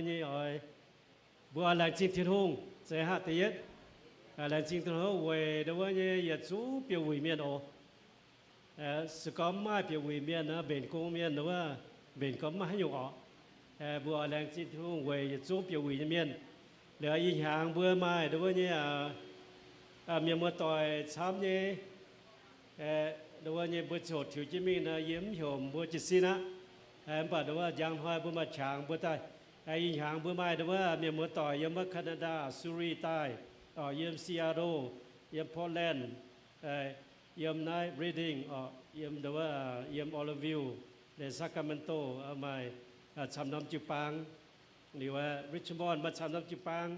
nyei oix, mbuo oix laengz zingh Tin-Hungh, zeiz hnangv da'yietv, laengz zingh Tin-Hungh weic ndon wuov nyei yietc zungv bieqc wuic mienh oc. Se gorngv mv maaih bieqc wuic mienh nor, mbenc gong mienh ndon wuov, mbenc gorngv mv maaih haaix nyungc oc. Mbuo oix laengz zingh Tin-Hungh weic yietc zungv bieqc wuic nyei mienh. Liuz ih hnyangx mbuo maaih ndon wuov nyei, mienh muoz-doic camv nyei, ndon wuov nyei mbuo ziouc tiux jienv mingh nor, yie mv heuc mbuo jiez sin aqv. Mv baac ndon wuov njang hnoi mbuo maaih qangx mbuo daaih. Ih hnyangx mbuo maaih ndon wuov mienh muoz-doic yiem wuov Canada, Surrey daaih, yiem Seattle, yiem Portland, yiem naaiv Redding, yiem ndon wuov, yiem Oroville, Sacramento, maaih camv norm jiu-baang. Liuz Richmond maaih camv norm jiu-baang,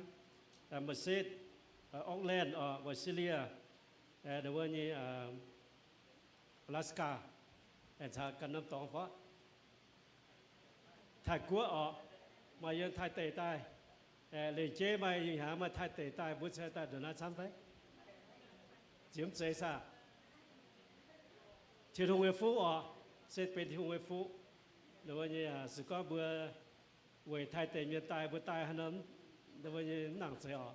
Merced, Oakland, Visalia, ndon wuov nyei Alaska, caux ganh norm dorngx fai Taiv-Guoqv oc, maaih yiem Taiv deic daaih. Lengc jeiv maaih ih hnyangx maaih Taiv deic daaih, mbuo cingx daaih ndongc naaiv camv fai? Ziemx zeiz saah? Tin-Hungh nyei fuqv oc, se benx Tin-Hungh nyei fuqv. Ndon wuov nyei se gorngv mbuo weic Taiv deic mienh daaih, mbuo daaih haaix norm, ndon wuov nyei mv nangc zeiz oc.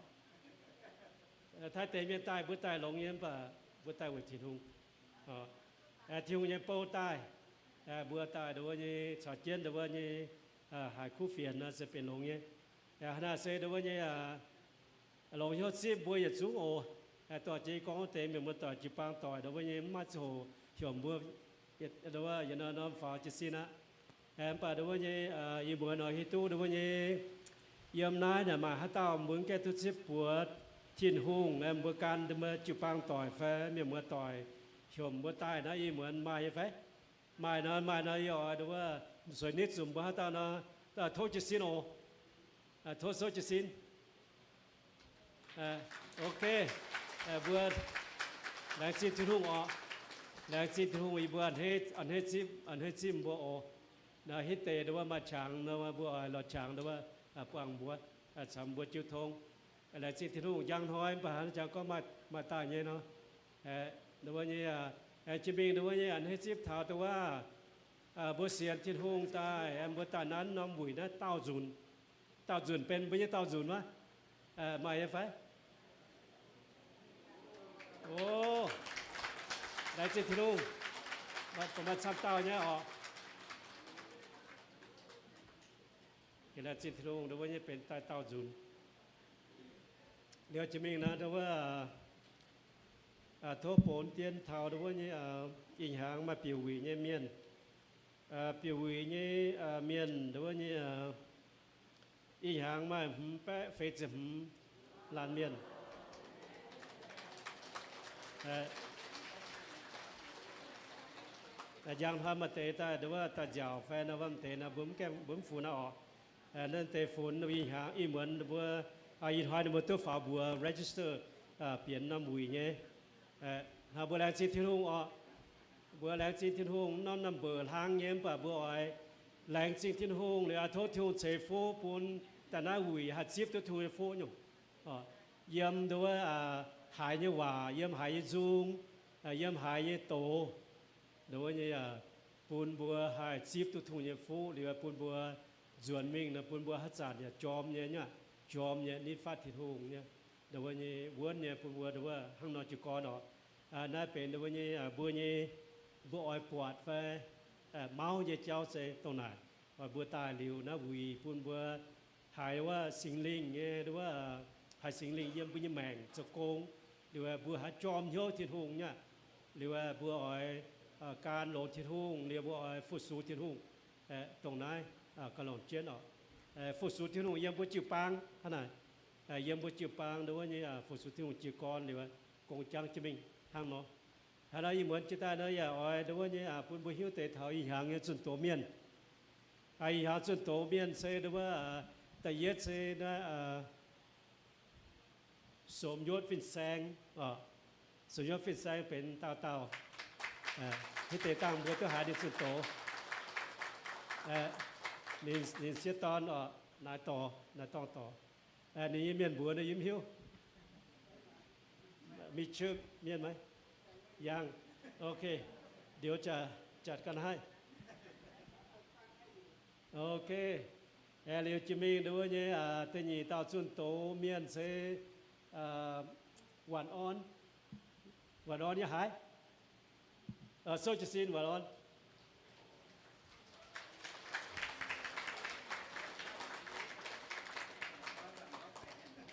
Taiv deic mienh daaih mbuo daaih longx nyei, mv baac mbuo daaih weic Tin-Hungh. Tin-Hungh nyei bou daaih, mbuo daaih ndon wuov nyei caux jienv ndon wuov nyei haiz kuv fienx nor se benx longx nyei. Hnangv naaic se ndon wuov nyei longc hnyouv zipv mbuo yietc zungv oc. Dorh jiex gorngv deix mienh muoz-doic jiu-baang doic ndon wuov nyei mv maaih ziangh hoc heuc mbuo ndon wuov yietc norm norm faaux jiez sin aqv. Mv baac ndon wuov nyei ih muonz oix hiuv duqv ndon wuov nyei yiem naaiv naaic maaih haaix dauh mbuo mv gaengh duqv zipv buoz Tin-Hungh, mbuo gan mbuo jiu-baang doic fai mienh muoz-doic heuc mbuo daaih naaiv ih muonz maaih nyei fai? Maaih nor, maaih nor yie oix ndon wuov sueih nitv zuqc mbuo haaix dauh nor, tov jiez sin oc. Tov souv jiez sin. Ok, mbuo laengz zingh Tin-Hungh oc. Laengz zingh Tin-Hungh yie mbuo a'hneiv zipv, a'hneiv zipv mbuo oc. Naaiv hitv deix ndon wuov maaih qangx nor, mbuo oix lorz qangx ndon wuov buangh mbuo, caux mbuo jiu tong. Laengz zingh Tin-Hungh njang hnoi mv baac hnangv jangx gorngv maaih daaih nyei nor. Ndon wuov nyei, jiex mingh ndon wuov nyei a'hneiv zipv taux ndon wuov mbuo sienx Tin-Hungh daaih, mbuo daaih nanv norm wuic naaiv daauh nzunc. Daauh nzunc benx mbuo nyei daauh nzunc wuov. Maaih nyei fai? O, laengz zingh Tin-Hungh. Maaih camv dauh nyei oc. Laengz zingh Tin-Hungh, ndon wuov nyei benx daaih daauh nzunc. Liuz jiex mingh nor, ndon wuov tov bonx dien taux ndon wuov nyei ih hnyangx maaih bieqc wuic nyei mienh. Bieqc wuic nyei mienh ndon wuov nyei ih hnyangx maaih hmz baeqv feix ziepc hmz laanh mienh. Njang hnoi maaih deix daaih ndon wuov daaih nziaauc fai nor, maaih deix nor mbuo mv gaengh, mbuo mv funx nor oc. Naaiv deix funx ih hnyangx ih muonz mbuo, ih hnoi ninh mbuo duqv faaux mbuox register bienx norm wuic nyei. Hnangv mbuo laengz zingh Tin-Hungh oc. Mbuo laengz zingh Tin-Hungh, norm number hlang nyei, mv baac mbuo oix laengz zingh Tin-Hungh liuz, tov Tin-Hungh ceix fuqv bun daaih naaiv wuic haih zipv duqv Tin-Hungh nyei fuqv nyungc. Yiem ndon wuov haiz nyei waac, yiem haiz nyei nzung, yiem haiz nyei doz, ndon wuov nyei bun mbuo haih zipv duqv Tin-Hungh nyei fuqv liuz, bun mbuo nzuonx mingh nor bun mbuo haaix zanc yaac jorm nyei, jorm nyei nitv fatv Tin-Hungh nyei, ndon wuov nyei wuonv nyei, bun mbuo ndon wuov hnangv nor jiez gorn oc. Naaiv benx ndon wuov nyei mbuo nyei, mbuo oix buatc fai mauv nyei jauv se dongh naaic. Oix mbuo daaih liuz naaiv wuic bun mbuo haiz wuov Singx Lingh nyei, wuov, haiz Singx Lingh yiem mbuo nyei maengc zoux gong, liuz mbuo haih jorm hnyouv Tin-Hungh nyei. Liuz mbuo oix gan longx Tin-Hungh, liuz mbuo oix fu-sux Tin-Hungh. Dongh naaiv gan longx jienv oc. Fu-sux Tin-Hungh yiem mbuo jiu-baang hnangv naaic. Yiem mbuo jiu-baang ndon wuov nyei fu-sux Tin-Hungh jiez gorn liuz, gong jangv jienv mingh hnangv nor. Haaix nor ih muonz jiex daaih nor yaac oix ndon wuov nyei bun mbuo hiuv deix taux ih hnyangx nyei zunh doz mienh. Ih hnyangx zunh doz mienh se ndon wuov da'yietv se naaiv Sopc Nyuotv Fin-Saeng. Sopc Nyuotv Fin-Saeng benx dauh dauh, hitv deix dangh mbuo duqv haiz ninh zunh doz. Ninh sieqv dorn oc, naaiv dorngx, naaiv dorngx dorc. Ninh nyei mienh mbuox ninh yie mv hiuv. Mingh Cöv mienh maiv? Yangh. Ok. Ndiouv jaax, jaax ga'naaiv. Ok. Aeqv, liuz jiex mingh nduov nyei da'nyeic dauh zunh doz mienh se Waanc Orn. Waanc Orn yiem haaix? Sou jiez sin Waanc Orn.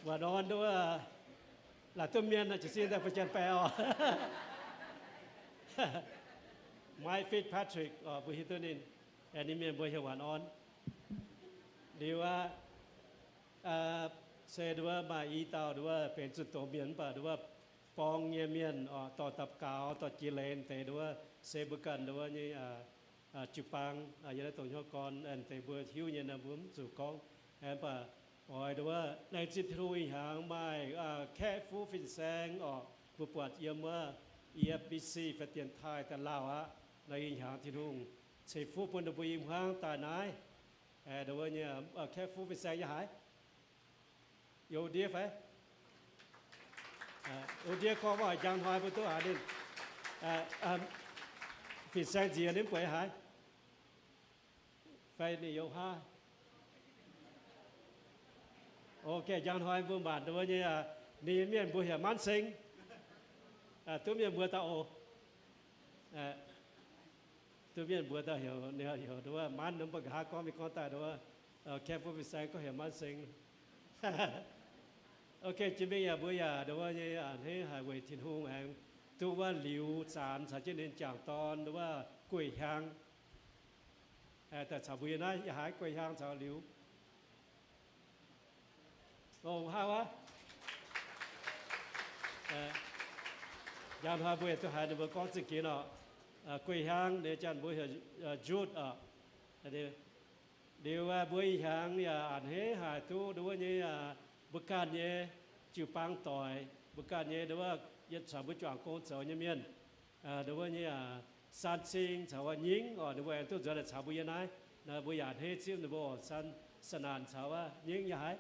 Waanc Orn nduov, laaix duqv mienh jiez sin daaih bun janx-baeqc oc. Mike Fitzpatrick oc, mbuo hiuv duqv ninh. Aeqv, ninh mienh mbuo heuc Waanc Orn. Liuz aqv, se nduov maaih i dauh nduov benx zunh doz mienh mv baac nduov borng nyei mienh oc, dorh dapc gaux dorh jiex leiz deix nduov, se mbuo ganh nduov nyei jiu-baang yiem naaiv dongh hnyouv gorn, deix mbuo hiuv nyei nor mbuo mv zuqc gorngv. Mv baac oix nduov laengz zingh Tin-Hungh ih hnyangx maaih Kaeqv Fuqv Fin-Saeng oc, mbuo buatc yiem wuov E F B C fai dienx taaih daaih lauh aqv. Naaiv ih hnyangx Tin-Hungh ceix fuqv bun ninh mbuo i hmuangv daaih naaiv. Nduov nyei Kaeqv Fuqv Fin-Saeng yiem haaix? Yiem ndiev fai? Yiem ndiev gorngv waac njang hnoi mbuo duqv haiz ninh. Fin-Saeng nziex ninh mv buatc haaix? Fai ninh yiem haaix? Ok, njang hnoi mbuo mangc nduov nyei, ninh nyei mienh mbuo heuc Manv Seng. Duqv mienh mbuo daaih oc. Duqv mienh mbuo daaih heuc, heuc nduov Manv, mv baac nqa'haav gorngv mingh gorngv daaih nduov Kaeqv Fuqv Fin-Saeng gorngv heuc Manv Seng. Ok, jiex mingh yaac mbuo yaac nduov nyei a'hneiv haic weic Tin-Hungh aengx duqv wuov liuz zaanx caux jienv ninh jangc dorn nduov Guei Hiaang daaih caux mbuo yiem naaiv. Yiem haaix? Guei Hiaang caux liuz. Ong haav aqv. Njang hnoi mbuo yaac duqv haiz ninh mbuo gorngv zingh ginx oc. Guei Hiaang, ninh janx mbuo heuc Jude oc. Liuz mbuo ih hnyangx yaac a'hneiv haic duqv nduov nyei mbuo ganh nyei jiu-baang doic, mbuo ganh nyei nduov yietc caux mbuo juangc gong zoux nyei mienh, nduov nyei San Cing caux wuov Nyingv oc, ninh mbuo aengx duqv nzuonx daaih caux mbuo yiem naaiv. Mbuo yaac a'hneiv zipv ninh mbuo oc. San, San Naanc caux wuov Nyingv yiem haaix?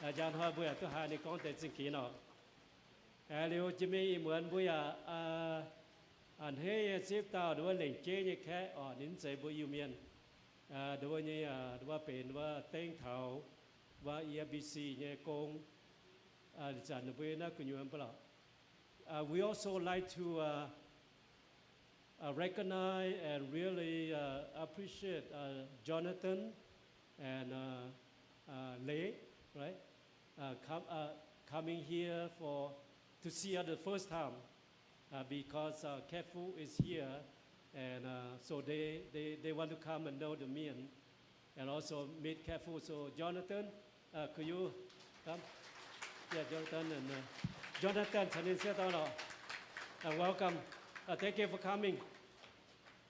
Njang hnoi mbuo yaac duqv haiz ninh gorngv deix zingh ginx oc. Liuz jiex mingh ih muonz mbuo yaac a'hneiv nyei zipv dauh nduov lengc jeiv nyei kaeqv oc, ninh mv zeiz mbuo Iu-Mienh. Nduov nyei, nduov benx wuov dengv taux wuov E F B C nyei gong. Ih zanc ninh mbuo naaiv gu'nyuoz mv baac lorqc. We also like to recognize and really appreciate Jonathan and Lei, right? Come, coming here for to see us the first time because Kaeqv Fuqv is here, and so they, they, they want to come and know the Mien and also meet Kaeqv Fuqv. So Jonathan, could you come? Yeah, Jonathan and Jonathan caux ninh sieqv dauh lorqc. Welcome. Thank you for coming.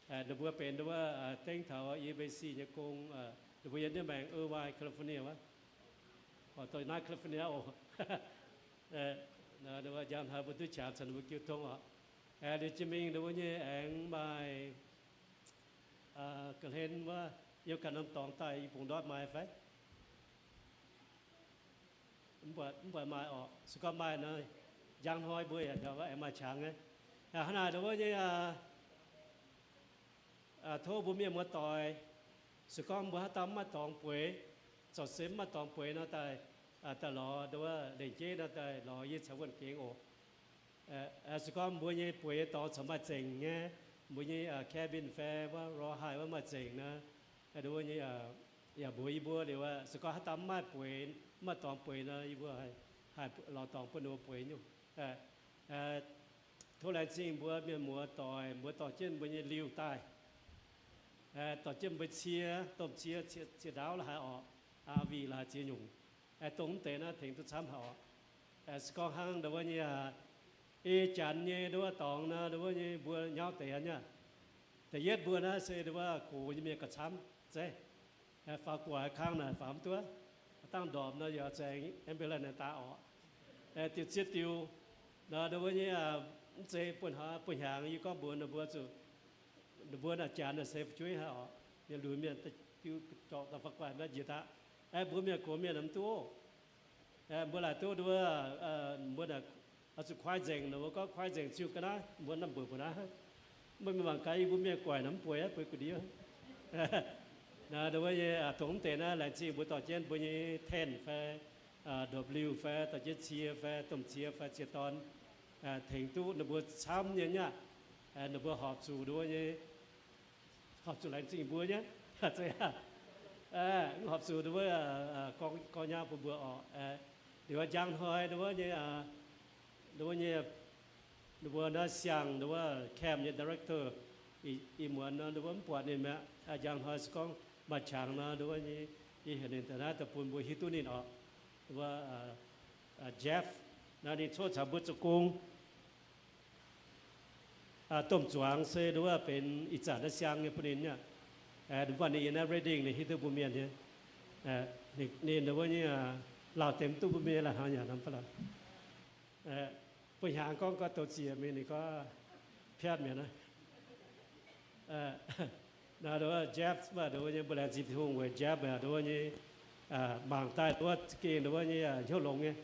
Ninh mbuo benx wuov dengv taux E F B C nyei gong. Ninh mbuo yiem ndiev maengx Irvine, California wuov. Oc, dongh naaiv California oc. Njang hnoi mbuo duqv qangx caux ninh mbuo jiu tong oc. Liuz jiex mingh ninh mbuo nyei aengx maaih ga'hlen wuov, yiem ganh norm dorngx daaih i bung ndortv maaih fai? Mv baac maaih oc. Se gorngv maaih nor, njang hnoi mbuo yaac aengx maaih qangx nyei. Hnangv naaic nduov nyei, tov mbuo mienh muoz-doic, se gorngv mbuo haaix dauh mv maaih dorngx bueix, zorqv se mv maaih dorngx bueix nor daaih, daaih lorz nduov lengc jeiv nor daaih lorz yie caux wuonh gengx oc. Se gorngv mbuo nyei bueix dorngx corc maaih zengc nyei, mbuo nyei cabin fai wuov rawhai wuov maaih zengc nor, nduov nyei, yaac mbuox yie mbuo liuz, se gorngv haaix dauh mv maaih bueix, mv maaih dorngx bueix nor, yie mbuo haih lorz dorngx bun ninh mbuo bueix nyungc. Tov laengz zingh mbuo mienh muoz-doic, mbuo dorh jienv mbuo nyei liuh daaih, dorh jienv mbuo cie, domh cie, cie ndaauv la'haaix orqc, R V la'haaix ziex nyungc, dongh mv deix naaiv tengx duqv camv haic orqc. Se gorngv hnangv nduov nyei, ei janx nyei nduov dorngx nor, nduov nyei mbuo nyauv deix nyei. Da'yietv mbuo naaiv se nduov gox nyei mienh gauh camv zeiv. Faaux gu'nguaaic kang naaic faaux mv duqv, dangh ndorpc nor yaac zuqc ambulance daaih orqc. Diuh zieqv diuh nor, nduov nyei, mv zeiz buo hnyangx yie gorngv mbuox ninh mbuo zuqc, ninh mbuo naaic janx naaic se fu'jueiv haic orqc. Mienh lunx mienh diuh zorqv daaih faaux gu'nguaaic naaiv njiec daaih. Mbuo mienh gox mienh mv duqv oc. Mbuo laaic duqv nduov, mbuo naaic oix zuqc kuaai nzengc, ninh mbuo gorngv kuaai nzengc ziuh ga'naaiv mbuo naaiv mbuoqc mbuo naaiv. Mv baac mangc gaax yie mbuo mienh guaix nor mv bueix aqv, bueix gu'ndiev. Naaiv wuov nyei, dongh mv deix naaiv laengz zingh mbuo dorh jienv mbuo nyei tent fai ndopv-liuh fai dorh jienv cie fai domh cie fai cie dorn tengx duqv ninh mbuo camv nyei nyei aqv. Ninh mbuo horpc zuqc nduov nyei, horpc zuqc laengz zingh mbuo nyei. Mv horpc zuqc nduov gorngv nyaah bun mbuo orqc. Liuz njang hnoi nduov nyei, nduov nyei, ninh mbuo naaiv siang nduov camp nyei director, ih muonz nduov mv buatc ninh mi'aqv. Njang hnoi se gorngv maaih qangx nor nduov nyei, yie heuc ninh daaih naaiv daaih bun mbuo hiuv duqv ninh orqc. Nduov Jeff, naaiv ninh coqv caux mbuo zoux gong. Domh zuangx se nduov benx ih zanc naaiv siang nyei bun ninh aqv. Mv baac ninh yiem naaiv Redding ninh hiuv duqv mbuo mienh nyei. Ninh nduov nyei, lauh deix mv duqv mbuo mienh la'hnangv yaac nor ba'laqc. Bun hnyangx gorngv gorngv douz ziec mingh ninh gorngv piatv mi'aqv naaiv. Naaiv nduov Jeff mv baac nduov nyei mbuo laengz zingh Tin-Hungh weic Jeff aqv, nduov nyei mangc daaih nduov za'gengh nduov nyei hnyouv longx nyei,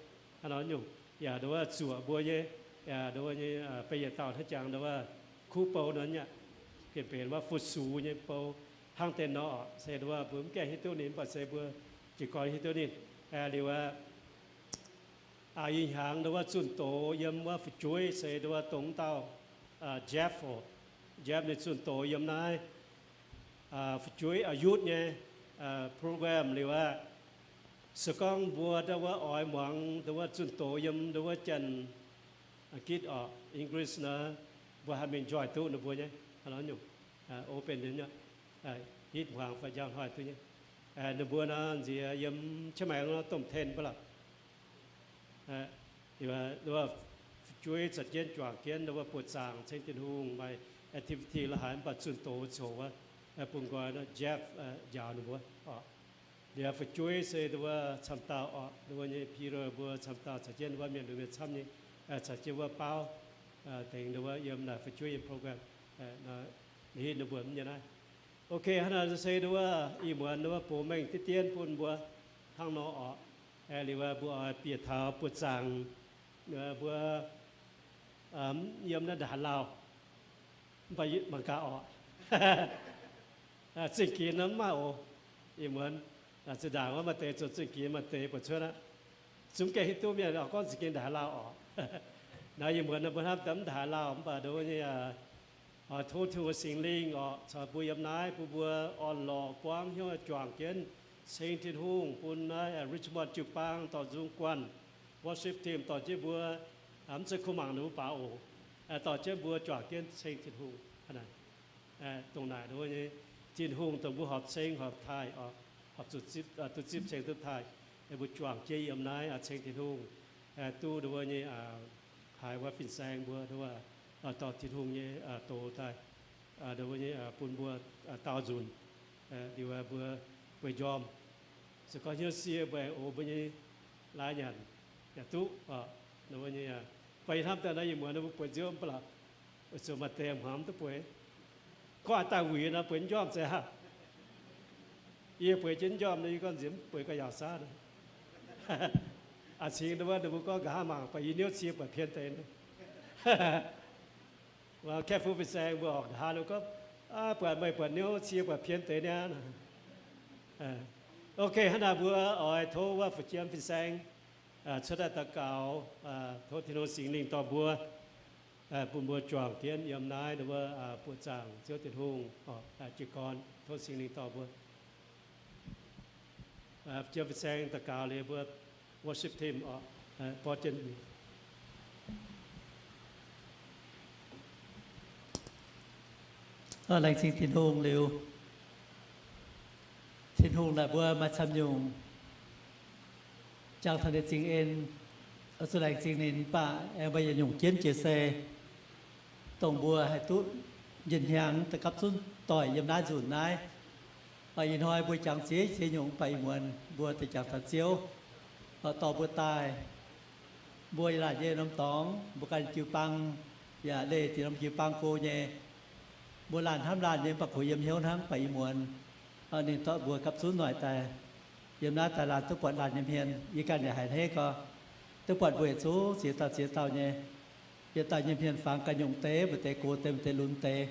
hnangv nor nyungc yaac nduov zuoqc mbuo nyei, yaac nduov nyei beiv yietc dauh hnangv jangx nduov kuv bou nor nyei aqv. Gengh benx wuov fu-sux nyei bou hnangv deix nor orqc. Se nduov mbuo mv gaengh hiuv duqv ninh mv baac se mbuo jiez gorn hiuv duqv ninh. Liuz aqv, ih hnyangx nduov zunh doz yiem wuov fu'jueiv se nduov dongh dauh Jeff oc. Jeff ninh zunh doz yiem naaiv fu'jueiv youth nyei program liuz aqv. Se gorngv mbuo ndau wuov oix muangx ndau wuov zunh doz yiem ndau wuov Janx-Gitv orqc, English nor, mbuo haih mingh njoih duqv ninh mbuo nyei, hnangv nor nyungc, open nyei, hitv hmuangx fai njang hnoi duqv nyei. Ninh mbuo nor nziex yiem Chiang Mai nor domh ten ba'laqc. Fu'jueiv caux jienv juangc jienv ndau wuov buoqc zaangc ceng Tin-Hungh, maaih activity la'haaix mv baac zunh doz coc wuov, bun nqoi nor Jeff njaaux ninh mbuo orqc. Liuz fu'jueiv se ndau wuov camv dauh orqc, ndau wuov nyei Peter mbuo camv dauh caux jienv wuov mienh lunx mienh camv nyei, caux jienv wuov baauv dengx ndau wuov yiem naaic fu'jueiv nyei program. Ninh hitv ninh mbuo mv nyei naaiv. Ok, hnangv naaic se ndau wuov ih muonz ndau wuov box mengh diqv dien bun mbuo hnangv nor orqc. Liuz mbuo oix bieqc taux buoqc zaangc, mbuo yiem naaiv ndaangc haaix lauh, mv baac mangc gaax orqc. Zingh ginx nor mv maaih oc. Ih muonz zinh ndaangc wuov maaih deix zoux zingh ginx, maaih deix buatc cuotv aqv. Zungv gaengh hiuv duqv mienh oix gorngv zingh ginx ndaangc haaix lauh orqc. Naaiv ih muonz mbuo hnamv daaih mv ndaangc haaix lauh mv baac ndau wuov nyei oix tov Tin-Hungh Singx Lingh orqc caux mbuo yiem naaiv, bun mbuo orn-lorqc buangv hnyouv juangc jienv ceng Tin-Hungh, bun naaiv Richmond jiu-baang dorh nzung guanh worship team dorh jienv mbuo, mv zeiz kuv mangc ninh mbuo baac oc, dorh jienv mbuo juangc jienv ceng Tin-Hungh. Dongh naaic ndau wuov nyei Tin-Hungh dongh mbuo horpc ceng horpc taaih, horpc duqv zipv ceng duqv taaih, mbuo juangc jienv yiem naaiv ceng Tin-Hungh, duqv ndau wuov nyei haiz wuov fin-saeng mbuo ndau wuov dorh Tin-Hungh nyei doz daaih, ndau wuov nyei bun mbuo dau nzunc, liuz mbuo bueix njormh. Se gorngv hnyouv sie mbuo aengx oix mbuo nyei lai nyanc yaac duqv. Ndau wuov nyei, mv baac yie hnamv daaih naaiv ih muonz mbuo bueix nziouv mv baac lorqc, weic zuqc maaih deix hmuangx mv duqv bueix. Gorngv a'daaih wuic nor bueix mv njormh zeiz aqv. Yie bueix jienv njormh nor, yie gorngv nziex mv bueix gauh yaauc saav nor. A'cingx ndau wuov ninh mbuo gorngv nqa'haav mangc baac yie niouv cie buatc pien deix nor. Kaeqv fuqv fin-saeng mbuo orqc, nqa'haav ninh gorngv, buatc meih buatc niouv cie buatc pien deix niaa. Ok, hnangv naaic mbuo oix tov wuov fu'jiem fin-saeng cuotv daaih daux gaux, tov Tin-Hungh Singx Lingh dorh mbuo, bun mbuo juangc jienv yiem naaiv ndau wuov buoqc zaangc Ziouv Tin-Hungh, jiez gorn tov Singx Lingh dorh mbuo. Jiem fin-saeng daux gaux liuz mbuo worship team orqc, borqv jienv. Laengz zingh Tin-Hungh liuz, Tin-Hungh naaic mbuo maaih camv nyungc jangx taux ninh zingh en, oix zuqc laengz zingh ninh. Mv baac aengx maaih yietc nyungc jienv jiex se dongh mbuo haih duqv njien-hnyangx daaih gapv zunv doic yiem naaiv nzunc naaiv. Ih hnoi mbuo jangx ziex ziex nyungc, mv baac ih muonz mbuo deix jangx taux Ziouv dorh mbuo daaih. Mbuo laanh yie norm dorngx, mbuo ganh jiu-baang yaac leih deix norm jiu-baang go nyei. Mbuo laanh hnamv laanh nyei, mv baac kungx yiem hnyouv hnangv. Mv baac ih muonz ninh dorh mbuo gapv zunv noic daaih yiem naaiv daaih laanh duqv buatc laanh nyei hmien. Yie ganh yaac haiz hneiv gorx, duqv buatc mbuo yietc zungv ziex dauh ziex dauh nyei. Yietc dauh nyei hmien fangx ganh nyungc deix, maaih deix gox deix, maaih deix lunx deix.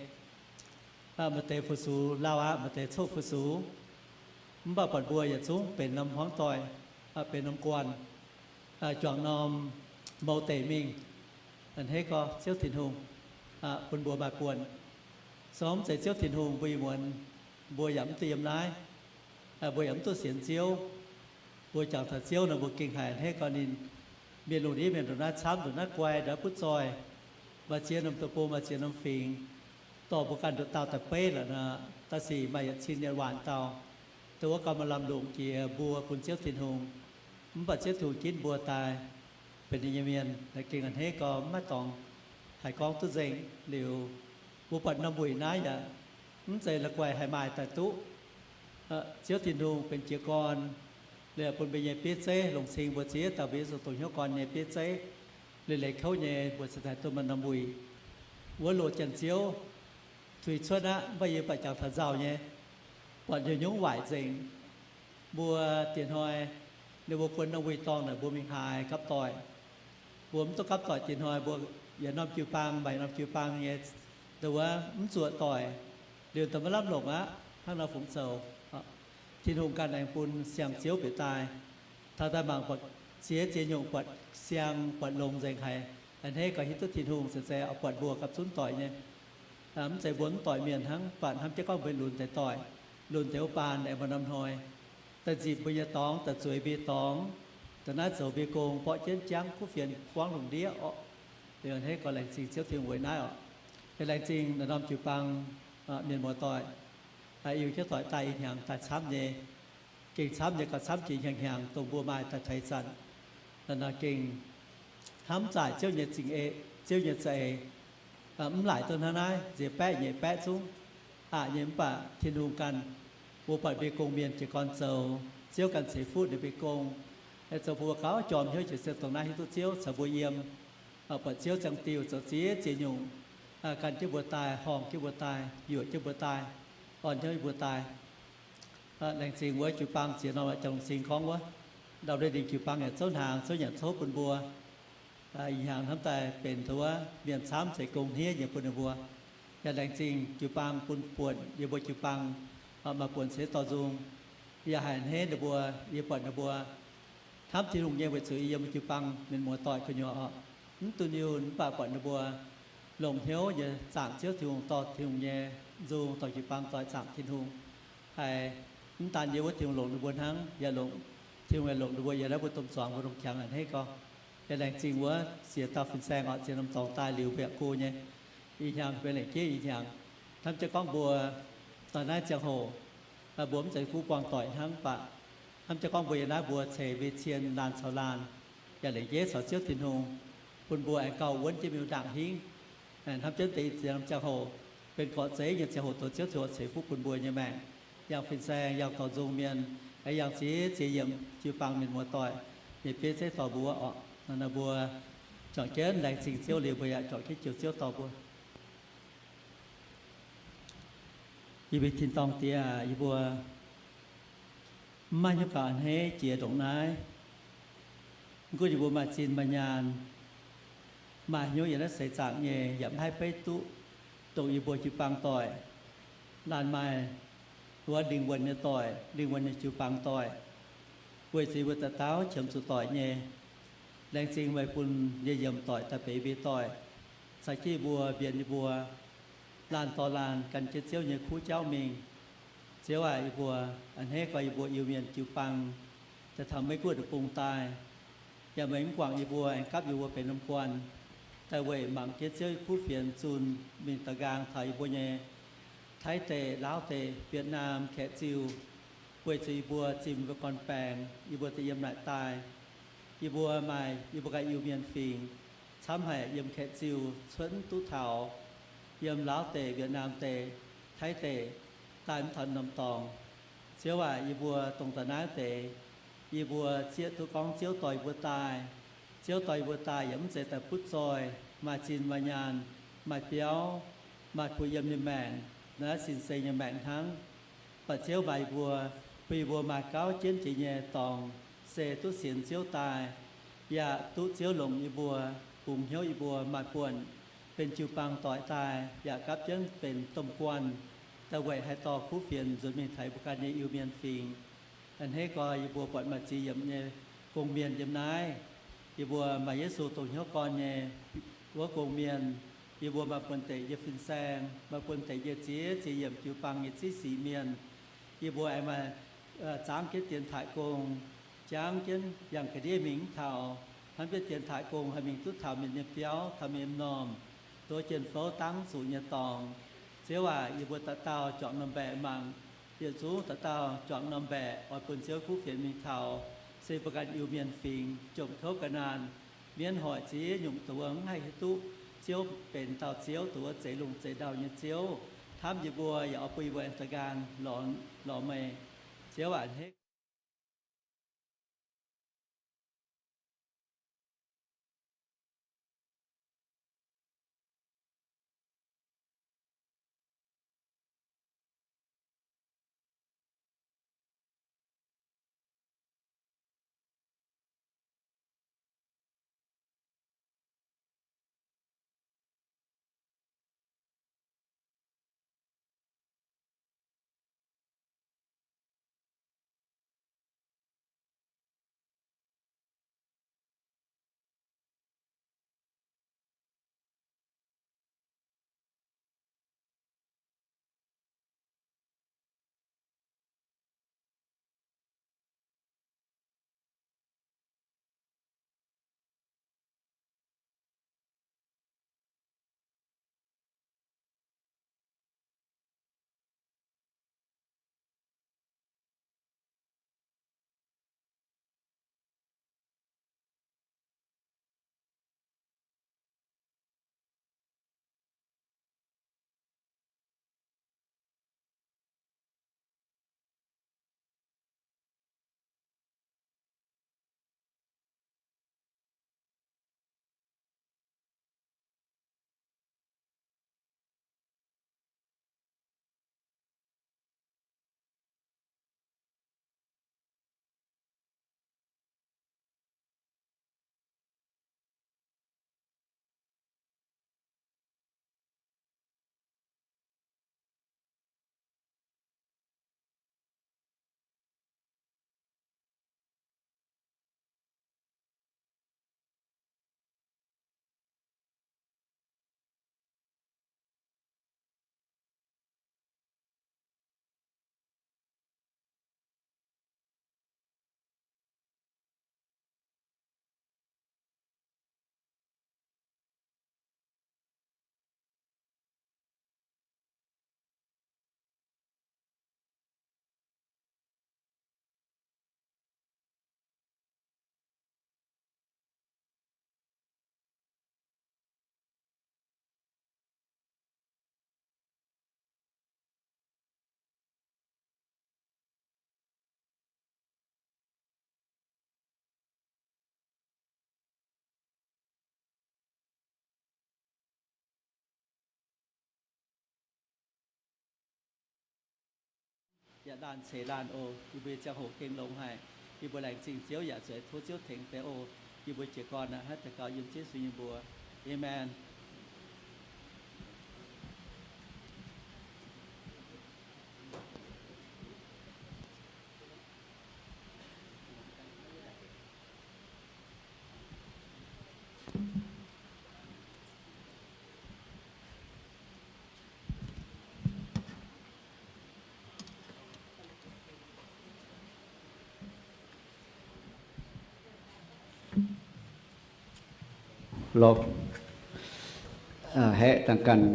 Maaih deix fu-sux lauh aqv, maaih deix coqv fu-sux. Mv baac buatc mbuo yietc zungv benx norm hmuangv doic, benx norm guanh, juangc norm mouz deic mingh. A'hneiv gorx Ziouv Tin-Hungh bun mbuo maaih buonc. Song mv zeiz Ziouv Tin-Hungh mbuo ih muonz, mbuo yaac mv duqv yiem naaiv, mbuo yaac mv duqv sienx Ziouv. Mbuo jangx taux Ziouv nor, mbuo gengh haiz a'hneiv gorx ninh mienh lungh ndiev mienh ndongc naaiv camv, ndongc naaiv guai, ndongc naaiv butv zoih, maaih ziex norm deic-bung, maaih ziex norm fingx, dorh mbuo ganh nduqc dauh daaih beiv lorqc nor, da'sic maaih yietc cin nyei waanc dauh. Dongh wuov gauh maaih lamh longc jiex mbuo bun Ziouv Tin-Hungh. Mv baac Ziouv Tin-Hungh ginv mbuo daaih benx ninh nyei mienh, gengh a'hneiv gorx mv maaih dorngx haih gorngv duqv nzengc. Liuz, mbuo buatc norm wuic naaiv yaac mv zeiz la'guaih haih maaih daaih duqv. Ziouv Tin-Hungh benx jiez gorn, liuz bun mbuo nyei bieiv zeiv longc cing mbuo ziex dauh mbuo Yesu dongh hnyouv gorn nyei bieiv zeiv, leiz-leiz kouv nyei mbuo cingx daaih duqv maaih norm wuic. Wuov loz Janx-Ziouv tuix cuotv aqv, mv baac yie buatc jangx taux nzauh nyei, buatc nyungc-nyungc waaic nzengc. Mbuo dieh hnoi ninh mbuo guon norm wuic dorngh naaic mbuo mingh haaix gapv doic. Mbuo mv duqv gapv doic dieh hnoi mbuo yietc norm jiu-baang maaih norm jiu-baang nyei, dongh wuov mv zuoqc doic, liuz dongh maiv lamh longc aqv, hnangv nor fungc zoux. Tin-Hungh ganh aengx bun siang-ziouv bieqc daaih. Taux daaih mangc buatc ziex ziex nyungc buatc siang buatc longx nzengc haic. A'hneiv gorx hiuv duqv Tin-Hungh se zeiz oix buatc mbuo gapv zunv doic nyei. Mv zeiz mbuo mv doic mienh hnangv, mv baac hnamv jienv gorngv mbuo lunx deix doic, lunx deix wuov baan aengx maaih norm hnoi daaih nzipc mbuo nyei dorngx, daaih zueiz mbuo nyei dorngx, daaih naaiv zoux mbuo nyei gong, mborqv jienv jangv kuv fienx buangv lungh ndiev orqc. Liuz a'hneiv gorx laengz zingh Ziouv Tin-Hungh weic naaiv orqc. Yaac laengz zingh naaiv norm jiu-baang mienh muoz-doic, Iu-Mienh jienv doic daaih ih hnyangx daaih camv nyei, gengh camv nyei gauh camv jiex hnyangx-hnyangx dongh mbuo maaih daaih taux ih zanc. Naaiv nor gengh hnamv zaaic Ziouv nyei zingh ei, Ziouv nyei za'eix. Mv laaic duqv hnangv naaiv nziex baeqv nyeic baeqv zungv aqc nyei, mv baac Tin-Hungh ganh, mbuo buatc mbuo nyei gong-mienh jiez gorn zoux, Ziouv ganh ceix fuqv ninh mbuo nyei gong. Zoux bun mbuo gauh jorm hnyouv jiex se dongh naaiv hiuv duqv Ziouv caux mbuo yiem, buatc Ziouv ziangh diuh zoux ziex ziex nyungc, gan jienv mbuo daaih, horngh jienv mbuo daaih, yuoqc jienv mbuo daaih, orn hnyouv mbuo daaih. Laengz zingh wuov jiu-baang ziex norm jangx lungh sing gorngv wuov, ndau leiz ninh jiu-baang yaac zouv hnaangx, zouv nyanc cov bun mbuo. Ih hnyangx hnamv daaih benx tov wuov mienh camv ceix gong hniev nyei bun ninh mbuo. Yaac laengz zingh jiu-baang bun buonc yie mbuo jiu-baang maaih buonc ceix dorh nzung. Yaac haiz a'hneiv ninh mbuo, yie buatc ninh mbuo hnamv Tin-Hungh nyei weic zuqc yie yiem jiu-baang mienh muoz-doic gu'nyuoz orqc, mv dunh yunh, mv baac buatc ninh mbuo longc hnyouv nyei zaangc Ziouv Tin-Hungh, dorh Tin-Hungh nyei nzung, dorh jiu-baang doic zaangc Tin-Hungh. Haiz mv daan yie wuov Tin-Hungh longc ninh mbuo hnangv, yaac longc, Tin-Hungh yaac longc ninh mbuo yietc liuz mbuo domh zuangx mbuo longc qangx a'hneiv gorx. Yaac laengz zingh wuov ziex dauh fin-saeng orqc, ziex norm dorngx daaih liuz mbuo yaac go nyei. Ih hnyangx benx lengc jeiv ih hnyangx. Hnamv jienv gorngv mbuo daaih naaiv ziangh hoc, mbuo mv zeiz gu buangh doic hnangv, mv baac hnamv jienv gorngv mbuo yiem naaiv mbuo ceix mbuo nyei cien laanh caux laanh, yaac lengc jeiv caux Ziouv Tin-Hungh, bun mbuo aengx gauh wuonv jienv mingh ndaangc hingv. Hnamv jienv deix ziex norm ziangh hoc benx gorqv-zeiv nyei ziangh hoc, dongh Ziouv Tin-Hungh ceix fuqv bun mbuo nyei maengc, yangh fin-saeng, yangh dorh nzung mienh, yangh ziex ziex yiemc jiu-baang mienh muoz-doic nyei bieiv zeiv dorh mbuo orqc. Naaiv mbuo juangc jienv laengz zingh Ziouv liuz, mbuo yaac juangc jienv jiu Ziouv dorh mbuo. Yie mbuo tin-dorngh Diex aac, yie mbuo mv maaih hnyouv gaax a'hneiv jiex ndongc naaiv. Mv gunv yie mbuo maaih zinh maaih nyaanh, maaih hnyouv yiem naaiv seix zaangc nyei, yaac mv haih beiv duqv dongh yie mbuo jiu-baang doic. Laanh maaih wuov lingh wuonh nyei doic, lingh wuonh nyei jiu-baang doic, weic zuqc yie mbuo dauh dauh qiemx zuqc doic nyei. Laengz zingh meih bun yie yiemc doic daaih benx mbuo nyei doic, caux jienv yie mbuo mbienx yie mbuo laanh dorh laanh gan jienv Ziouv nyei kuv jauv mingh. Ziouv aac, yie mbuo a'hneiv gorx yie mbuo Iu-Mienh jiu-baang daaih taux Meiv Guoqv deic-bung daaih, yaac meih mv guangc yie mbuo, aengx gapv yie mbuo benx norm guanh daaih weic mangc jienv Ziouv nyei kuv fienx zunh mingh da'nqaang taux yie mbuo nyei Taiv deic, Laauv deic, Wietnam, Kaeqv-Ziuh, weic zuqc yie mbuo zimh yie mbuo gorn-baengx, yie mbuo daaih yiem naaic daaih. Yie mbuo maaih yie mbuo ganh Iu-Mienh fingx, camv haic yiem Kaeqv-Ziuh cuotv mv duqv taux, yiem Laauv deic, Wietnam deic, Taiv deic, daaih mv taux norm dorngx. Ziouv aac, yie mbuo dongh daaih naaiv deix, yie mbuo zieqv duqv gorngv Ziouv dorh yie mbuo daaih. Ziouv dorh yie mbuo daaih yaac mv zeiz daaih butv zoih, maaih zinh maaih nyaanh, maaih biauv, maaih kuh yiem nyei maengc, naaiv sin-seng nyei maengc hnangv. Baac Ziouv maaih yie mbuo, bun yie mbuo maaih gauv jienv jiex nyei dorngx, se duqv sienx Ziouv daaih, yaac duqv Ziouv longc yie mbuo, bungx hnyouv yie mbuo maaih buonc benx jiu-baang doix daaih, yaac gapv jienv benx domh guanh, daaih weic haih dorh kuv fienx nzuonx mingh taux yie mbuo ganh nyei Iu-Mienh fingx. A'hneiv gorx yie mbuo buatc maaih ziex yiemc nyei gong-mienh yiem naaiv. Yie mbuo maaih Yesu dongh hnyouv gorn nyei wuov gong-mienh. Yie mbuo maaih buonv deic yie fin-saeng, maaih buonv deic yie ziex ziex yiemc jiu-baang nyei ziv sic mienh. Yie mbuo aengx maaih zaangv jienv dienx taaix gong, jangv jienv yangh ga'ndiev mingh mv taux, hnamv jienv dienx taaix gong haih mingh duqv taux mienh nyei biauv, taux mienh nyei m'normh, duqv jien-fouv dangv zuqc nyei dorngx. Ziouv aac, yie mbuo dauh dauh juangc norm mbaeqc mangc, yietc zungv dauh dauh juangc norm mbaeqc oix bun Ziouv kuv fienx mingh taux, se mbuo ganh Iu-Mienh fingx jomc kouv ga'naanh, mienv hoic ziex nyungc dongh wuov mv haih hiuv duqv Ziouv benx dauh Ziouv, dongh wuov zeix lungh zeix ndau nyei Ziouv. Hnamv yie mbuo yaac oix bun yie mbuo aengx da'nqaang lorz, lorz meih. Ziouv aac, a'hneiv Yaac laanh ceix laanh oc. Yie mbuo nyei ziangh hoc gengh longx haic. Yie mbuo laengz zingh Ziouv yaac zueiz tov Ziouv tengx deix oc. Yie mbuo jiez gorn aqv, hnangv deix gaux yiem Yesu nyei mbuox. Aamen. Lorqc, haeqv dangh ganh.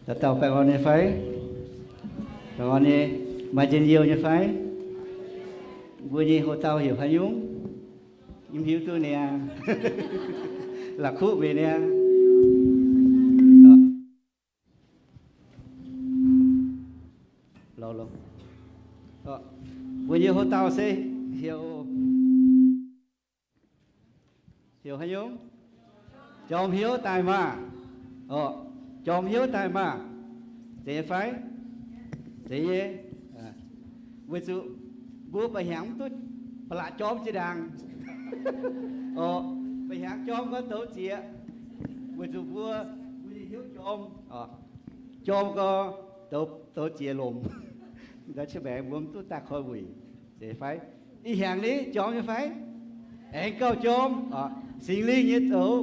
Dauh dauh baengh orn nyei fai? Baengh orn nyei, maaih njien-youh nyei fai? Mbuo nyei houx-dauh heuc haaix nyungc? Mv hiuv duqv niaa. La'kuqv mingh niaa. Mbuo nyei houx-dauh se heuc, heuc haaix nyungc? Jorm hnyouv daaih maah! Orqc, jorm hnyouv daaih maah! Zeiz nyei fai? Zeiz nyei. Weic zuqc mbuo ba'hnyangx mv duqv ba'laqc jorm jiex ndaangc. Orqc, mbuo hnyangx jorm gorngv douz zieqc, weic zuqc mbuo, mbuo nyei hnyouv jorm, jorm gorngv douz, douz zieqc lomc, da'ciouv maengx mbuo mv duqv daaih koi wuic, zeiz fai? Ih hnyangx ni jorm nyei fai? Aengx gauh jorm. Singx Lingh nyei douz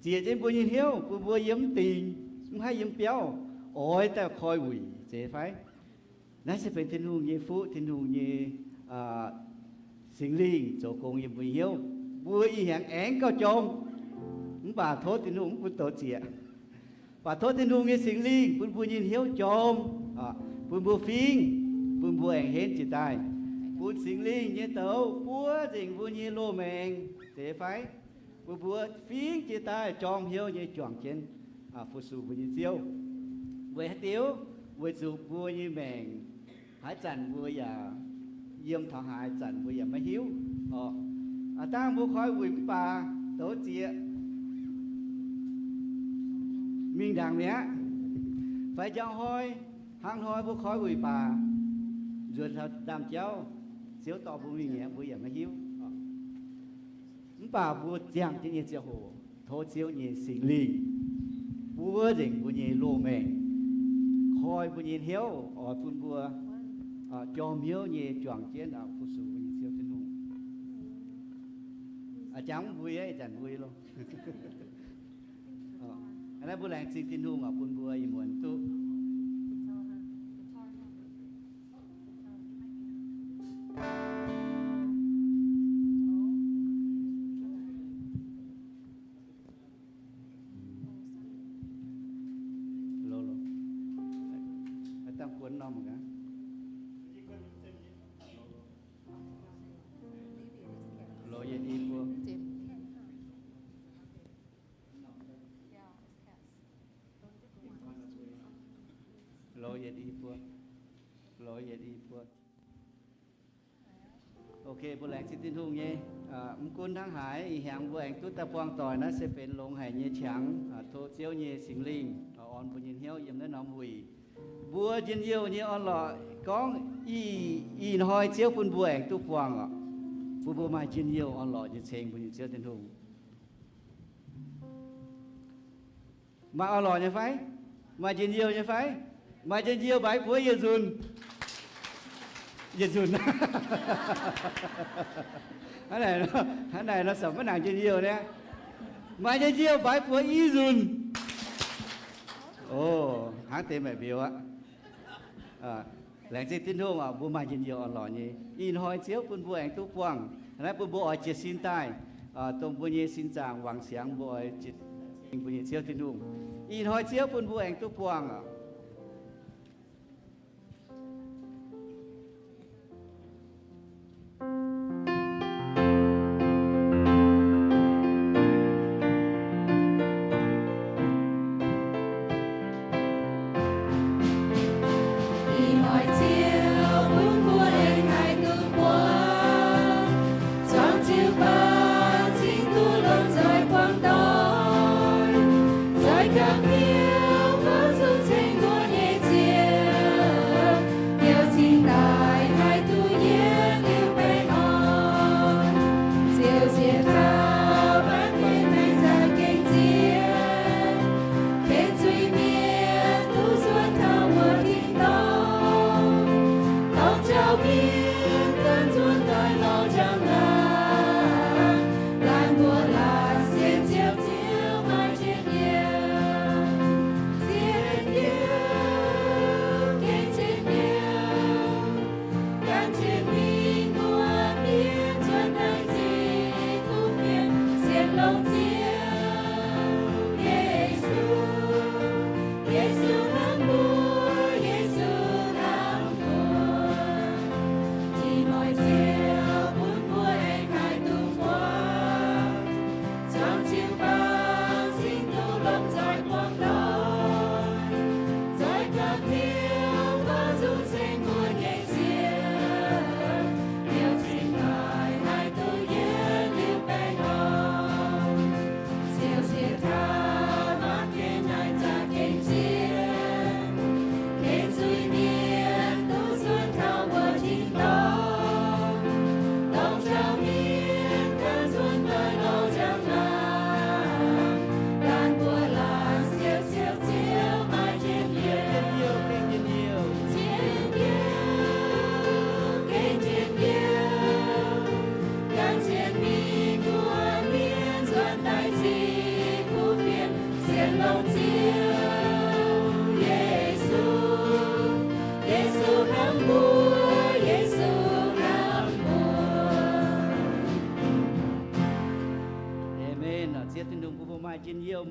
zieqc jienv mbuo nyei hnyouv, bun mbuo yiem mv dingc, mv haih yiem biauv, oix daaih koi wuic, zeiz fai? Naaiv se benx Tin-Hungh nyei fuqv, Tin-Hungh nyei Singx Lingh zoux gong yiem mbuo nyei hnyouv. Mbuo ih hnyangx aengx gauh jorm, mv baac tov Tin-Hungh mv bun douz zieqc. Mv baac tov Tin-Hungh nyei Singx Lingh bun mbuo nyei hnyouv jorm, bun mbuo fingx, bun mbuo aengx henv jiex daaih, bun Singx Lingh nyei douz buov nzengc mbuo nyei loz-maengc, zeiz fai? Bun mbuo fingx jiex daaih jorm hnyouv nyei juangc jienv fu-sux mbuo nyei Ziouv. Weic haaix diuc? Weic zuqc mbuo nyei maengc haaix zanc mbuo yaac yiem taux haaix zanc mbuo yaac maiv hiuv. Aav dangh mbuo koi wuic mv baac douz zieqc mingh ndaangc mi'aqv. Fai njang hnoi, hnangv hnoi mbuo koi wuic baac nzuonx taux ndaamv-jauv, Ziouv dorh mbuo mingh mi'aqv, mbuo yaac maiv hiuv. Mv baac mbuo ziangh jienv nyei ziangh hoc, tov Ziouv nyei Singx Lingh buov nzengc mbuo nyei loz-maengc, koi mbuo nyei hnyouv, oix bun mbuo jorm hnyouv nyei juangc jienv fu-sux mbuo nyei Ziouv Tin-Hungh. A'jangv mv mbui, ih zanc mbui loh. Naaiv mbuo laengz zingh Tin-Hungh oc, bun mbuo ih muonz duqv Loz yietc i buo. Loz yietc i buo. Loz yietc i buo. Ok, mbuo laengz zingh Tin-Hungh nyei. Mv gunv hnangv haaix, ih hnyangx mbuo aengx duqv daaih buangh doic. Naaiv se benx longx haic nyei qangx. Tov Ziouv nyei Singx Lingh orn mbuo nyei hnyouv yiem naaiv norm wuic. Mbuo njien-youh nyei orn-lorqc gorngv ih, ih hnoi Ziouv bun mbuo aengx duqv buangh oc. Bun mbuo maaih njien-youh orn-lorqc nyei ceng mbuo nyei Ziouv Tin-Hungh. Maaih orn-lorqc nyei fai? Maaih njien-youh nyei fai? Maaih njien-youh mbaix buoz yietc nzunc. Yietc nzunc. Hnangv naaic nor, hnangv naaic nor, samx maiv nangc njien-youh niaa. Maaih njien-youh mbaix buoz i nzunc. O, hnangv deix maeqc mbiouz aqv. Laengz zingh Tin-Hungh oc, mbuo maaih njien-youh orn-lorqc nyei. Ih hnoi Ziouv bun mbuo aengx duqv buangh. Naaiv bun mbuo oix jiez sin daaih, dongh mbuo nyei sin zaangc wangc siangx, mbuo oix jiez sin mbuo nyei Ziouv Tin-Hungh. Ih hnoi Ziouv bun mbuo aengx duqv buangh oc. Ih hnoi Ziouv bun mbuo aengx haih duqv buangh, zuangx jiu-baang cingx duqv longc nzoih buangh doic, nzoih gapv hnyouv mbuo zuqc ceng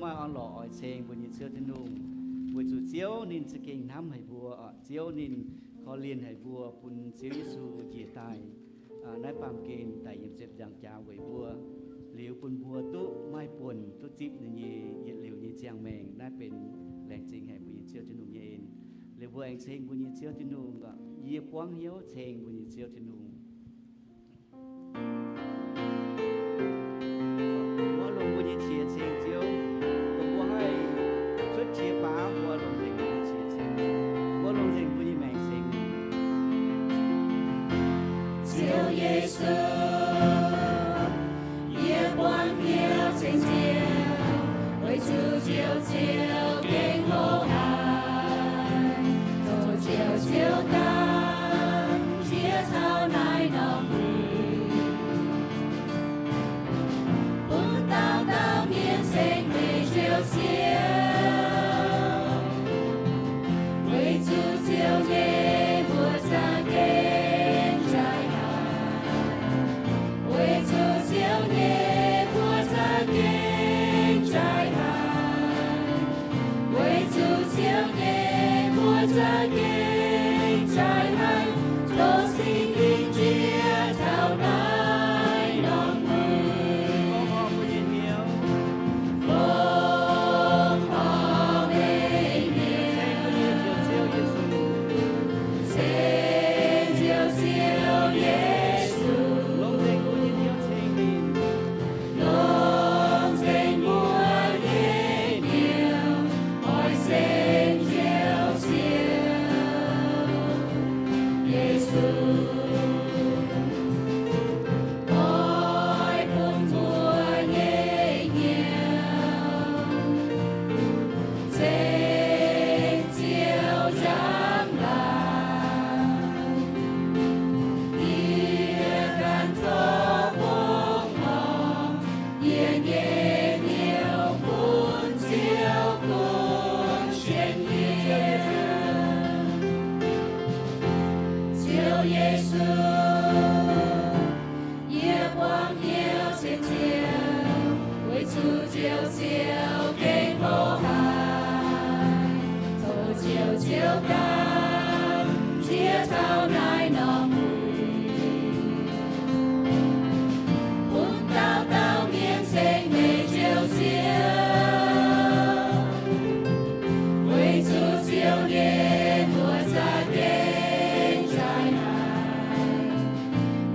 Maaih orn-lorqc oix ceng mbuo nyei Ziouv Tin-Hungh, weic zuqc Ziouv ninh za'gengh hnamv haic mbuo, Ziouv ninh korv-lienh haic mbuo bun Ziouv Yesu njiec daaih naaiv baamh gen daic yiem ziepc nzaangc jaax weic mbuo, liuz bun mbuo duqv maaih buonc duqv zipv ninh nyei yietc liuz nyei ziangh maengc. Naaiv benx laengz zingh haic mbuo nyei Ziouv Tin-Hungh nyei en. Liuz mbuo aengx ceng mbuo nyei Ziouv Tin-Hungh, yie buangv hnyouv ceng mbuo nyei Ziouv Tin-Hungh. Mbuo longc mbuo nyei qiex ceng Ziouv. Dongh mbuo haih cuotv qiex baav, mbuo longc nzengc mbuo nyei qiex ceng. Mbuo longc nzengc mbuo nyei maengc ceng. Ziouv Yesu, yie buangv hnyouv ceng Ziouv, weic zuqc Ziouv, Ziouv gengh hlo haic, zoux Ziouv, Ziouv ganh jiex taux naaiv norm buix, bun dauh dauh mienh ceng meih Ziouv Ziouv. Weic zuqc Ziouv nyei mbuox za'gengh nzaic haic. Weic zuqc Ziouv nyei mbuox za'gengh nzaic haic. Weic zuqc Ziouv nyei mbuox za'gengh nzaic haic, tov Singx Lingh jiex taux naaiv norm buix. Fongc horc meih nyei Ziouv Yesu, ceng Ziouv, Ziouv Yesu, longc nzengc mbuo nyei hnyouv ceng ninh. Longc nzengc mbuo nyei hnyouv oix ceng Ziouv, Ziouv Yesu. Oix bun mbuo nyei hnyouv ceng Ziouv njang-laangc. Yie ganh tov fongc horc yie nyei hnyouv bun Ziouv gunv sienx yie. Ziouv Yesu, yie buangv hnyouv ceng Ziouv, weic zuqc Ziouv, Ziouv gengh hlo haic, zoux Ziouv, Ziouv ganh jiex taux naaiv norm buix, bun dauh dauh mienh ceng meih Ziouv, Ziouv. Weic zuqc Ziouv nyei mbuox za'gengh nzaic haic.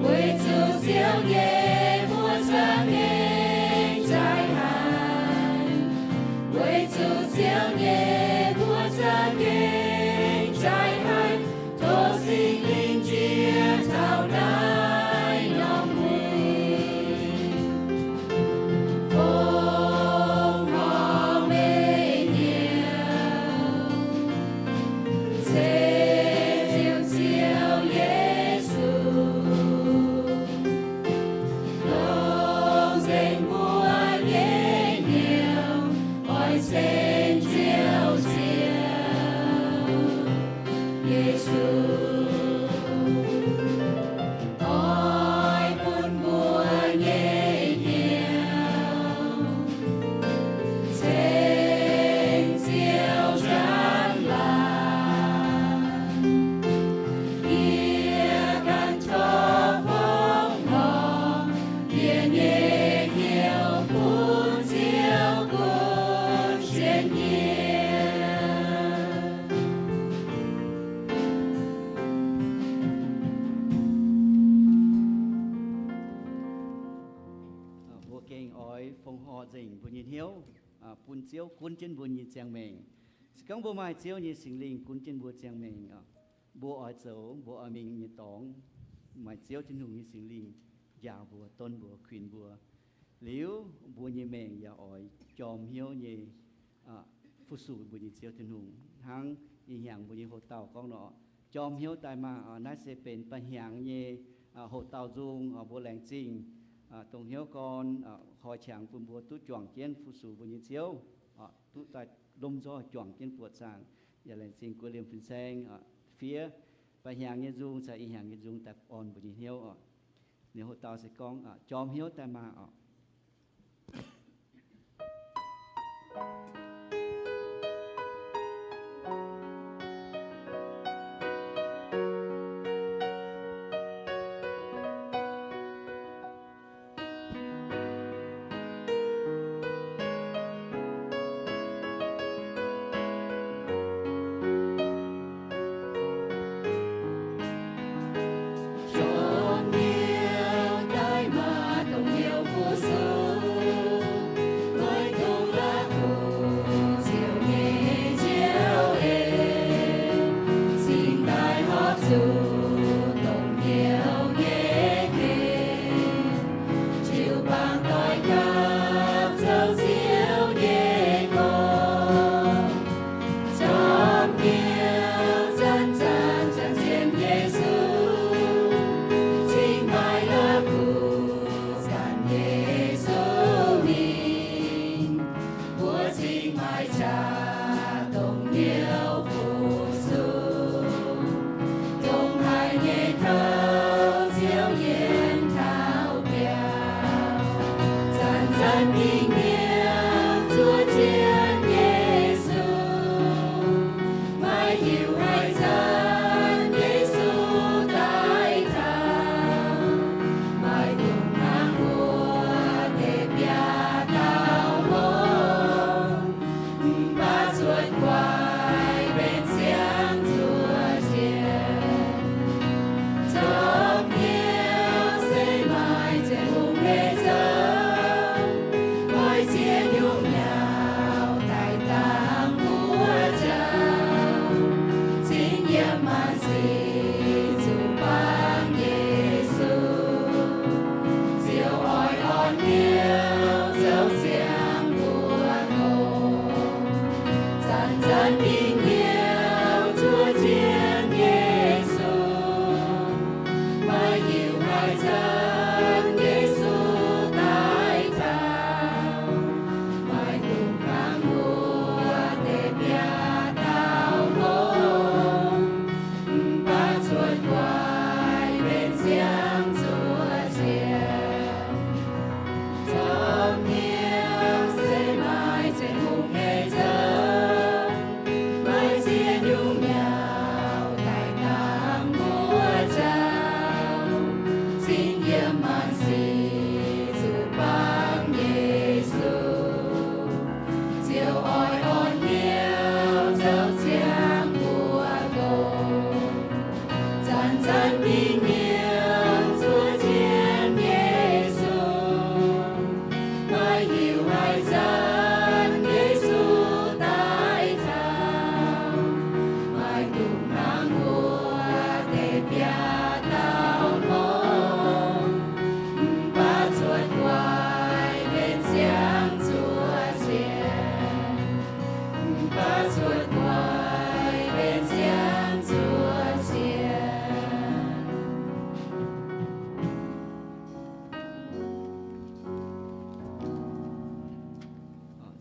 Weic zuqc Ziouv nyei mbuox za'gengh nzaic haic. Weic zuqc Ziouv nyei mbuox za'gengh nzaic haic, tov Singx Lingh jiex taux naaiv norm buix. Fongc horc meih nyei hnyouv ceng Ziouv, Ziouv Yesu. Longc nzengc mbuo nyei hnyouv oix ceng Ziouv, Ziouv Yesu. Oix bun mbuo nyei hnyouv ceng Ziouv njang-laangc. Yie ganh tov fongc horc yie nyei hnyouv bun Ziouv gunv sienx yie. Mbuo gengh oix fongc horc nzengc mbuo nyei hnyouv bun Ziouv gunv jienv mbuo nyei ziangh maengc. Se gorngv mbuo maaih Ziouv nyei Singx Lingh gunv jienv mbuo ziangh maengc, mbuo oix zoux mbuo oix mingh nyei dorngx, maaih Ziouv Tin-Hungh nyei Singx Lingh njaaux mbuo, donv mbuo, kuinx mbuo. Liuz mbuo nyei maengc yaac oix jorm hnyouv nyei fu-sux mbuo nyei Ziouv Tin-Hungh. Hnangv ih hnyangx mbuo nyei hoc-dauh gorngv nor, jorm hnyouv daaih maah! Naaiv se benx ba'hnyangx nyei hoc-dauh nzung. Mbuo laengz zingh dongh hnyouv gorn koi qangx bun mbuo duqv juangc jienv fu-sux mbuo nyei Ziouv, duqv daaih lomh nzoih juangc jienv buoqc zaangc. Yaac laengz zingh guei liemh fin-saeng fiev ba'hnyangx nyei nzung caux ih hnyangx nyei nzung daaih orn mbuo nyei hnyouv oc. Ninh hoc-dauh se gorngv, jorm hnyouv daaih maah oc.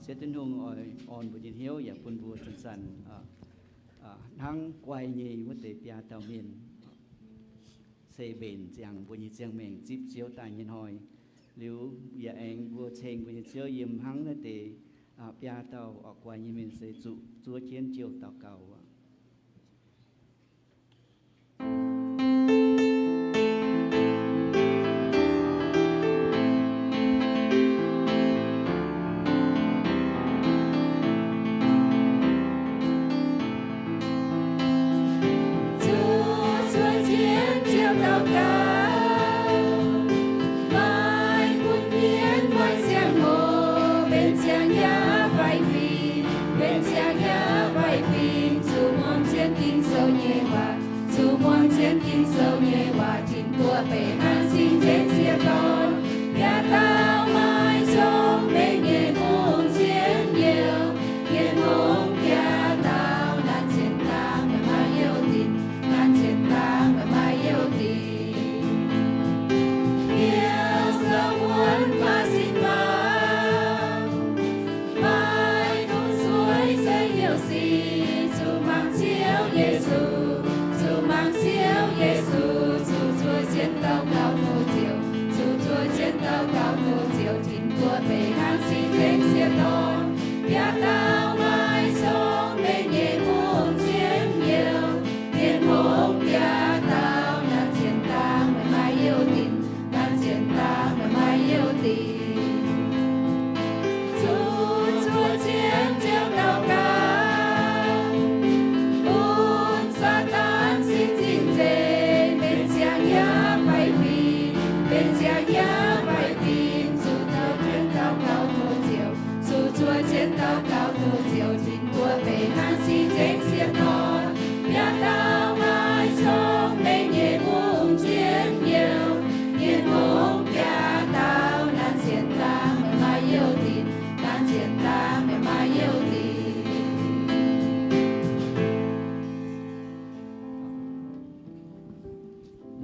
Ziouv Tin-Hungh oix orn mbuo nyei hnyouv yaac bun mbuo zanc-zanc hnangv guai nyei wuov deix biaa dauh mienh se mbenc ziangx mbuo nyei ziangh maengc zipv Ziouv daaih nyei hnoi. Liuz yaac aengx mbuo ceng mbuo nyei Ziouv yiem hnangv naaiv deix biaa dauh oix guai nyei mienh se zuqc zuov jienv jouh daux gaux aqv.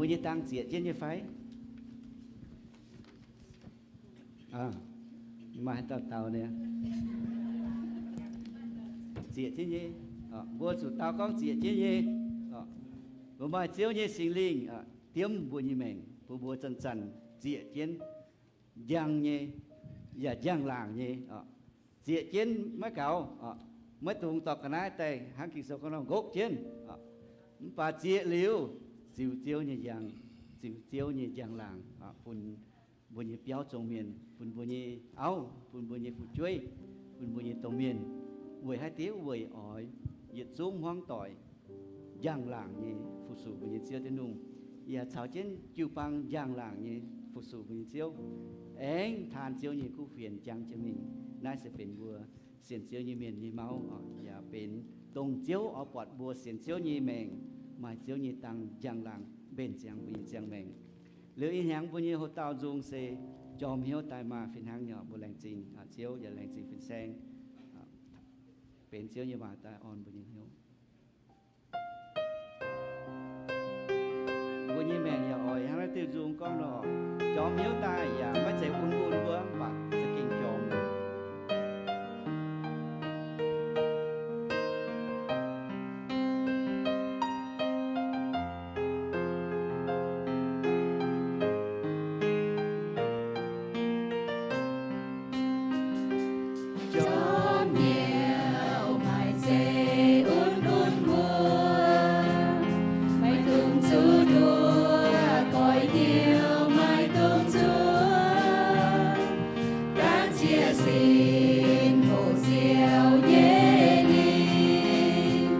Ziouv nyei dang zieqc jienv nyei fai? Maaih dauh dau nyei. Zieqc jienv nyei. Mbuo zuqc dau gorngv zieqc jienv nyei. Mbuo maaih Ziouv nyei Singx Lingh diemv mbuo nyei maengc, bun mbuo zanc-zanc zieqc jienv njang nyei, yaac njang-laangc nyei. Zieqc jienv maiv gaux, maiv dungx dorh ga'naaiv daaih hnangv Ging-Sou gorngv nor nqopv jienv. Mv baac zieqc liuz, ziux Ziouv nyei njang, ziux Ziouv nyei njang-laangc bun mbuo nyei biauv zong mienh, bun mbuo nyei auv, bun mbuo nyei fu'jueiv, bun mbuo nyei domh mienh, weic haaix diuc? Weic oix yietc zungv hmuangv doic njang-laangc nyei fu-sux mbuo nyei Ziouv Tin-Hungh, yaac caux jienv jiu-baang njang-laangc nyei fu-sux mbuo nyei Ziouv, aengx taan Ziouv nyei kuv fienx jangx jienv mingh. Naaiv se benx mbuo sienx Ziouv nyei mienh nyei mauv, yaac benx dongh Ziouv oix buatc mbuo sienx Ziouv nyei maengc maaih Ziouv nyei dang njang-laangc mbenc ziangx mbuo nyei ziangh maengc. Liuz ih hnyangx mbuo nyei houx-dauh nzung se jorm hnyouv daaih maah! Fih hnangv nyei, mbuo laengz zingh Ziouv yaac laengz zingh fin-saeng benx Ziouv nyei waac daaih orn mbuo nyei hnyouv. Mbuo nyei maengc yaac oix hnangv naaiv diuh nzung gorngv nor, jorm hnyouv daaih yaac maiv zeiz un-un mbuo, mv baac za'gengh jorm jorm hnyouv maiv zeiz un-un mbuo, maiv dungx zuqc nduov, goix hnyouv maiv dungx zuqc, gaanv jiex sin hoqc Ziouv nyei lingh,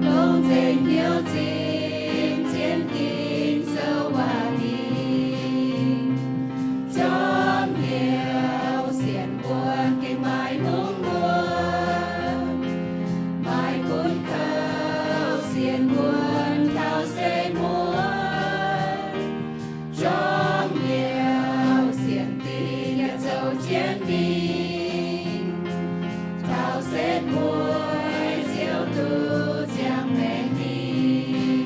longc nzengc hnyouv zipv jienv Ging-Sou waac mingh. Jorm hnyouv sienx muonc gengh maaih hungh muonc, maaih gunv kouv sienx muonc taux setv muonc. Jorm hnyouv sienx dingc yaac zoux jienv mingh, taux setv mueiz Ziouv duqv ziangh maengc mingh.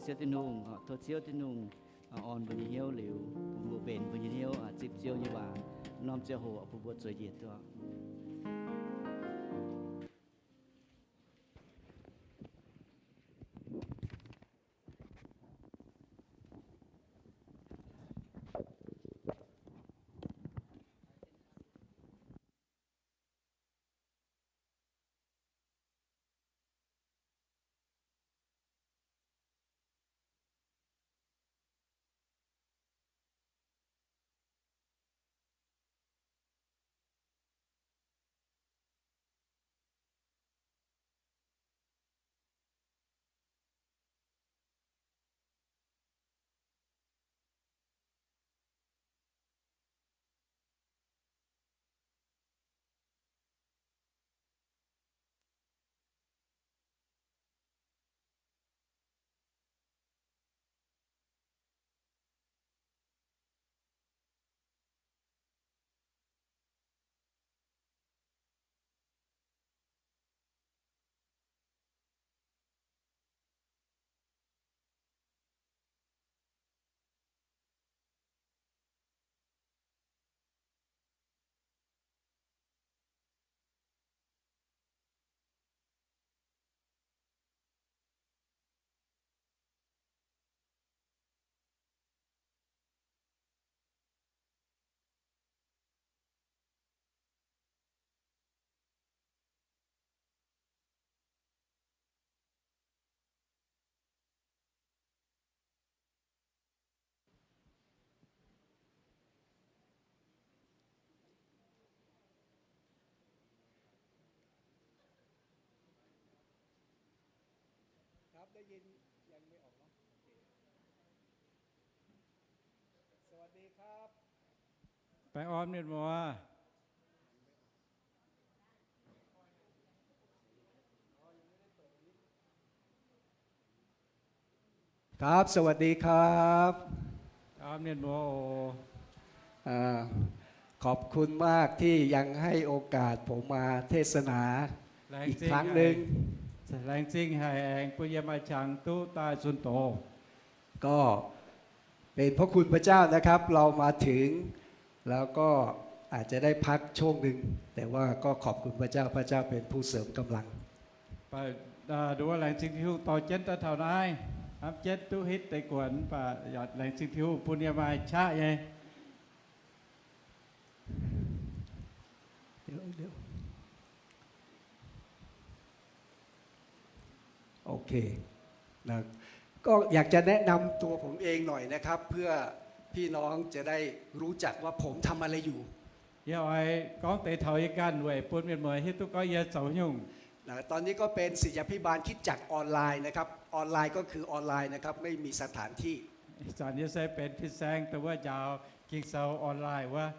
Ziouv Tin-Hungh, tov Ziouv Tin-Hungh orn mbuo nyei hnyouv liuz, bun mbuo mbenc mbuo nyei hnyouv zipv Ziouv nyei waac, norm ziangh hoc bun mbuo zueiz njiec duqv. Sawa'dik ครับ Baengh orn mienh muoz. Baengh orn mienh muoz oc. อ่า ขอบคุณมากที่ยังให้โอกาสผมมาเทศนาอีกครั้งหนึ่ง Laengz zingh haic aengx bun yie maaih qangx duqv daaih zunh doz. ก็เป็นพระคุณพระเจ้านะครับ เรามาถึง แล้วก็อาจจะได้พักช่วงหนึ่ง แต่ว่าก็ขอบคุณพระเจ้า พระเจ้าเป็นผู้เสริมกำลัง Mv baac nduov laengz zingh Tin-Hungh dorh jienv daaih taux naaiv, hnamv jienv duqv hitv deix guonc, mv baac laengz zingh Tin-Hungh bun yie maaih qaqv nyei. OK นะ ก็อยากจะแนะนำตัวผมเองหน่อยนะครับ เพื่อพี่น้องจะได้รู้จักว่าผมทำอะไรอยู่ Yie oix gorngv deix taux yie ganh weic bun mienh muoz hiuv duqv gorngv yie zoux nyungc. นะ ตอนนี้ก็เป็นศิษยาภิบาลคริสตจักรออนไลน์นะครับ ออนไลน์ก็คือออนไลน์นะครับ ไม่มีสถานที่ Ih zanc yie se benx fin-saeng dongh wuov njaaux Ging-Sou online wuov,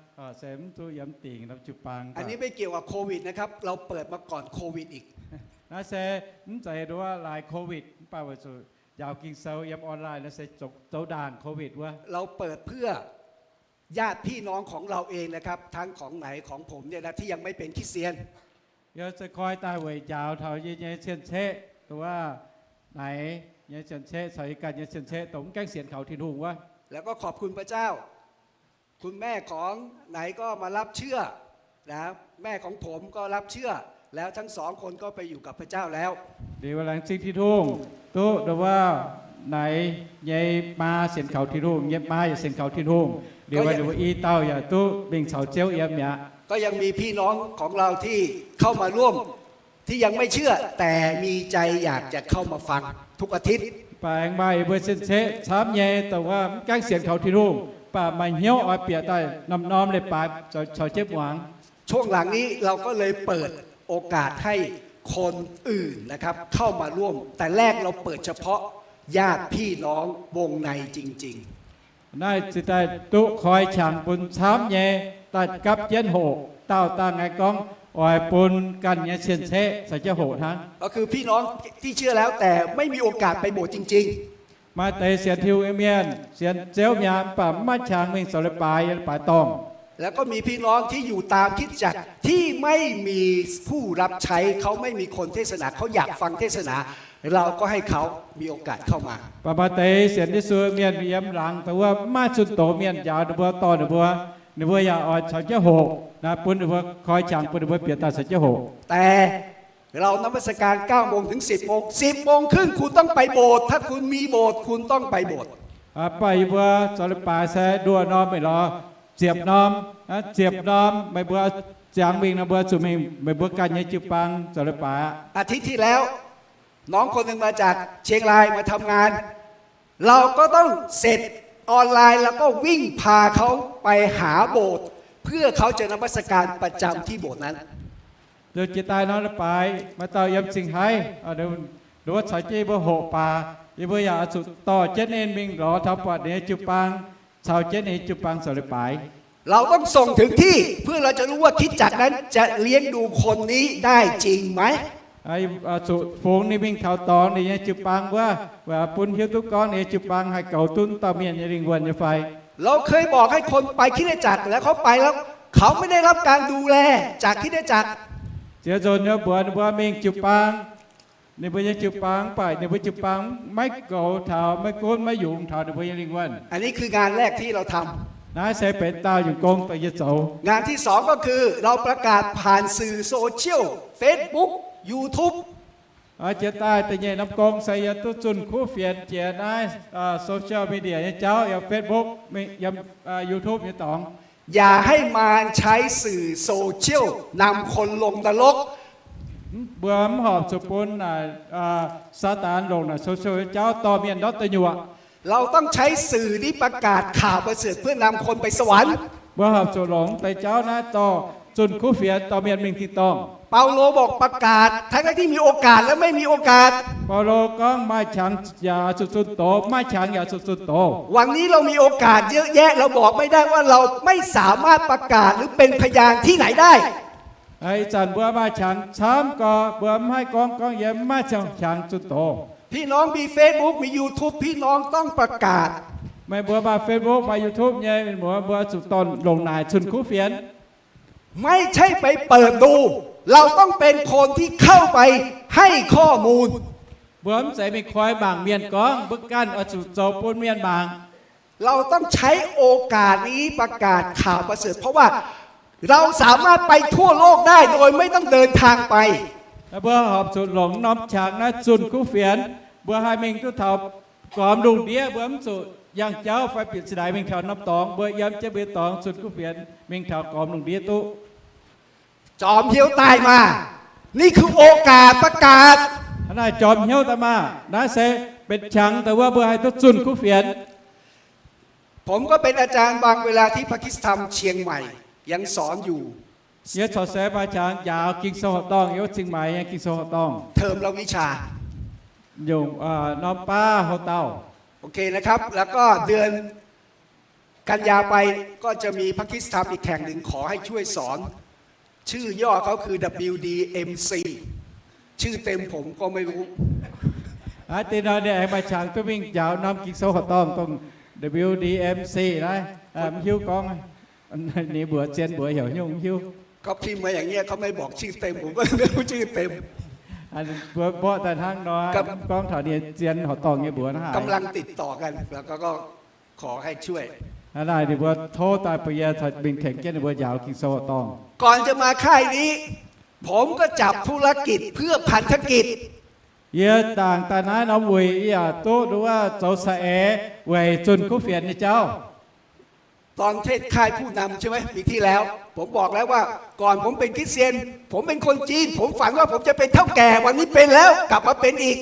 se mv duqv yiem dingc norm jiu-baang. อันนี้ไม่เกี่ยวกับโควิดนะครับ เราเปิดมาก่อนโควิดอีก Naaiv se mv zeiz nduov laaix โควิด mv baac weic zuqc njaaux Ging-Sou yiem online naaiv se zoux ndaangc โควิด wuov. เราเปิดเพื่อญาติพี่น้องของเราเองนะครับ ทั้งของไหนของผมเนี่ยนะ ที่ยังไม่เป็นคริสเตียน Yie se koi daaih weic njaaux taux yie nyei cien-ceqv, dongh wuov Naix nyei cien-ceqv caux yie ganh nyei cien-ceqv dongh mv gaengh sienx kaux Tin-Hungh wuov. แล้วก็ขอบคุณพระเจ้า คุณแม่ของไหนก็มารับเชื่อนะ แม่ของผมก็รับเชื่อ แล้วทั้งสองคนก็ไปอยู่กับพระเจ้าแล้ว Liuz laengz zingh Tin-Hungh duqv dongh wuov Naix nyei maa sienx kaux Tin-Hungh, yie maa yaac sienx kaux Tin-Hungh. Liuz wuov i dauh yaac duqv mingh caux Ziouv yiem mi'aqv. ก็ยังมีพี่น้องของเราที่เข้ามาร่วม ที่ยังไม่เชื่อ แต่มีใจอยากจะเข้ามาฟังทุกอาทิตย์ Mv baac aengx maaih mbuo cien-ceqv camv nyei dongh wuov mv gaengh sienx kaux Tin-Hungh, mv baac maaih hnyouv oix bieqc daaih norm-norm leiz-baaix caux jienv muangx. ช่วงหลังนี้เราก็เลยเปิดโอกาสให้คนอื่นนะครับเข้ามาร่วม แต่แรกเราเปิดเฉพาะญาติพี่น้องวงในจริงๆ Naaiv ziouc daaih duqv koi qangx bun camv nyei daaih gapv jienv hoqc dauh dangh aengx gorngv oix bun ganh nyei cien-ceqv caux jienv hoqc hnangv. ก็คือพี่น้องที่เชื่อแล้วแต่ไม่มีโอกาสไปโบสถ์จริงๆ Maaih deix sienx Tin-Hungh nyei mienh, sienx Ziouv mi'aqv, mv baac mv maaih qangx mingh zoux leiz-baaix, leiz-baaix dorngh. แล้วก็มีพี่น้องที่อยู่ตามคริสตจักรที่ไม่มีผู้รับใช้ เขาไม่มีคนเทศนา เขาอยากฟังเทศนา เราก็ให้เขามีโอกาสเข้ามา Baac maaih deix sienx Yesu mienh yiem laangz dongh wuov mv maaih zunh doz mienh njaaux ninh mbuo, dorh ninh mbuo, ninh mbuo yaac oix caux jienv hoqc naaiv, bun ninh mbuo koi qangx bun ninh mbuo bieqc daaih caux jienv hoqc. แต่เรานมัสการ เก้าโมง ถึง สิบโมง สิบโมงครึ่ง คุณต้องไปโบสถ์ ถ้าคุณมีโบสถ์ คุณต้องไปโบสถ์ Baac yie mbuo zoux leiz-baaix se nduoh norm meih lorz ziepc norm, ziepc norm meih mbuo ziangx mingh nor mbuo zuqc mingh meih mbuo ganh nyei jiu-baang zoux leiz-baaix aqv. อาทิตย์ที่แล้ว น้องคนหนึ่งมาจากเชียงรายมาทำงาน เราก็ต้องเสร็จออนไลน์ แล้วก็วิ่งพาเขาไปหาโบสถ์ เพื่อเขาจะนมัสการประจำที่โบสถ์นั้น Jiex daaih norm leiz-baaix maaih dauh yiem Zingh Haaix, ninh wuov caux jienv yie mbuo hoqc baac, yie mbuo yaac oix zuqc dorh jienv ninh mingh lorz taux buatc ninh nyei jiu-baang, caux jienv ninh nyei jiu-baang zoux leiz-baaix. เราต้องส่งถึงที่ เพื่อเราจะรู้ว่าคริสตจักรนั้นจะเลี้ยงดูคนนี้ได้จริงไหม Zuqc fungx ninh mingh taux dorngx ninh nyei jiu-baang wuov, weic bun hiuv duqv gorngv ninh nyei jiu-baang haih goux duqv dauh mienh nyei lingh wuonh nyei fai. เราเคยบอกให้คนไปคริสตจักร แล้วเขาไปแล้ว เขาไม่ได้รับการดูแลจากคริสตจักร Ziex nzunc yie mbuox ninh mbuo mingh jiu-baang, ninh mbuo nyei jiu-baang, mv baac ninh mbuo jiu-baang maiv goux taux, maiv gunv maiv yungz taux ninh mbuo nyei lingh wuonh. อันนี้คืองานแรกที่เราทำ Naaiv se benx dauh nyungc gong dongh yie zoux. งานที่สองก็คือ เราประกาศผ่านสื่อโซเชียล Facebook YouTube Jiex daaih da'nyeic norm gong se yie duqv zunh kuv fienx jiex naaiv social media nyei jauv, yiem Facebook, yiem YouTube nyei dorngx. อย่าให้มารใช้สื่อโซเชียลนำคนลงนรก Mbuo mv horpc zuqc bun naaic Saadaan longc naaic social nyei jauv dorh mienh ndortv deic nyuoqc. เราต้องใช้สื่อนี้ประกาศข่าวประเสริฐเพื่อนำคนไปสวรรค์ Mbuo horpc zuqc longc deix jauv naaiv dorh zunh kuv fienx dorh mienh mingh tin-dorngh. เปาโลบอกประกาศทั้งๆที่มีโอกาสและไม่มีโอกาส Baulo gorngv maaih qangx yaac zuqc zunh doz, maaih qangx yaac zuqc zunh doz. วันนี้เรามีโอกาสเยอะแยะ เราบอกไม่ได้ว่าเราไม่สามารถประกาศหรือเป็นพยานที่ไหนได้ Ih zanc mbuo maaih qangx camv gorx, mbuo mv haih gorngv, gorngv yie mv maaih qangx zunh doz. พี่น้องมี Facebook มี YouTube พี่น้องต้องประกาศ Meih mbuo maaih Facebook maaih YouTube nyei mienh muoz, mbuo zuqc dorh longc naaic zunh kuv fienx. ไม่ใช่ไปเปิดดู เราต้องเป็นคนที่เข้าไปให้ข้อมูล Mbuo mv zeiz mingh koi mangc mienh gorngv, mbuo ganh oix zuqc zoux bun mienh mangc. เราต้องใช้โอกาสนี้ประกาศข่าวประเสริฐ เพราะว่าเราสามารถไปทั่วโลกได้โดยไม่ต้องเดินทางไป Mbuo horpc zuqc longc norm qangx naaiv zunh kuv fienx, mbuo haih mingh duqv taux gormx lungh ndiev. Mbuo mv zuqc yangh jauv fai bieqc zinh ndaix mingh taux norm dorngx, mbuo yiem jienv mbuo nyei dorngx zunh kuv fienx mingh taux gormx lungh ndiev duqv. จอมเฮี้ยวใต้มา นี่คือโอกาสประกาศ Hnangv naaiv jorm hnyouv daaih maah! Naaiv se benx qangx daaih wuov mbuo haih duqv zunh kuv fienx. ผมก็เป็นอาจารย์บางเวลาที่พระคริสตธรรมเชียงใหม่ ยังสอนอยู่ Yie corc se maaih qangx njaaux Ging-Sou horqc dorngh, yiem wuov Zingh Maix nyei Ging-Sou horqc dorngh. เทอมละวิชา Nyungc norm baav houv dauh. โอเคนะครับ แล้วก็เดือน กันยาไปก็จะมีพระคริสตธรรมอีกแห่งหนึ่งขอให้ช่วยสอน ชื่อย่อเขาคือ ดับเบิลยู ดี เอ็ม ซี ชื่อเต็มผมก็ไม่รู้ Aa, deix nor ninh aengx maaih qangx duqv mingh njaaux norm Ging-Sou horqc dorngh dongh W D M C naaiv, mv hiuv gorngv ninh mbuox zien mbuox heuc nyungc mv hiuv. เขาพิมพ์มาอย่างเงี้ย เขาไม่บอกชื่อเต็ม ผมก็เลยไม่รู้ชื่อเต็ม Mbuo mborqv daaih hnangv nor, mv gorngv taux ninh zien horqc dorngh nyei mbuox hnangv haaix. กำลังติดต่อกัน แล้วก็ ขอให้ช่วย Hnangv naaic ninh mbuo tov daaih bun yie mingh tengx jienv ninh mbuo njaaux Ging-Sou horqc dorngh. ก่อนจะมาค่ายนี้ ผมก็จับธุรกิจเพื่อพันธกิจ Yie ndaangc daaih naaiv norm wuic yie yaac duqv nduov zoux saeng-eix weic zunh kuv fienx nyei jauv. ตอนเทศน์ค่ายผู้นำใช่ไหม ปีที่แล้ว ผมบอกแล้วว่า ก่อนผมเป็นคริสเตียน ผมเป็นคนจีน ผมฝันว่าผมจะเป็นเฒ่าแก่ วันนี้เป็นแล้ว กลับมาเป็นอีก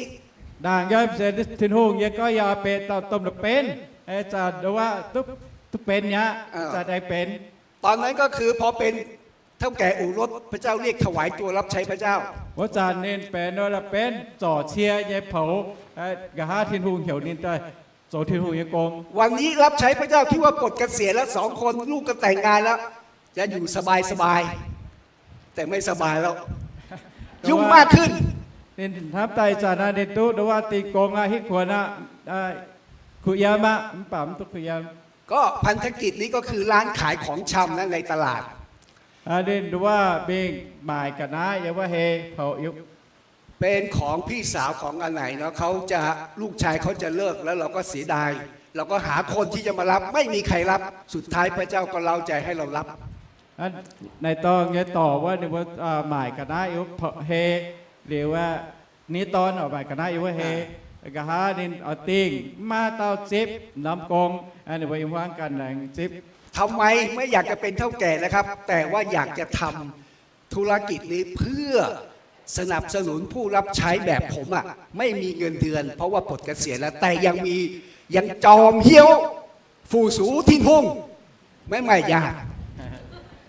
Ndaangc yiem sienx Tin-Hungh yie gorngv yie oix benx dauh domh la'benv, ih zanc nduov duqv benx mi'aqv, ih zanc aengx benx. ตอนนั้นก็คือพอเป็นเฒ่าแก่อู่รถ พระเจ้าเรียกถวายตัวรับใช้พระเจ้า Wuov zanc ninh benx nduov la'benv zorc cie nyei poux, nqa'haav Tin-Hungh heuc ninh daaih zoux Tin-Hungh nyei gong. วันนี้รับใช้พระเจ้า คิดว่าปลดเกษียณแล้ว สองคนลูกก็แต่งงานแล้ว จะอยู่สบายๆ แต่ไม่สบายแล้ว ยุ่งมากขึ้น Ninh hnamv daaih ih zanc naaiv ninh duqv nduov dingh gong aqv, hitv kuonx aqv, kuh yiem aqv, mv baac mv duqv kuh yiem. ก็พันธกิจนี้ก็คือร้านขายของชำนะในตลาด Ninh nduov mingh maaic ga'naaiv yiem wuov hei poux. เป็นของพี่สาวของอาไหนเนาะ เขาจะ ลูกชายเขาจะเลิกแล้ว เราก็เสียดาย เราก็หาคนที่จะมารับ ไม่มีใครรับ สุดท้ายพระเจ้าก็เร้าใจให้เรารับ Naaiv dorngx nyei dorc wuov, ninh mbuo maaic ga'naaiv yiem wuov hei, liuz wuov, ni dorn oix maaic ga'naaiv yiem wuov hei, nqa'haav ninh oix dingh, mv maaih dauh zipv norm gong, ninh mbuo yiem huaang ganh laengz zipv. ทำไมไม่อยากจะเป็นเฒ่าแก่นะครับ แต่ว่าอยากจะทำธุรกิจนี้เพื่อสนับสนุนผู้รับใช้แบบผมอะ ไม่มีเงินเดือน เพราะว่าปลดเกษียณแล้ว แต่ยังมี ยังจอมเฮี้ยว fu-sux Tin-Hungh ไม่ไม่ยาก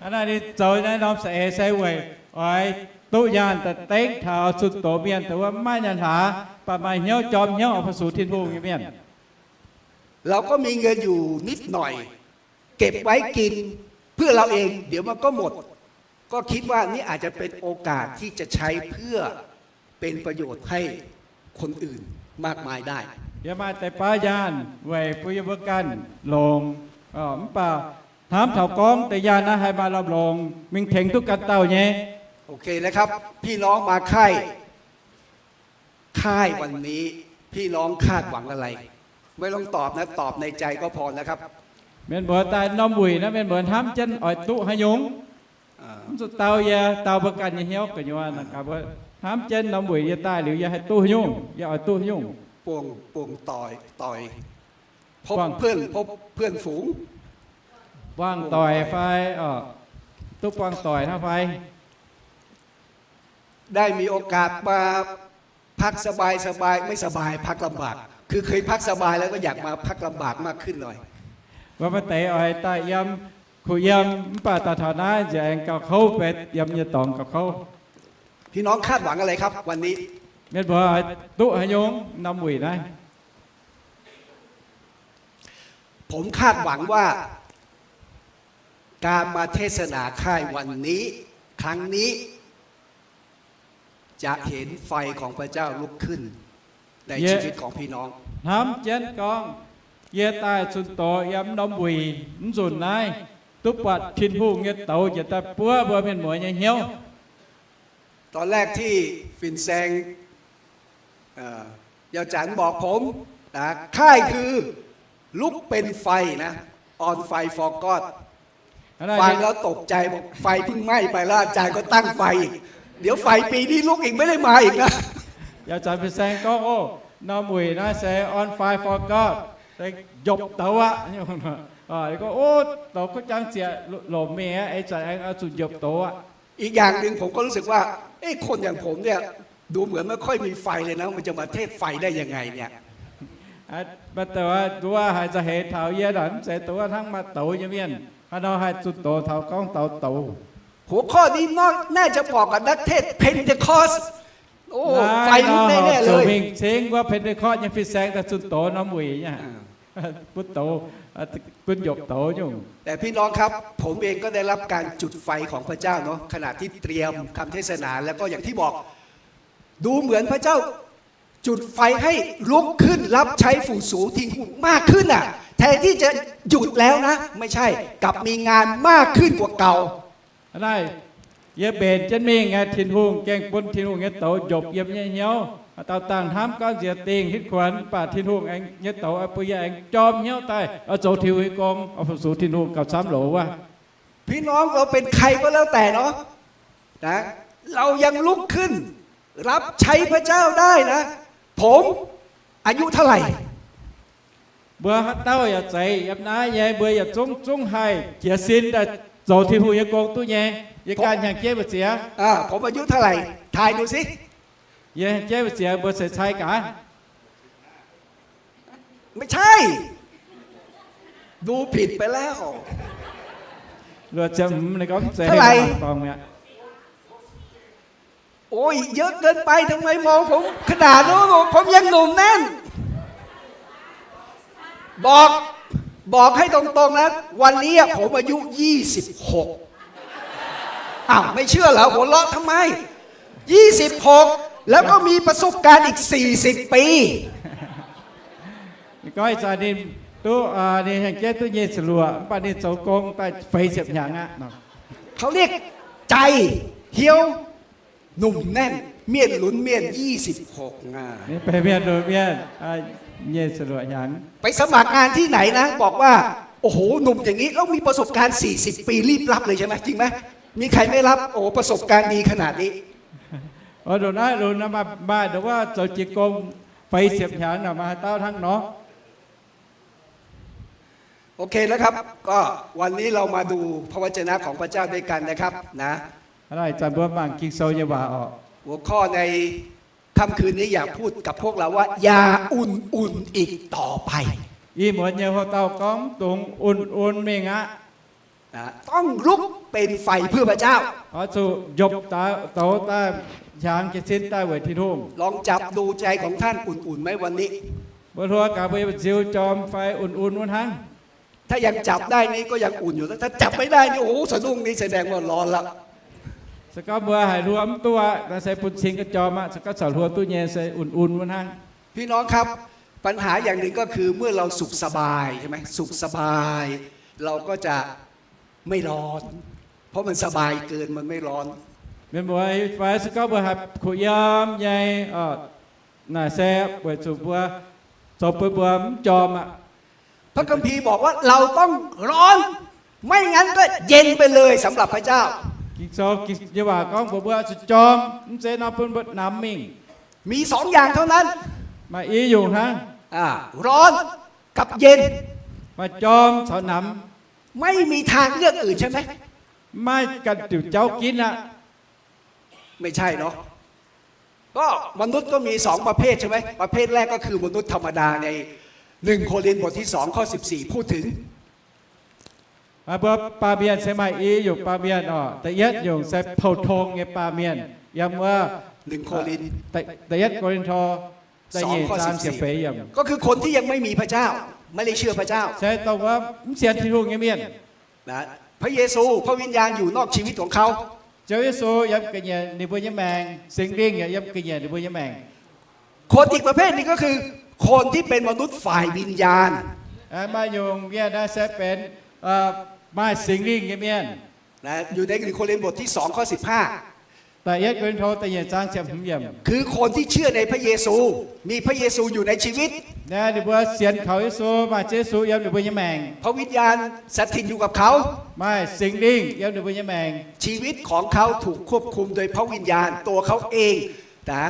Hnangv naaiv ninh zoux naaiv norm saeng-eix se weic oix duqv nyaanh daaih dengv taux zunh doz mienh, dongh wuov mv maaih nyaanh hlaax, mv baac maaih hnyouv jorm hnyouv oix fu-sux Tin-Hungh nyei mienh. เราก็มีเงินอยู่นิดหน่อย เก็บไว้กินเพื่อเราเอง เดี๋ยวมันก็หมด ก็คิดว่านี่อาจจะเป็นโอกาสที่จะใช้เพื่อเป็นประโยชน์ให้คนอื่นมากมายได้ Yie maaih deix baav nyaanh weic bun yie mbuo ganh longx, mv baac hnamv taux gorngv deix nyaanh naaiv haih maaih lamh longx mingh tengx duqv ganh dauh nyei. โอเคนะครับ พี่น้องมาค่าย ค่ายวันนี้ พี่น้องคาดหวังอะไร ไม่ต้องตอบนะ ตอบในใจก็พอนะครับ Mienh muoz daaih norm wuic naaiv, mienh muoz hnamv jienv oix duqv haaix nyungc? Mv zuqc dau yie, dau mbuo ganh nyei hnyouv gu'nyuoz. Hnamv jienv norm wuic yie daaih liuz yie haih duqv haaix nyungc, yie oix duqv haaix nyungc. ป่วง ป่วงต่อย ต่อย พบเพื่อน พบเพื่อนฝูง buangh doic fai, duqv buangh doic hnangv fai. ได้มีโอกาสมาพักสบายๆ ไม่สบาย พักลำบาก คือเคยพักสบายแล้วก็อยากมาพักลำบากมากขึ้นหน่อย Mbuo maaih deix oix daaih yiem kuh yiem, mv baac daaih taux naaiv nziex aengx gauh kouv, benx yiem nyei dorngx gauh kouv. พี่น้องคาดหวังอะไรครับ วันนี้ Mienh muoz oix duqv haaix nyungc norm wuic naaiv? ผมคาดหวังว่า การมาเทศนาค่ายวันนี้ ครั้งนี้ จะเห็นไฟของพระเจ้าลุกขึ้นในชีวิตของพี่น้อง Hnamv jienv gorngv, yie daaih zunh doz yiem norm wuic mv nzunc naaiv, duqv buatc Tin-Hungh nyei douz njiec daaih buov mbuo mienh muoz nyei hnyouv. ตอนแรกที่ Fin-Saeng เอ่อ ยาวจันทร์บอกผมนะ ค่ายคือลุกเป็นไฟนะ On Fire for God ฟังแล้วตกใจ บอกไฟเพิ่งไหม้ไปแล้วอาจารย์ก็ตั้งไฟอีก เดี๋ยวไฟปีนี้ลุกอีกไม่ได้มาอีกนะ Yauh zanc Fin-Saeng gorngv, Ov, norm wuic naaiv se On Fire for God, se njopc douz aqv. Gorngv, Ov, douz kuv jangv ziec lomc mingh aqv, ih zanc aengx oix zuqc njopc douz aqv. อีกอย่างหนึ่งผมก็รู้สึกว่า เอ๊ะ คนอย่างผมเนี่ย ดูเหมือนไม่ค่อยมีไฟเลยนะ มันจะมาเทศน์ไฟได้ยังไงเนี่ย Mv baac dongh wuov haiz nzauh heix taux yie naaic mv zeiz dongh wuov hnangv maaih douz nyei mienh, haaix nor haih zunh doz taux gorngv douz douz. หัวข้อนี้น่าจะเหมาะกับนักเทศน์ Pentecost โอ้ ไฟลุกแน่ๆเลย Zoux mingh cingv wuov Pentecost nyei fin-saeng daaih zunh doz norm wuic nyei, bun douz, bun njopc douz nyungc. แต่พี่น้องครับ ผมเองก็ได้รับการจุดไฟของพระเจ้าเนาะ ขณะที่เตรียมคำเทศนา แล้วก็อย่างที่บอก ดูเหมือนพระเจ้าจุดไฟให้ลุกขึ้นรับใช้ fu-sux Tin-Hungh มากขึ้นน่ะ แทนที่จะหยุดแล้วนะ ไม่ใช่ กลับมีงานมากขึ้นกว่าเก่า Naaiv, yie mbenc jienv mingh aeqv, Tin-Hungh gengh bun Tin-Hungh nyei douz njopc yiem nyei hnyouv. Dauh dangh hnamv gorngv nziex dingh hitv kuonx, mv baac Tin-Hungh aengx nyei douz bun yie aengx jorm hnyouv daaih oix zoux Tin-Hungh nyei gong, oix fu-sux Tin-Hungh gauh camv loz wuov. พี่น้อง เราเป็นใครก็แล้วแต่เนาะ นะ เรายังลุกขึ้น รับใช้พระเจ้าได้นะ ผมอายุเท่าไหร่ Mbuo haaix dauh yaac zeiz yiem naaiv nyei, mbuo yietc zungv zungv haih jiez sin daaih zoux Tin-Hungh nyei gong duqv nyei. Yie ganh hnyangx-jeiv mbu'ziex? อ่า ผมอายุเท่าไหร่ ทายดูสิ Yie hnyangx-jeiv mbu'ziex, mbuo seix cai gaax. ไม่ใช่ ดูผิดไปแล้ว Luoqc ziepc hmz ninh gorngv mv zeiz haaix dauh mi'aqv. โอ้ย เยอะเกินไป ทำไมมองผมขนาดนั้น ผมยังหนุ่มแน่น บอก บอกให้ตรงๆนะ วันนี้ผมอายุ ยี่สิบหก อ้าว ไม่เชื่อเหรอ หัวเราะทำไม ยี่สิบหก แล้วก็มีประสบการณ์อีก สี่สิบ ปี Ninh gorngv ih zanc ninh duqv, ninh hnyangx-jeiv duqv nyic ziepc luoqc, mv baac ninh zoux gong daaih feix ziepc hnyangx aqv. เขาเรียกใจ เฮี้ยว หนุ่มแน่น Mienh lunx mienh ยี่สิบหก อ่ะ นี่เป็นเมียนหลวงเมียน อ่า เมียนสลัวหยาง ไปสมัครงานที่ไหนนะ บอกว่า โอ้โห หนุ่มอย่างนี้ แล้วมีประสบการณ์ สี่สิบ ปี รีบรับเลยใช่ไหม จริงไหม มีใครไม่รับ โอ้โห ประสบการณ์ดีขนาดนี้ Ov, ndongc naaiv lunx nor maaih, maaih ndongc wuov zoux jiez gong feix ziepc hnyangx nor maaih haaix dauh hnangv nor? โอเคนะครับ ก็วันนี้เรามาดูพระวจนะของพระเจ้าด้วยกันนะครับนะ Hnangv naaic zanc mbuo mangc Ging-Sou nyei waac oc. หัวข้อในค่ำคืนนี้อยากพูดกับพวกเราว่า อย่าอุ่นๆ อีกต่อไป Ih muonz nyei houx dauh gorngv, mv dungx un-un mingh aqv. ต้องลุกเป็นไฟเพื่อพระเจ้า Oix zuqc njopv douz daaih, hnyangx jiez sin daaih weic Tin-Hungh. ลองจับดูใจของท่าน อุ่นๆ ไหมวันนี้ Mbuo hluo gaax mbuo nyei nziu jorm fai un-un wuov hnangv. ถ้ายังจับได้นี่ก็ยังอุ่นอยู่นะ ถ้าจับไม่ได้นี่ โอ้โห สะดุ้งนี่แสดงว่าร้อนแล้ว Se gorngv mbuo haih hluo mv duqv aqv, naaiv se bun cing ga'jorm aqv. Se gorngv corc hluo duqv nyei se un-un wuov hnangv. พี่น้องครับ ปัญหาอย่างหนึ่งก็คือเมื่อเราสุขสบายใช่ไหม สุขสบาย เราก็จะไม่ร้อน เพราะมันสบายเกิน มันไม่ร้อน Mienh muoz, fai se gorngv mbuo haih kuh yiem nyei, naaic se weic zuqc mbuo zoux bun mbuo mv jorm aqv. พระคัมภีร์บอกว่าเราต้องร้อน ไม่งั้นก็เย็นไปเลยสำหรับพระเจ้า Ging-Sou, Ging-Sou nyei waac gorngv mbuox mbuo zuqc jorm, mv zeiz nor bun mbuo namx mingh. มีสองอย่างเท่านั้น Maaih i nyungc hnangv. อ่า ร้อนกับเย็น Maaih jorm caux namx. ไม่มีทางเลือกอื่นใช่ไหม Maiv maaih ganh diuc jauv ginv aqv. ไม่ใช่เนาะ ก็มนุษย์ก็มีสองประเภทใช่ไหม ประเภทแรกก็คือมนุษย์ธรรมดาใน หนึ่ง โครินธ์ บทที่สอง ข้อสิบสี่ พูดถึง Mbuo baamh mienh se maaih i nyungc baamh mienh oc. Da'yietv nyungc se pou-tong nyei baamh mienh, yiem wuov หนึ่ง โครินธ์ Da'yietv Ko^lin^to da'nyeic zaang ziepc feix yiemc. ก็คือคนที่ยังไม่มีพระเจ้า ไม่ได้เชื่อพระเจ้า Se dongh wuov mv sienx Tin-Hungh nyei mienh. นะ พระเยซู พระวิญญาณอยู่นอกชีวิตของเขา Ziouv Yesu yiem ga'nyiec ninh mbuo nyei maengc, Singx Lingh yaac yiem ga'nyiec ninh mbuo nyei maengc. คนอีกประเภทหนึ่งก็คือคนที่เป็นมนุษย์ฝ่ายวิญญาณ Maaih nyungc mienh naaiv se benx maaih Singx Lingh nyei mienh. นะ อยู่ใน หนึ่ง โครินธ์ บทที่สอง ข้อสิบห้า Da'yietv Ko^lin^to da'nyeic zaang ziepc hmz yiemc. คือคนที่เชื่อในพระเยซู มีพระเยซูอยู่ในชีวิต Naaiv ninh mbuo sienx kaux Yesu, maaih Ziouv Yesu yiem ninh mbuo nyei maengc. พระวิญญาณสถิตอยู่กับเขา Maaih Singx Lingh yiem ninh mbuo nyei maengc. ชีวิตของเขาถูกควบคุมโดยพระวิญญาณ ตัวเขาเองนะ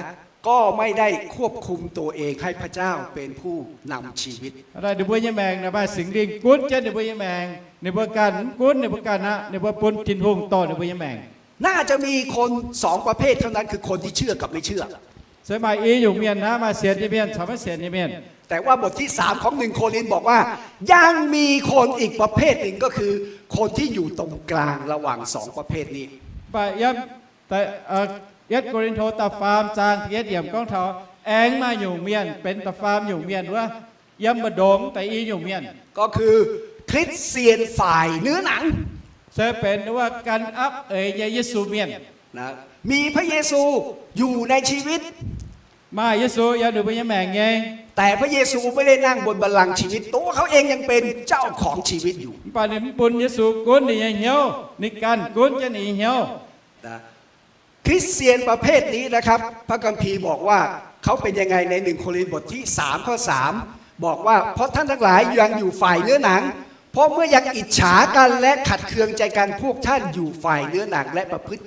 ก็ไม่ได้ควบคุมตัวเองให้พระเจ้าเป็นผู้นำชีวิต Hnangv naaic ninh mbuo nyei maengc naaic maaih Singx Lingh gunv jienv ninh mbuo nyei maengc. Ninh mbuo ganh mv gunv ninh mbuo ganh aqv. Ninh mbuo bun Tin-Hungh dorh ninh mbuo nyei maengc. น่าจะมีคนสองประเภทเท่านั้น คือคนที่เชื่อกับไม่เชื่อ Se maaih i nyungc mienh naaiv, maaih sienx nyei mienh caux maiv sienx nyei mienh. แต่ว่าบทที่สาม ของ หนึ่ง โครินธ์ บอกว่า ยังมีคนอีกประเภทหนึ่ง ก็คือคนที่อยู่ตรงกลางระหว่างสองประเภทนี้ Mv baac yiem Da'yietv Ko^lin^to da'faam zaang da'yietv yiemc gorngv taux aengx maaih nyungc mienh benx da'faam nyungc mienh wuov, yiem mbu'ndongx da'yi nyungc mienh, ก็คือคริสเตียนฝ่ายเนื้อหนัง se benx wuov gan apv eix nyei Yesu mienh. นะ มีพระเยซูอยู่ในชีวิต Maaih Yesu yiem ninh mbuo nyei maengc nyei. แต่พระเยซูไม่ได้นั่งบนบัลลังก์ชีวิต ตัวเขาเองยังเป็นเจ้าของชีวิตอยู่ Mv baac ninh mv bun Yesu gunv ninh nyei hnyouv. Ninh ganh gunv jienv ninh nyei hnyouv. นะ คริสเตียนประเภทนี้นะครับ พระคัมภีร์บอกว่าเขาเป็นยังไง ใน หนึ่ง โครินธ์ บทที่สาม ข้อสาม บอกว่า เพราะท่านทั้งหลายยังอยู่ฝ่ายเนื้อหนัง เพราะเมื่อยังอิจฉากันและขัดเคืองใจกัน พวกท่านอยู่ฝ่ายเนื้อหนังและประพฤติ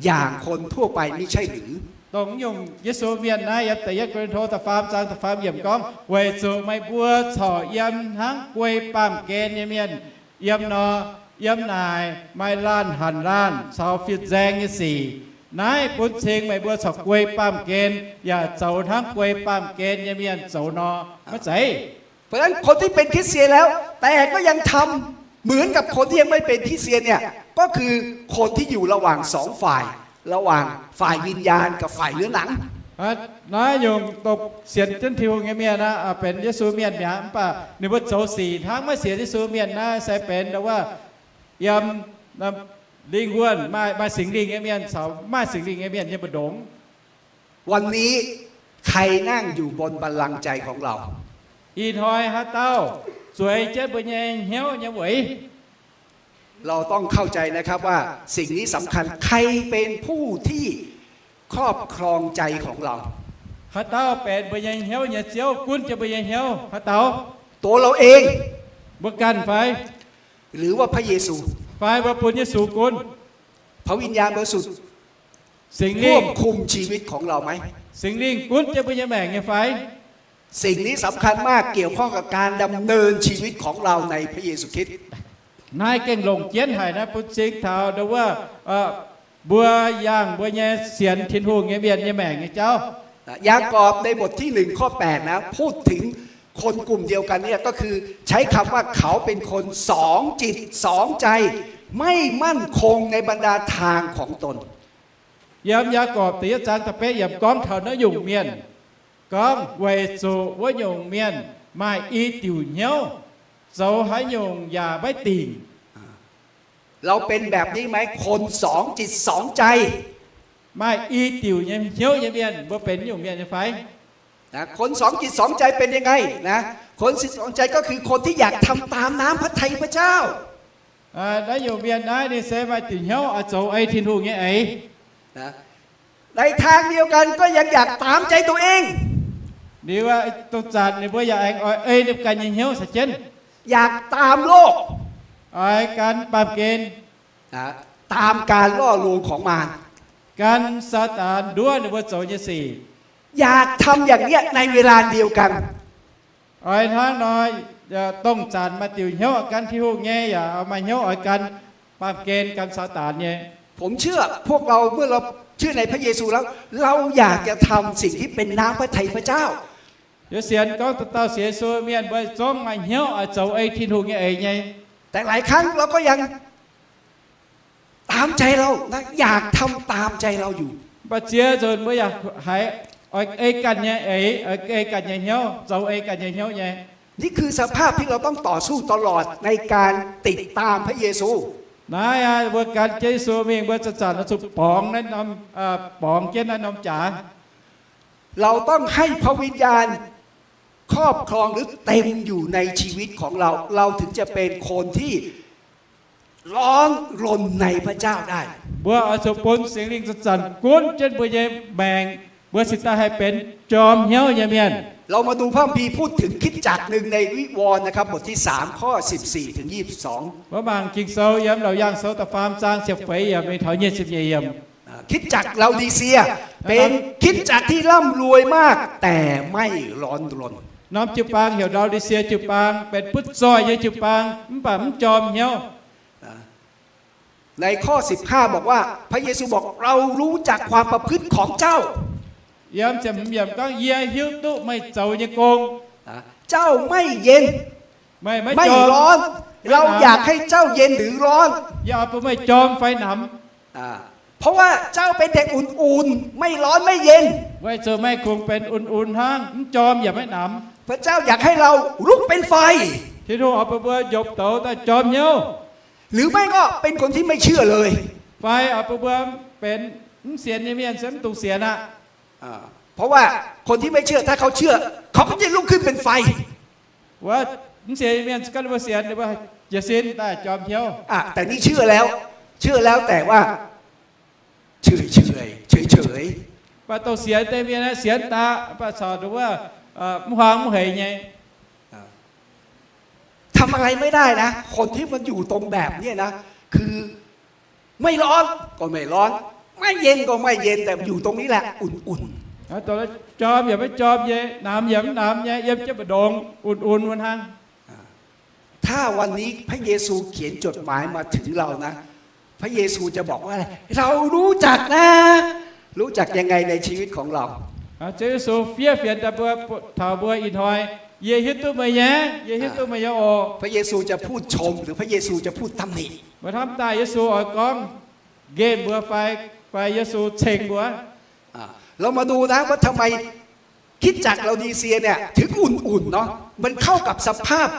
อย่างคนทั่วไปมิใช่หรือ Dongh nyungc Yesu mienh naaiv yiem Da'yietv Ko^lin^to da'faam zaang da'faam yiemc gorngv, weic zuqc meih mbuo corc yiem hnangv guei baamh gen nyei mienh, yiem nor, yiem naaic maaih laanh hanc laanh caux fin-nzaeng nyei sic. Naaiv bun cing meih mbuo corc guei baamh gen, yaac zoux hnangv guei baamh gen nyei mienh zoux nor, maiv zeiz. เพราะฉะนั้นคนที่เป็นคริสเตียนแล้ว แต่ก็ยังทำเหมือนกับคนที่ยังไม่เป็นคริสเตียนเนี่ย ก็คือคนที่อยู่ระหว่างสองฝ่าย ระหว่างฝ่ายวิญญาณกับฝ่ายเนื้อหนัง Naaiv nyungc dongh sienx jienv Tin-Hungh nyei mienh aqv, benx Yesu mienh mi'aqv, mv baac ninh mbuo zoux sic hnangv maiv sienx Yesu mienh naaiv se benx dongh wuov yiem lingh wuonh maaih, maaih Singx Lingh nyei mienh caux maaih Singx Lingh nyei mienh nyei mbu'ndongx. วันนี้ใครนั่งอยู่บนบัลลังก์ใจของเรา Ih hnoi haaix dauh zueiz jienv mbuo nyei hnyouv nyei weic? เราต้องเข้าใจนะครับว่าสิ่งนี้สำคัญ ใครเป็นผู้ที่ ครอบครองใจของเรา Haaix dauh benx mbuo nyei hnyouv nyei ziouv, gunv jienv mbuo nyei hnyouv? Haaix dauh? ตัวเราเอง Mbuo ganh fai? หรือว่าพระเยซู Fai mbuo bun Yesu gunv? พระวิญญาณบริสุทธิ์ Singx Lingh ควบคุมชีวิตของเราไหม Singx Lingh gunv jienv mbuo nyei maengc nyei fai? สิ่งนี้สำคัญมาก เกี่ยวข้องกับการดำเนินชีวิตของเราในพระเยซูคริสต์ Naaiv gengh longc jienv haic naaiv, bun cing taux ndo wuov mbuo yangh mbuo nyei sienx Tin-Hungh nyei mienh nyei maengc nyei jauv. ยากอบในบทที่หนึ่งข้อแปดนะ พูดถึงคนกลุ่มเดียวกันเนี่ย ก็คือใช้คำว่าเขาเป็นคนสองจิตสองใจ ไม่มั่นคงในบรรดาทางของตน Yiem Yaagorpc da'yietv zaang da'betv yiemc gorngv taux naaiv nyungc mienh, gorngv weic zuqc wuov nyungc mienh maaih i diuc hnyouv, zoux haaix nyungc yaac maiv dingc. เราเป็นแบบนี้ไหม คนสองจิตสองใจ Maaih i diuc nyei hnyouv nyei mienh, mbuo benx nyungc mienh nyei fai? นะ คนสองจิตสองใจเป็นยังไงนะ คนสองจิตสองใจก็คือคนที่อยากทำตามน้ำพระทัยพระเจ้า Naaiv nyungc mienh naaiv ninh se maaih diuc hnyouv oix zoux ei Tin-Hungh nyei eix. ในทางเดียวกันก็ยังอยากตามใจตัวเอง Liuz dongh zanc ninh mbuo yaac aengx oix ei ninh ganh nyei hnyouv caux jienv อยากตามโลก oix gan baamh gen, ตามการล่อลวงของมาร gan Saadaan nduov ninh mbuo zoux nyei sic. อยากทำอย่างเนี้ยในเวลาเดียวกัน Oix hnangv nor, dongh zanc maaih diuc hnyouv gan Tin-Hungh nyei yaac maaih hnyouv oix gan baamh gen gan Saadaan nyei. ผมเชื่อ พวกเราเมื่อเราเชื่อในพระเยซูแล้ว เราอยากจะทำสิ่งที่เป็นน้ำพระทัยพระเจ้า Yie sienx gorngv dauh dauh sienx Yesu mienh mbuo zungv maaih hnyouv oix zoux ei Tin-Hungh nyei eix nyei. แต่หลายครั้งเราก็ยังตามใจเรานะ อยากทำตามใจเราอยู่ Mv baac ziex nzunc mbuo yaac haiz oix ei ganh nyei eix, oix ei ganh nyei hnyouv, zoux ei ganh nyei hnyouv nyei. นี่คือสภาพที่เราต้องต่อสู้ตลอดในการติดตามพระเยซู Naaiv aqv, mbuo gan jienv Yesu mingh, mbuo zanc-zanc oix zuqc borngz naaiv norm, borngz jienv naaiv norm jaax. เราต้องให้พระวิญญาณครอบครองหรือเต็มอยู่ในชีวิตของเรา เราถึงจะเป็นคนที่ร้อนรนในพระเจ้าได้ Mbuo oix zuqc bun Singx Lingh zanc-zanc gunv jienv mbuo nyei maengc, mbuo cingx daaih haih benx jorm hnyouv nyei mienh. เรามาดูพระคัมภีร์พูดถึงคริสตจักรหนึ่งในวิวรณ์นะครับ บทที่สาม ข้อสิบสี่ถึงยี่สิบสอง Mbuo mangc Ging-Sou yiem Laauc Yaangh Sou da'faam zaang ziepc feix yiemc mingh taux nyic ziepc nyeic yiemc. คริสตจักรลาโอดีเซียเป็นคริสตจักรที่ร่ำรวยมากแต่ไม่ร้อนรน Norm jiu-baang heuc Laodicie jiu-baang, benx butv zoih nyei jiu-baang, mv baac mv jorm hnyouv. ในข้อสิบห้าบอกว่า พระเยซูบอก เรารู้จักความประพฤติของเจ้า Yiem ziepc hmz yiemc gorngv, Yie hiuv duqv meih zoux nyei gong. เจ้าไม่เย็น Meih maiv jorm, ไม่ร้อน เราอยากให้เจ้าเย็นหรือร้อน Yie oix bun meih jorm fai namx. เพราะว่าเจ้าเป็นเด็กอุ่นๆ ไม่ร้อนไม่เย็น Weic zuqc meih kungx benx un-un hnangv, mv jorm yaac maiv namx. พระเจ้าอยากให้เราลุกเป็นไฟ Tin-Hungh oix bun mbuo njopc douz daaih jorm hnyouv. หรือไม่ก็เป็นคนที่ไม่เชื่อเลย Fai oix bun mbuo benx mv sienx nyei mienh, se mv dungx sienx aqv. เพราะว่าคนที่ไม่เชื่อ ถ้าเขาเชื่อ เขาก็จะลุกขึ้นเป็นไฟ Wuov, mv sienx nyei mienh, se gorngv ninh mbuo sienx, ninh mbuo jiez sin daaih jorm hnyouv. แต่นี่เชื่อแล้ว เชื่อแล้วแต่ว่าเฉยๆ เฉยๆ Mv baac dongh sienx deix mienh aeqv, sienx daaih, mv baac corc nduov wuov, mv huaang mv heix nyei. ทำอะไรไม่ได้นะ คนที่มันอยู่ตรงแบบเนี้ยนะ คือไม่ร้อนก็ไม่ร้อน ไม่เย็นก็ไม่เย็น แต่อยู่ตรงนี้แหละอุ่นๆ Dongh jorm yaac maiv jorm nyei, namx yaac mv namx nyei, yiem jienv mbu'ndongx un-un wuov hnangv. ถ้าวันนี้พระเยซูเขียนจดหมายมาถึงเรา พระเยซูจะบอกว่า เรารู้จักนะ รู้จักยังไงในชีวิตของเรา Ziouv Yesu fiev fienx daaih mbuo, taux mbuo ih hnoi, Yie hiuv duqv meih nyei, yie hiuv duqv meih nyei oc. พระเยซูจะพูดชม หรือพระเยซูจะพูดตำหนิ Mbuo hnamv daaih Yesu oix gorngv nqemh mbuo fai, fai Yesu ceng mbuo. เรามาดูนะว่าทำไมคริสตจักรลาโอดีเซียเนี่ยถึงอุ่นๆ เนาะ มันเข้ากับสภาพ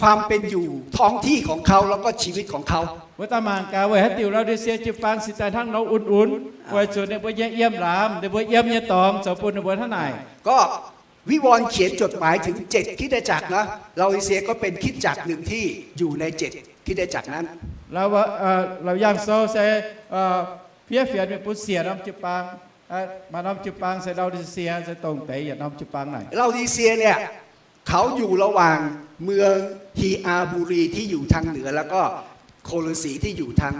ความเป็นอยู่ท้องที่ของเขาแล้วก็ชีวิตของเขา Mbuo daaih mangc gaax weic haaix diuc Laodicie jiu-baang cingx daaih hnangv nor un-un, weic zuqc ninh mbuo nyei yiem laamz, ninh mbuo yiem nyei dorngx zoux bun ninh mbuo hnangv naaic. ก็วิวรณ์เขียนจดหมายถึงเจ็ดคริสตจักรนะ ลาโอดีเซียก็เป็นคริสตจักรหนึ่งที่อยู่ในเจ็ดคริสตจักรนั้น Laauc Yaangh Sou se fiev fienx mingh bun siec norm jiu-baang. Maaih norm jiu-baang se Laodicea, se dongh deix yietc norm jiu-baang naaic. ลาดิเซียเนี่ย เขาอยู่ระหว่างเมืองฮีอาบูรีที่อยู่ทางเหนือ แล้วก็โคโลสีที่อยู่ทาง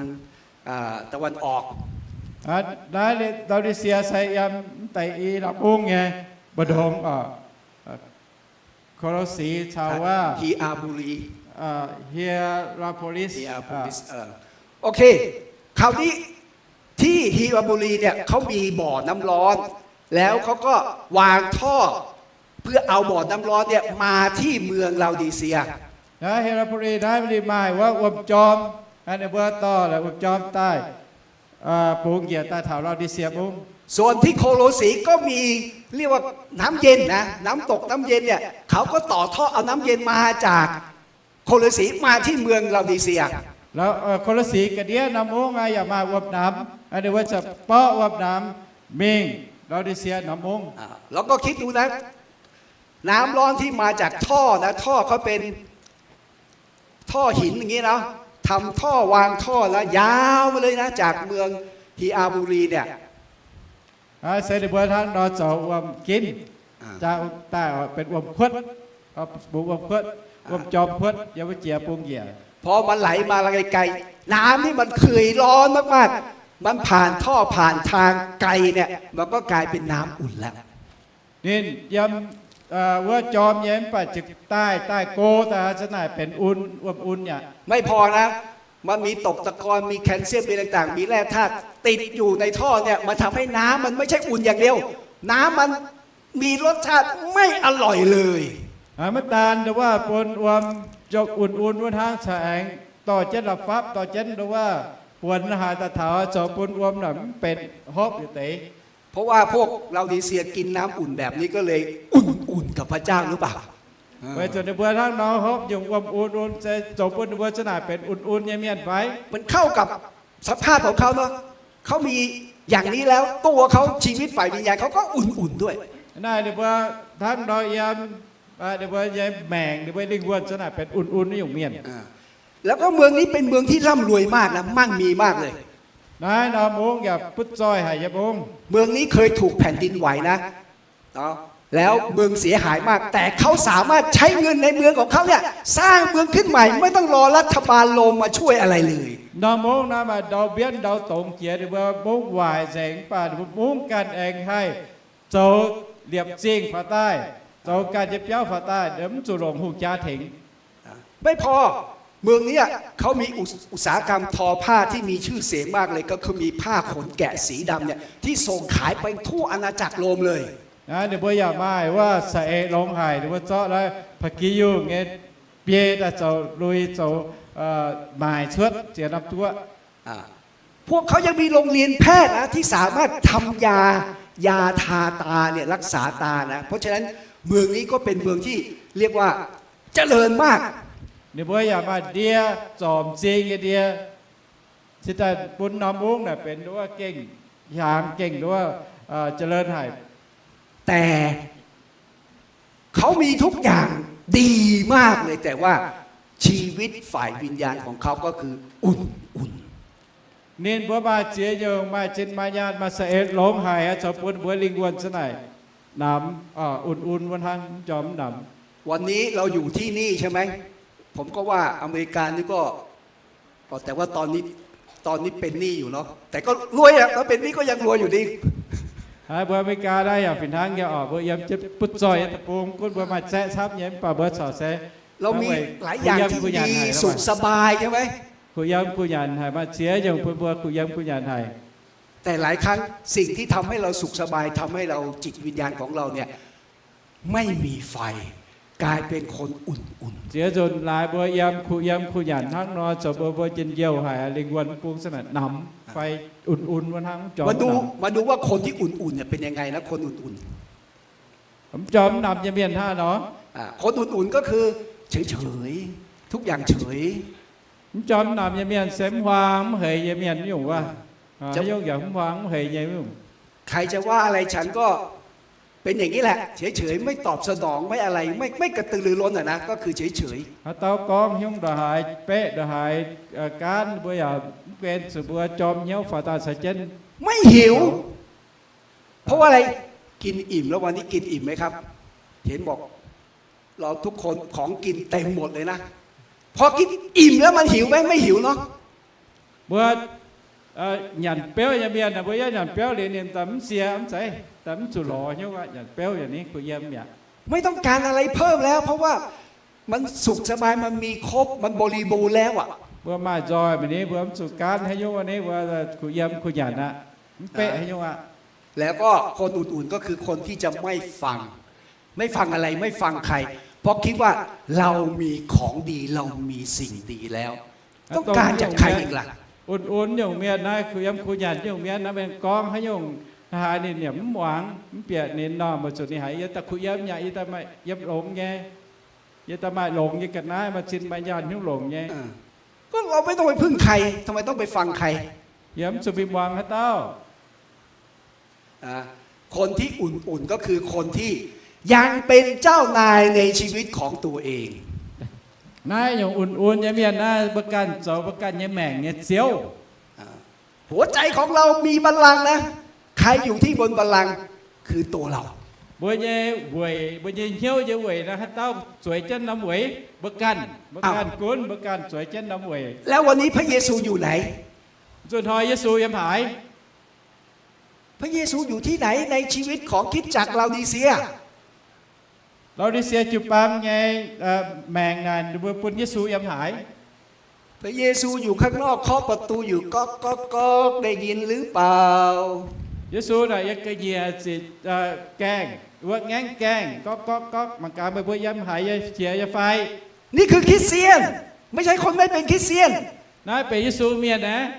อ่า ตะวันออก Naaiv Laodicea se yiem mv deix i norm mungv nyei mbu'ndongx oc. Kolosi caux wuov ฮีอาบูรี Hierapolis. โอเค คราวนี้ที่ฮีอาบูรีเนี่ยเขามีบ่อน้ำร้อน แล้วเขาก็วางท่อเพื่อเอาบ่อน้ำร้อนเนี่ยมาที่เมืองลาโอดีเซีย Naaiv Hierapolis naaiv ninh maaih wuov wuom-jorm, ninh mbuo dorh la'wuom-jorm daaih bungx njiec daaih taux Laodicea mungv. ส่วนที่โคโลสีก็มี เรียกว่าน้ำเย็นนะ น้ำตกน้ำเย็นเนี่ย เขาก็ต่อท่อเอาน้ำเย็นมาจากโคโลสีมาที่เมืองลาโอดีเซีย Ko^lo^si ga'ndiev norm mungv yaac maaih wuom-namx, ninh mbuo ziouc borqv wuom-namx mingh Laodicea norm mungv. แล้วก็คิดดูนะ น้ำร้อนที่มาจากท่อนะ ท่อเขาเป็น ท่อหินอย่างนี้เนาะ ทำท่อวางท่อแล้วยาวมาเลยนะ จากเมืองฮีอาบูรีเนี่ย Naaiv se ninh mbuo hnangv nor zoux wuom-ginv, daaih benx wuom-kuotv, bungx wuom-kuotv, wuom-jorm kuotv yiem wuov jiex bung njiec. พอมันไหลมาไกลๆ น้ำนี่มันเคยร้อนมากๆ มันผ่านท่อผ่านทางไกลเนี่ย มันก็กลายเป็นน้ำอุ่นแล้ว Ninh yiem wuov jorm nyei mv baac ziouc daaih, daaih go daaih hnangv naaic benx un, wuom-un aqv. ไม่พอนะ มันมีตกตะกอน มีแคลเซียม มีอะไรต่าง มีแร่ธาตุติดอยู่ในท่อเนี่ย มันทำให้น้ำมันไม่ใช่อุ่นอย่างเดียว น้ำมันมีรสชาติไม่อร่อยเลย Maiv daan nduov wuov bun wuom, un-un wuov hnangv caux aengx dorh jienv la'fapv, dorh jienv nduov wuov buonc haaix daaih taux zoux bun wuom naaic mv benx hopv yietc deix. เพราะว่าพวกลาโอดีเซียกินน้ำอุ่นแบบนี้ก็เลยอุ่นๆกับพระเจ้าหรือเปล่า Weic zuqc ninh mbuo hnangv nor hopv nyungc wuom-un, un se zoux bun ninh mbuo za'naaic benx un-un nyei mienh fai? มันเข้ากับสภาพของเขาเนอะ เขามีอย่างนี้แล้ว ตัวเขาชีวิตฝ่ายวิญญาณเขาก็อุ่นๆด้วย Naaiv ninh mbuo hnangv nor yiem, ninh mbuo nyei maengc, ninh mbuo lingh wuonh za'naaic benx un-un nyungc mienh. แล้วก็เมืองนี้เป็นเมืองที่ร่ำรวยมากนะ มั่งมีมากเลย Naaiv norm mungv yaac butv zoih haic nyei mungv. เมืองนี้เคยถูกแผ่นดินไหวนะ แล้วเมืองเสียหายมาก แต่เขาสามารถใช้เงินในเมืองของเขาเนี่ย สร้างเมืองขึ้นใหม่ ไม่ต้องรอรัฐบาลโรมมาช่วยอะไรเลย Norm mungv naaiv maaih ndau mbienv ndau dongz jiex, ninh mbuo mungv waaic nzengc, mv baac ninh mbuo mungv ganh aengx haih zoux liepc zingh faaux daaih, zoux ganh nyei biauv faaux daaih, mv zuqc longc hungh jaa tengx. ไม่พอ เมืองเนี้ยเขามีอุตอุตสาหกรรมทอผ้าที่มีชื่อเสียงมากเลย ก็คือมีผ้าขนแกะสีดำเนี่ยที่ส่งขายไปทั่วอาณาจักรโรมเลย Naaiv ninh mbuo yaac maaih wuov saeng-eix longx haic, ninh mbuo zorqv naaiv pa'gi yungh nyei biei daaih zoux lui zoux maaic cuotv ziex norm duqv. พวกเขายังมีโรงเรียนแพทย์นะที่สามารถทำยายาทาตาเนี่ยรักษาตานะ เพราะฉะนั้นเมืองนี้ก็เป็นเมืองที่เรียกว่าเจริญมาก Ninh mbuo yaac maaih ndie, zorc m'zing nyei ndie, cingx daaih bun norm mungv naaic benx nduov gengh hiaangx, gengh nduov เจริญ haic. แต่เขามีทุกอย่างดีมากเลย แต่ว่าชีวิตฝ่ายวิญญาณของเขาก็คืออุ่นๆ Ninh mbuo maaih ziex nyungc, maaih zinh maaih nyaanh, maaih saeng-eix longx haic, zoux bun ninh mbuo lingh wuonh za'naaic namx, un-un wuov hnangv, mv jorm mv namx. วันนี้เราอยู่ที่นี่ใช่ไหม ผมก็ว่าอเมริกานี่ก็ แต่ว่าตอนนี้ ตอนนี้เป็นหนี้อยู่เนาะ แต่ก็รวยอะ ตอนเป็นหนี้ก็ยังรวยอยู่ดี Hnangv mbuo Aa^me^li^gaa naaiv yaac fih hnangv nyei oc. Mbuo yiem jienv butv zoih nyei deic-bung, gunv mbuo maaih zaeqv camv nyei, mv baac mbuo corc se เรามีหลายอย่างที่ดี สุขสบายใช่ไหม kuh yiem kuh nyanc haic, maaih ziex nyungc bun mbuo kuh yiem kuh nyanc haic. แต่หลายครั้งสิ่งที่ทำให้เราสุขสบาย ทำให้เราจิตวิญญาณของเราเนี่ยไม่มีไฟ กลายเป็นคนอุ่นๆ Ziex nzunc laaix mbuo yiem kuh yiem kuh nyanc hnangv nor, zoux mbuo mbuo njien-youh haic, lingh wuonh bung za'naaic namx fai un-un wuov hnangv, mv jorm mv namx. มาดูว่าคนที่อุ่นๆเนี่ยเป็นยังไงนะ คนอุ่นๆ Mv jorm mv namx nyei mienh hnangv nor. คนอุ่นๆก็คือเฉยๆ ทุกอย่างเฉย Mv jorm mv namx nyei mienh se mv huaang mv heix nyei mienh nyungc wuov. Haaix nyungc yaac mv huaang mv heix nyei nyungc. ใครจะว่าอะไรฉันก็เป็นอย่างนี้แหละ เฉยๆ ไม่ตอบสนอง ไม่อะไร ไม่ ไม่กระตือรือร้นอะนะ ก็คือเฉยๆ Haaix dauh gorngv hnyungv ndongc haaix, beqv ndongc haaix, gaanv mbuo yaac mv guen zuqc mbuo jorm hnyouv faaux daaih caux jienv ไม่หิว เพราะว่าอะไร กินอิ่มแล้ว วันนี้กินอิ่มไหมครับ เห็นบอกเราทุกคนของกินเต็มหมดเลยนะ พอกินอิ่มแล้วมันหิวไหม ไม่หิวเนาะ Mbuo nyanc biauv nyei mienh, mbuo yaac nyanc biauv liuz ninh daaih mv sie mv zeiz, daaih mv zuqc lorz hnyouv aqv. Nyanc biauv yaac ninh kuh yiem mi'aqv. ไม่ต้องการอะไรเพิ่มแล้ว เพราะว่ามันสุขสบาย มันมีครบ มันบริบูรณ์แล้วอะ Mbuo maaih nzoih mi'aqv, mbuo mv zuqc gaanv haaix nyungc aqv, mbuo kuh yiem kuh nyanc aqv, mv beqv haaix nyungc aqv. แล้วก็คนอุ่นๆ ก็คือคนที่จะไม่ฟัง ไม่ฟังอะไร ไม่ฟังใคร เพราะคิดว่าเรามีของดี เรามีสิ่งดีแล้ว ต้องการจากใครอีกล่ะ Unv-unv nyungc mienh naaiv, kuh yiem kuh nyanc nyungc mienh naaiv, mienh gorngv haaix nyungc haaix ninh yaac mv muangx, mv bieqc ninh normh, weic zuqc ninh haiz yie daaih kuh yiem nyei, yie daaih maaih yiem longx nyei, yie daaih maaih longx nyei ga'naaiv, maaih zinh maaih nyaanh hnyouv longx nyei. ก็เราไม่ต้องไปพึ่งใคร ทำไมต้องไปฟังใคร Yie mv zuqc mingh muangx haaix dauh. คนที่อุ่นๆ ก็คือคนที่ยังเป็นเจ้านายในชีวิตของตัวเอง Naaiv nyungc unv-unv nyei mienh naaiv, mbuo ganh zoux mbuo ganh nyei maengc nyei ziouv. หัวใจของเรามีบัลลังก์นะ ใครอยู่ที่บนบัลลังก์ คือตัวเรา Mbuo nyei weic, mbuo nyei hnyouv nyei weic naaiv, haaix dauh zueiz jienv norm weic? Mbuo ganh, mbuo ganh gunv, mbuo ganh zueiz jienv norm weic. แล้ววันนี้พระเยซูอยู่ไหน Zunh hnoi Yesu yiem haaix? พระเยซูอยู่ที่ไหน ในชีวิตของคริสตจักรลาดีเซีย Laodicea jiu-baang nyei maengc naaic, mbuo bun Yesu yiem haaix? พระเยซูอยู่ข้างนอกเคาะประตูอยู่ ก๊อก ก๊อก ก๊อก ได้ยินหรือเปล่า Yesu naaic yiem ga'nyiec ziqc gaengh, wuov ngaengv gaengh, gorqv gorqv gorqv, mangc gaax meih mbuo yiem haaix, yie qiex yie fai? นี่คือคริสเตียน ไม่ใช่คนไม่เป็นคริสเตียน Naaiv benx Yesu mienh aeqv.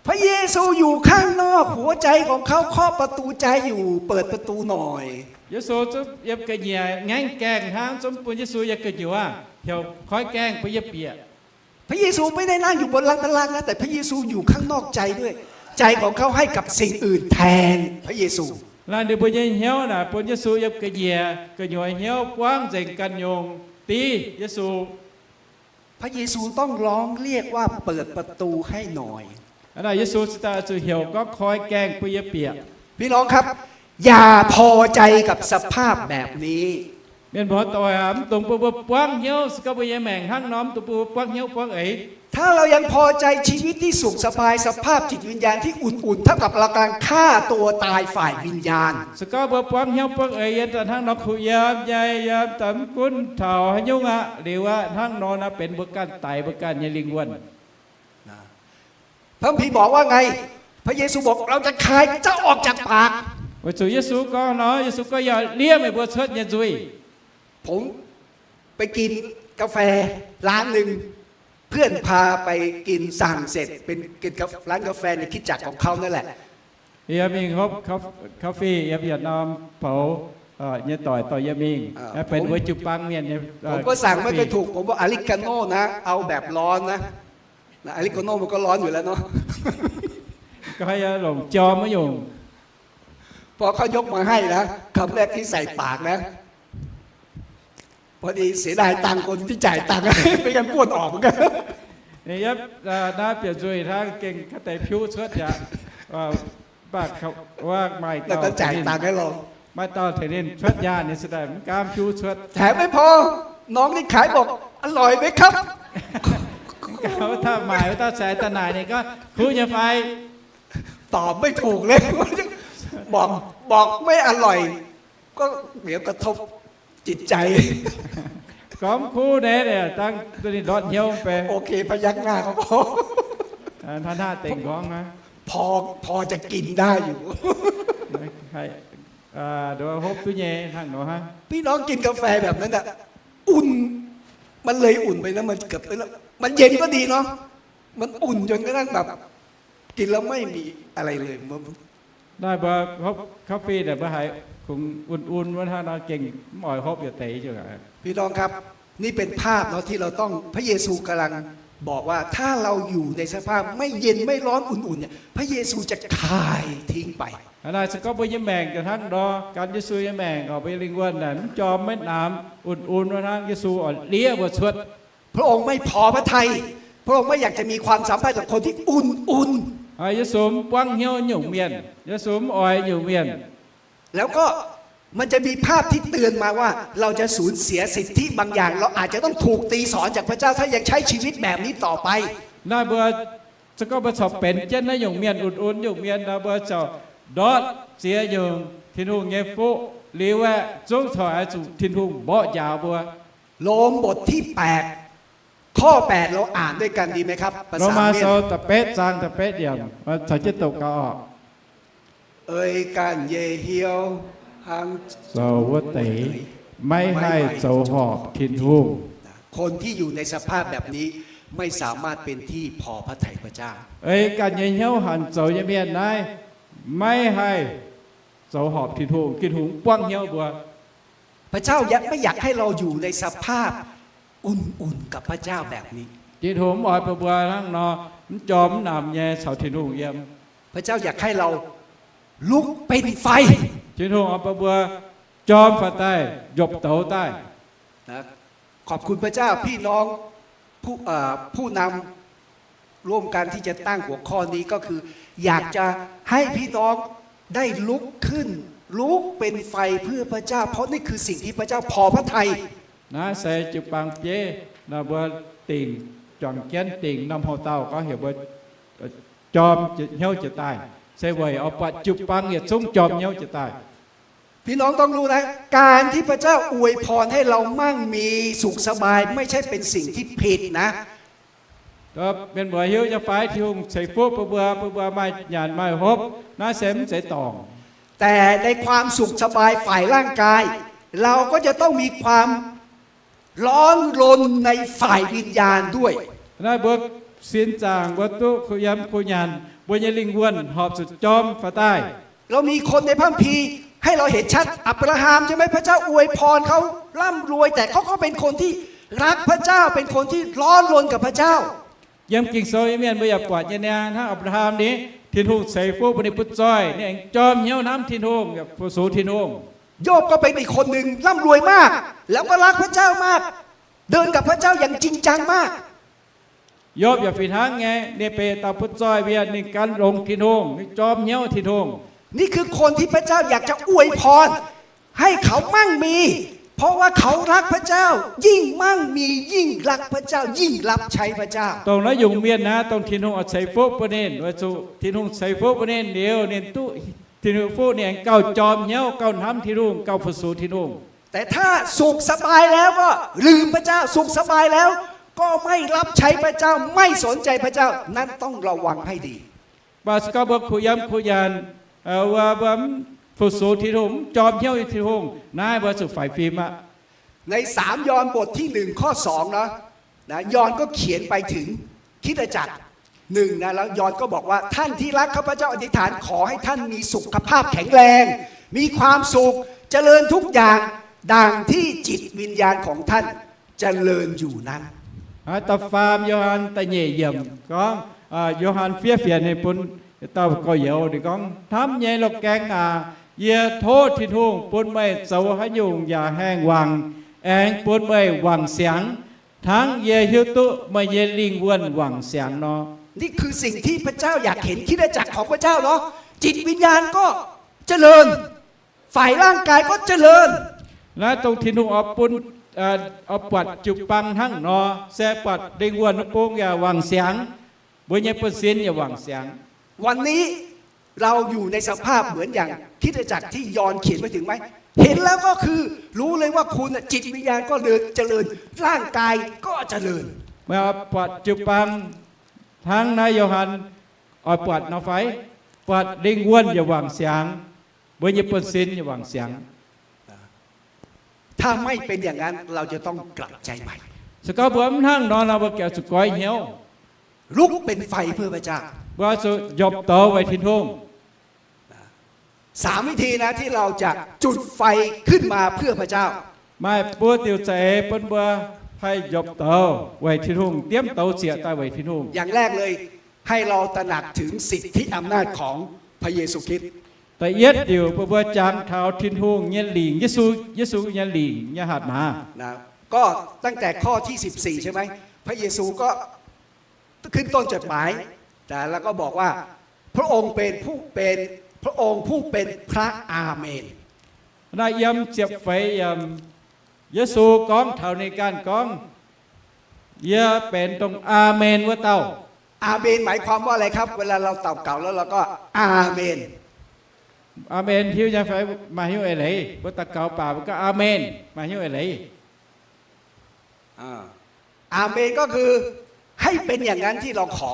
พระเยซูอยู่ข้างนอก หัวใจของเขาเคาะประตูใจอยู่ เปิดประตูหน่อย Yesu zungv yiem ga'nyiec ngaengv gaengh hnangv, zungv bun Yesu yiem gu'nyuoz heuc koi gaengh bun yie bieqc. พระเยซูไม่ได้นั่งอยู่บนบัลลังก์นะ แต่พระเยซูอยู่ข้างนอกใจด้วย ใจของเขาให้กับสิ่งอื่นแทนพระเยซู Naaiv ninh mbuo nyei hnyouv naaic bun Yesu yiem ga'nyiec, gu'nyuoz hnyouv buangv nzengc ganh nyungc div Yesu. พระเยซูต้องร้องเรียกว่าเปิดประตูให้หน่อย Hnangv naaic Yesu cingx daaih zuqc heuc gorngv koi gaengh bun yie bieqc. พี่น้องครับ อย่าพอใจกับสภาพแบบนี้ Mienh muoz-doic aac, mv dungx bun mbuo buangv hnyouv. Se gorngv mbuo nyei maengc hnangv nor, mv dungx bun mbuo buangv hnyouv buangv eix. ถ้าเรายังพอใจชีวิตที่สุขสบาย สภาพจิตวิญญาณที่อุ่นๆ เท่ากับเรากำลังฆ่าตัวตายฝ่ายวิญญาณ Se gorngv mbuo buangv hnyouv buangv eix yiem daaih hnangv nor kuh yiem nyei, yiem daaih mv gunv taux haaix nyungc aqv, liuz aqv, hnangv nor naaiv benx mbuo ganh daix mbuo ganh nyei lingh wuonh. พระคัมภีร์บอกว่าไง พระเยซูบอก เราจะคายเจ้าออกจากปาก Weic zuqc Yesu gorngv nor, Yesu gorngv, Yie ndiev meih mbuo cuotv nyei nzuih. ผมไปกินกาแฟร้านหนึ่ง เพื่อนพาไปกิน สั่งเสร็จ เป็นกินร้านกาแฟในคริสตจักรของเขานั่นแหละ Yie mingh hopv coffee yiem yietc norm poux nyei doic dorh yie mingh, benx mbuo jiu-baang mienh nyei ผมก็สั่งไม่ค่อยถูก ผมบอก อเมริกาโน่นะ เอาแบบร้อนนะ อเมริกาโน่มันก็ร้อนอยู่แล้วเนาะ Gorngv yie longc jorm wuov nyungc. พอเขายกมาให้นะ คำแรกที่ใส่ปากนะ พอดีเสียดายตังค์คนที่จ่ายตังค์ ไม่งั้นบ้วนออกเหมือนกัน Ninh yiem naaiv bieqc nzuih hnangv, gengh kaav deix piuv cuotv yaac, mv baac wuov maaih dauh tengx ninh, maaih dauh tengx ninh cuotv nyaanh, ninh se daaih mv gaamv piuv cuotv. แถมไม่พอ น้องที่ขายบอก อร่อยไหมครับ Wuov dauh maaic, wuov dauh cingx daaih naaic ninh gorngv, Kuv nyei fai? ตอบไม่ถูกเลย บอก บอกไม่อร่อย ก็เดี๋ยวกระทบจิตใจ Gorngv mv kuv naaiv, dangh duqv ninh ndortv hnyouv mv bei. โอเค พยักหน้าก็พอ Hnangv naaiv dengh nqorngv aqv. พอ พอจะกินได้อยู่ Hopv duqv nyei hnangv nor hnangv. พี่น้องกินกาแฟแบบนั้นน่ะ อุ่น มันเลยอุ่นไปนะ มันเกือบไปแล้ว มันเย็นก็ดีเนาะ มันอุ่นจนกระทั่งแบบ กินแล้วไม่มีอะไรเลย Naaiv mbuo hopv coffee naaic mbuo haiz kungx un-un wuov hnangv nor, gengh mv oix hopv yietc deix jienv aqv. พี่น้องครับ นี่เป็นภาพเนาะที่เราต้อง พระเยซูกำลังบอกว่า ถ้าเราอยู่ในสภาพไม่เย็นไม่ร้อนอุ่นๆ เนี่ย พระเยซูจะคายทิ้งไป Hnangv naaic se gorngv mbuo nyei maengc hnangv nor, gan Yesu nyei maengc oc, mbuo nyei lingh wuonh naaic mv jorm maiv namx, un-un wuov hnangv, Yesu oix liev mbuo cuotv. พระองค์ไม่พอพระทัย พระองค์ไม่อยากจะมีความสัมพันธ์กับคนที่อุ่นๆ Yesu mv buangv hnyouv nyungc mienh. Yesu mv oix nyungc mienh. แล้วก็มันจะมีภาพที่เตือนมาว่าเราจะสูญเสียสิทธิบางอย่าง เราอาจจะต้องถูกตีสอนจากพระเจ้า ถ้ายังใช้ชีวิตแบบนี้ต่อไป Naaiv mbuo se gorngv mbuo corc benx jienv naaiv nyungc mienh, un-un nyungc mienh nor, mbuo corc ndortv ziex nyungc Tin-Hungh nyei fuqv liuz aeqv, zungv corc oix zuqc Tin-Hungh mborqv njaaux mbuo. โรมบทที่แปด ข้อแปด เราอ่านด้วยกันดีไหมครับ ภาษาเวียด Lomaa Sou da'betv zaang da'betv yiemc, caux jienv doqc gaax oc. Ei ganh nyei hnyouv hnangv zoux wuov deix, maiv haih zoux horpc Tin-Hungh. คนที่อยู่ในสภาพแบบนี้ไม่สามารถเป็นที่พอพระทัยพระเจ้า Ei ganh nyei hnyouv hanc zoux nyei mienh naaiv maiv haih zoux horpc Tin-Hungh. Tin-Hungh mv buangv hnyouv mbuo. พระเจ้าไม่อยากให้เราอยู่ในสภาพอุ่นๆกับพระเจ้าแบบนี้ Tin-Hungh mv oix bun mbuo hnangv nor mv jorm mv namx nyei caux Tin-Hungh yiem. พระเจ้าอยากให้เราลุกเป็นไฟ Tin-Hungh oix bun mbuo jorm faaux daaih, njopc douz daaih. นะ ขอบคุณพระเจ้า พี่น้องผู้เอ่อผู้นำร่วมกันที่จะตั้งหัวข้อนี้ก็คือ อยากจะให้พี่น้องได้ลุกขึ้น ลุกเป็นไฟเพื่อพระเจ้า เพราะนี่คือสิ่งที่พระเจ้าพอพระทัย Naaiv se jiu-baang bieiv nor mbuo dingc, juangc jienv dingc norm houx-dauh gorngv heuc mbuo jorm hnyouv jiez daaih, se weic oix buatc jiu-baang yietc zungv jorm hnyouv jiez daaih. พี่น้องต้องรู้นะ การที่พระเจ้าอวยพรให้เรามั่งมีสุขสบายไม่ใช่เป็นสิ่งที่ผิดนะ Mienh muoz hiuv nyei fai? Tin-Hungh ceix fuqv bun mbuo, bun mbuo maaih nyanc maaih hopv, naaiv se mv zeiz dorngc. แต่ในความสุขสบายฝ่ายร่างกาย เราก็จะต้องมีความ ร้อนรนในฝ่ายวิญญาณด้วย Naaiv mbuo sin zaangc mbuo duqv kuh yiem kuh nyanc, mbuo nyei lingh wuonh horpc zuqc jorm faaux daaih. เรามีคนในพระคัมภีร์ ให้เราเห็นชัด อับราฮัมใช่ไหม พระเจ้าอวยพรเขาร่ำรวย แต่เขาก็เป็นคนที่รักพระเจ้า เป็นคนที่ร้อนรนกับพระเจ้า Yiem Ging-Sou nyei mienh mbuo yaac buatc nyei niaa, hnangv Apc^laa^ham ni, Tin-Hungh ceix fuqv bun ninh butv zoih, ninh aengx jorm hnyouv hnamv Tin-Hungh, fu-sux Tin-Hungh. โยบก็เป็นอีกคนหนึ่ง ร่ำรวยมาก แล้วก็รักพระเจ้ามาก เดินกับพระเจ้าอย่างจริงจังมาก Yopv yaac fih hnangv nyei, ninh benx dauh butv zoih mienh, ninh gan longx Tin-Hungh, ninh jorm hnyouv Tin-Hungh. นี่คือคนที่พระเจ้าอยากจะอวยพร ให้เขามั่งมี เพราะว่าเขารักพระเจ้า ยิ่งมั่งมี ยิ่งรักพระเจ้า ยิ่งรับใช้พระเจ้า Dongh naaiv nyungc mienh naaiv, dongh Tin-Hungh oix ceix fuqv bun ninh, weic zuqc Tin-Hungh ceix fuqv bun ninh liuz, ninh duqv Tin-Hungh fuqv, ninh aengx gauh jorm hnyouv, gauh hnamv Tin-Hungh, gauh fu-sux Tin-Hungh. แต่ถ้าสุขสบายแล้วก็ลืมพระเจ้า สุขสบายแล้วก็ไม่รับใช้พระเจ้า ไม่สนใจพระเจ้า นั้นต้องระวังให้ดี Mv baac se gorngv mbuo kuh yiem kuh nyanc, mbuo, mbuo mv fu-sux Tin-Hungh, mv jorm hnyouv Tin-Hungh, naaiv mbuo zuqc faix fim aqv. ในสามยอห์นบทที่หนึ่งข้อสองนะ นะ ยอห์นก็เขียนไปถึงคริสตจักร หนึ่ง นะ แล้วยอห์นก็บอกว่า ท่านที่รักข้าพเจ้าอธิษฐานขอให้ท่านมีสุขภาพแข็งแรง มีความสุข เจริญทุกอย่าง ดังที่จิตวิญญาณของท่านเจริญอยู่นั้น Da'faam Yo^han da'nyeic yiemc gorngv, Yo^han fiev fienx ninh bun dauh gorx-youz, ninh gorngv, Hnamv nyei loz-gaeng aac, yie tov Tin-Hungh bun meih zoux haaix nyungc yaac haengh wangc, aengx bun meih wangc siangx, hnangv yie hiuv duqv meih nyei lingh wuonh wangc siangx nor. นี่คือสิ่งที่พระเจ้าอยากเห็น คริสตจักรของพระเจ้าเนาะ จิตวิญญาณก็เจริญ ฝ่ายร่างกายก็เจริญ Naaiv dongh Tin-Hungh oix bun, oix buatc jiu-baang hnangv nor, se buatc lingh wuonh wuov bung yaac wangc siangx, mbuo nyei buonv-sin yaac wangc siangx. วันนี้เราอยู่ในสภาพเหมือนอย่างคริสตจักรที่ยอห์นเขียนไปถึงไหม เห็นแล้วก็คือรู้เลยว่าคุณน่ะจิตวิญญาณก็เจริญ ร่างกายก็เจริญ Meih buatc jiu-baang hnangv naaiv Yo^han oix buatc nor fai? Buatc lingh wuonh yaac wangc siangx, mbuo nyei buonv-sin yaac wangc siangx. ถ้าไม่เป็นอย่างนั้น เราจะต้องกลับใจใหม่ Se gorngv mbuo mv hnangv nor, nor mbuo gengh zuqc goiv hnyouv. ลุกเป็นไฟเพื่อพระเจ้า Mbuo zuqc njopc douz weic Tin-Hungh. สามวิธีนะ ที่เราจะจุดไฟขึ้นมาเพื่อพระเจ้า Maaih buo diuc za'eix bun mbuo haih njopc douz weic Tin-Hungh, diemv douz zieqc daaih weic Tin-Hungh. อย่างแรกเลย ให้เราตระหนักถึงสิทธิอำนาจของพระเยซูคริสต์ Da'yietv diuc bun mbuo jangx taux Tin-Hungh nyei lingc, Yesu, Yesu nyei lingc nyei hatc maaz. นะ ก็ตั้งแต่ข้อที่สิบสี่ใช่ไหม พระเยซูก็ขึ้นต้นจดหมาย แต่แล้วก็บอกว่า พระองค์เป็นผู้เป็น พระองค์ผู้เป็นพระอาเมน Naaiv yiem ziepc feix yiemc, Yesu gorngv taux ninh ganh gorngv, Yie benx dongh Aamen wuov dauh. อาเมน หมายความว่าอะไรครับ เวลาเรา祷告แล้วเราก็ อาเมน Aamen hiuv nyei fai maaih hiuv eix leiz? Mbuo daux gaux baac mbuo gorngv Aamen, maaih hiuv eix leiz? อาเมน ก็คือให้เป็นอย่างนั้นที่เราขอ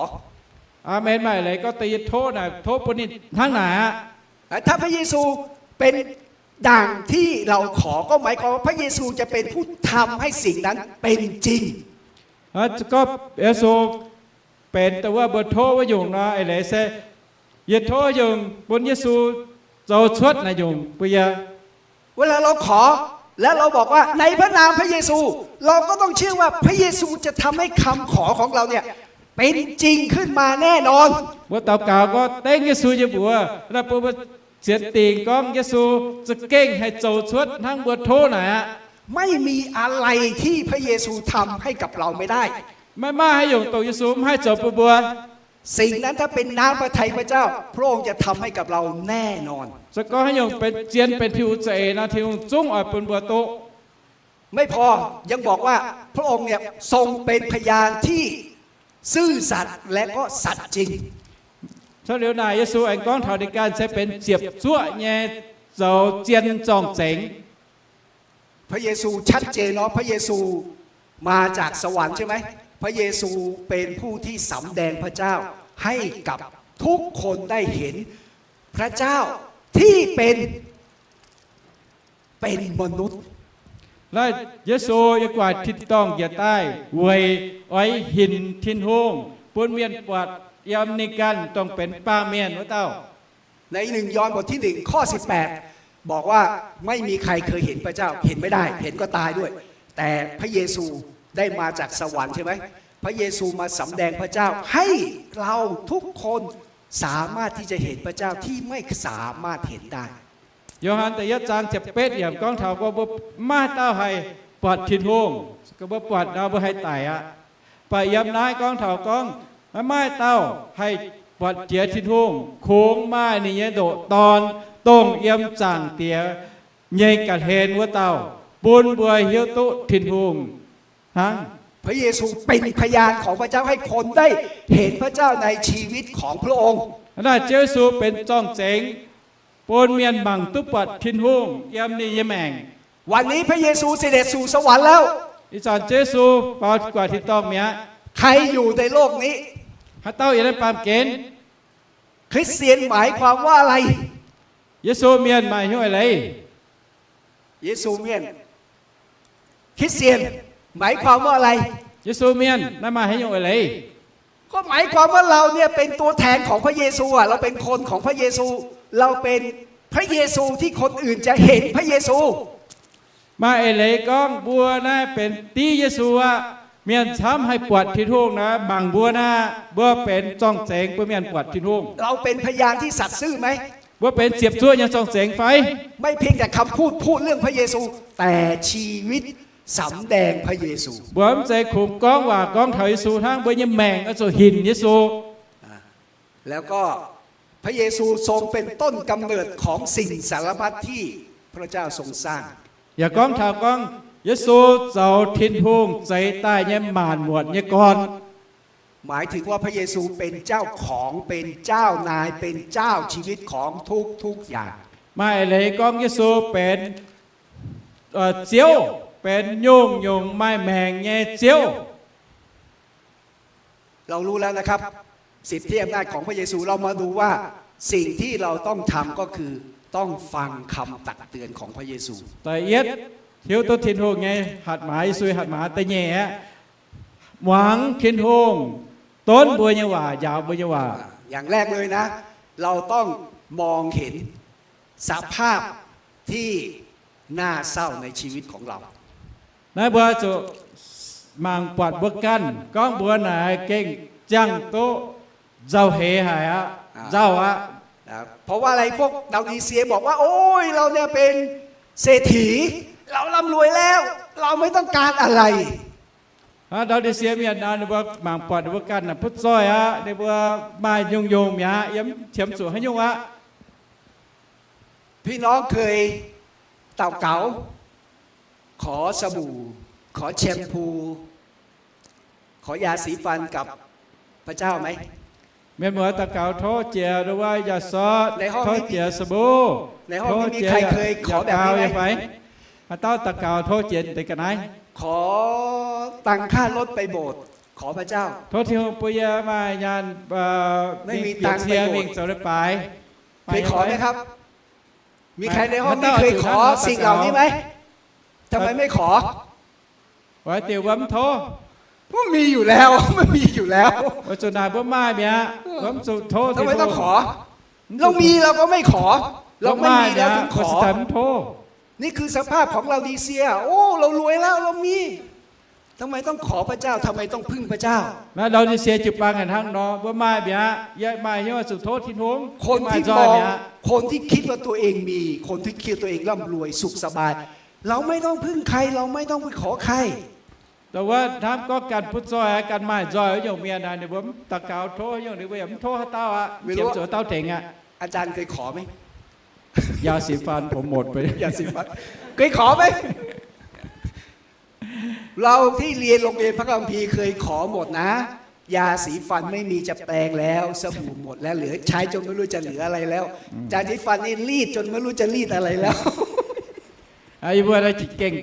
Aamen maaih eix leiz gorngv deix yie tov naaic, tov bun ninh hnangv naaic aqv. ถ้าพระเยซูเป็นดั่งที่เราขอ ก็หมายความว่าพระเยซูจะเป็นผู้ทำให้สิ่งนั้นเป็นจริง Gorngv Yesu benx dongh wuov mbuo tov wuov nyungc nor, eix leiz se yie tov nyungc bun Yesu zoux cuotv naaiv nyungc bun yie. เวลาเราขอ และเราบอกว่าในพระนามพระเยซู เราก็ต้องเชื่อว่าพระเยซูจะทำให้คำขอของเราเนี่ยเป็นจริงขึ้นมาแน่นอน Mbuo daux gaux gorngv dengv Yesu nyei mbuox, naaiv bun mbuo sienx dingc gorngv Yesu za'gengh haih zoux cuotv hnangv mbuo tov naaic aqv. ไม่มีอะไรที่พระเยซูทำให้กับเราไม่ได้ Maiv maaih haaix nyungc dongh Yesu mv haih zoux bun mbuo. สิ่งนั้นถ้าเป็นน้ำพระทัยพระเจ้า พระองค์จะทำให้กับเราแน่นอน Se gorngv haaix nyungc benx zien benx Tin-Hungh za'eix nor, Tin-Hungh zungv oix bun mbuo duqv. ไม่พอ ยังบอกว่าพระองค์เนี่ยทรงเป็นพยานที่ซื่อสัตย์และก็สัตย์จริง Cuotv liuz naaic Yesu aengx gorngv taux ninh ganh se benx ziepc zuoqv nyei zoux zien zorng-zengx. พระเยซูชัดเจนเนาะ พระเยซูมาจากสวรรค์ใช่ไหม พระเยซูเป็นผู้ที่สำแดงพระเจ้าให้กับทุกคนได้เห็นพระเจ้าที่เป็น เป็นมนุษย์ Naaiv Yesu yiem gu'nguaaic tin-dorngh njiec daaih weic oix hinc Tin-Hungh bun mienh buatc yiem ninh ganh dongh benx baamh mienh wuov dauh. ในหนึ่งยอห์นบทที่หนึ่งข้อสิบแปด บอกว่าไม่มีใครเคยเห็นพระเจ้า เห็นไม่ได้ เห็นก็ตายด้วย แต่พระเยซูได้มาจากสวรรค์ใช่ไหม พระเยซูมาสำแดงพระเจ้าให้เราทุกคนสามารถที่จะเห็นพระเจ้าที่ไม่สามารถเห็นได้ Yo^han da'yietv zaang ziepc betv yiemc gorngv taux mbuo, mbuo maiv maaih dauh haih buatc Tin-Hungh. Mbuo buatc nor mbuo haih daic aqv. Baac yiem naaiv gorngv taux gorngv maiv maaih dauh haih buatc jiex Tin-Hungh, kungx maaih ninh nyei ndoqc Dorn, dongh yiem Zaangc Diex nyei ga'hlen wuov dauh, bun mbuo hiuv duqv Tin-Hungh hnangv. พระเยซูเป็นพยานของพระเจ้าให้คนได้เห็นพระเจ้าในชีวิตของพระองค์ Naaiv Ziouv Yesu benx zorng-zengx bun mienh mangc duqv buatc Tin-Hungh yiem ninh nyei maengc. วันนี้พระเยซูเสด็จสู่สวรรค์แล้ว Ih zanc Ziouv Yesu faaux gu'nguaaic tin-dorngh mi'aqv. ใครอยู่ในโลกนี้ Haaix dauh yiem naaiv baamh gen? คริสเตียนหมายความว่าอะไร Yesu mienh maaih hnyouv eix leiz? Yesu mienh, คริสเตียนหมายความว่าอะไร Yesu mienh naaiv maaih haaix nyungc eix leiz? ก็หมายความว่าเราเนี่ยเป็นตัวแทนของพระเยซูอ่ะ เราเป็นคนของพระเยซู เราเป็นพระเยซูที่คนอื่นจะเห็นพระเยซู Maaih eix leiz gorngv mbuo naaiv benx div Yesu aqv. Mienh camv haih buatc Tin-Hungh naaiv mangc mbuo naaiv, mbuo benx zorng-zengx bun mienh buatc Tin-Hungh. เราเป็นพยานที่สัตย์ซื่อไหม Mbuo benx ziepc zuoqv nyei zorng-zengx fai? ไม่เพียงแต่คำพูดพูดเรื่องพระเยซู แต่ชีวิตสำแดงพระเยซู Mbuo mv zeiz kungx gorngv waac gorngv taux Yesu hnangv, mbuo nyei maengc oix zuqc hinc Yesu. แล้วก็พระเยซูทรงเป็นต้นกำเนิดของสิ่งสารพัดที่พระเจ้าทรงสร้าง Yaac gorngv taux gorngv Yesu zoux Tin-Hungh zeix daaih nyei maanc muotc nyei gorn. หมายถึงว่าพระเยซูเป็นเจ้าของ เป็นเจ้านาย เป็นเจ้าชีวิตของทุกๆ อย่าง Maaih eix leiz gorngv Yesu benx Ziouv, benx nyungc-nyungc maaih maengc nyei Ziouv. เรารู้แล้วนะครับ สิทธิอำนาจของพระเยซู เรามาดูว่าสิ่งที่เราต้องทำก็คือต้องฟังคำตักเตือนของพระเยซู Da'yietv, hiuv duqv Tin-Hungh nyei hatc maaz, Yesu nyei hatc maaz. Da'nyeic aeqv, muangx Tin-Hungh donv mbuo nyei waac, njaaux mbuo nyei waac. อย่างแรกเลยนะ เราต้องมองเห็นสภาพที่น่าเศร้าในชีวิตของเรา Naaiv mbuo zuqc mangc buatc mbuo ganh gorngv mbuo naaic gengh ziangh duqv nzauh heix haic aqv, nzauh aqv. เพราะว่าอะไร พวกลาโอดีเซียบอกว่า โอ้ย เราเนี่ยเป็นเศรษฐี เราร่ำรวยแล้ว เราไม่ต้องการอะไร Hnangv Laodiceae mienh nor, ninh mbuo mangc buatc ninh mbuo ganh naaic butv zoih aqv, ninh mbuo maaih nyungc-nyungc mi'aqv, yiem qiemx zuqc haaix nyungc aqv. พี่น้องเคย ดาบเก๋า ขอสบู่ ขอแชมพู ขอยาสีฟันกับพระเจ้าไหม Mienh muoz daux gaux tov jiex nduov wuov yaac sortv, tov jiex sa'bouv, tov jiex yaac gau nyei fai? Haaix dauh daux gaux tov jiex deix ga'naaiv? ขอตังค่ารถไปโบสถ์ ขอพระเจ้า Tov Tin-Hungh bun yie maaih nyaanh, ไม่มีตังค์ bieqc cie mingh zoux leiz-baaix. เคยขอไหมครับ มีใครในห้องนี้เคยขอสิ่งเหล่านี้ไหม ทำไมไม่ขอ Oix diuc mbuo mv tov? มันมีอยู่แล้ว มันมีอยู่แล้ว Weic zuqc naaic mbuo maaih mi'aqv, mbuo mv zuqc tov. ทำไมต้องขอ เรามีเราก็ไม่ขอ เราไม่มีเราถึงขอ Mbuo maaih mi'aqv, mbuo cingx daaih mv tov. นี่คือสภาพของลาดีเซีย โอ้ เรารวยแล้ว เรามี ทำไมต้องขอพระเจ้า ทำไมต้องพึ่งพระเจ้า Naaiv Laodicea jiu-baang hnangv nor, mbuo maaih mi'aqv, yie maaih hnyouv zuqc tov Tin-Hungh. คนที่มอง คนที่คิดว่าตัวเองมี คนที่คิดว่าตัวเองร่ำรวยสุขสบาย เราไม่ต้องพึ่งใคร เราไม่ต้องไปขอใคร Dongh wuov hnamv gorngv ganh butv zoih, ganh maaih nzoih nyungc mienh naaic, ninh mbuo mv daux gaux tov nyungc, ninh mbuo yaac mv tov haaix dauh aqv, mv qiemx zuqc haaix dauh tengx aqv. อาจารย์เคยขอไหม ยาสีฟันผมหมดไป ยาสีฟัน เคยขอไหม เราที่เรียนโรงเรียนพระคัมภีร์เคยขอหมดนะ ยาสีฟันไม่มีจะแปรงแล้ว สบู่หมดแล้ว เหลือใช้จนไม่รู้จะเหลืออะไรแล้ว จานสีฟันนี่รีดจนไม่รู้จะรีดอะไรแล้ว Yie mbuo naaiv za'gengh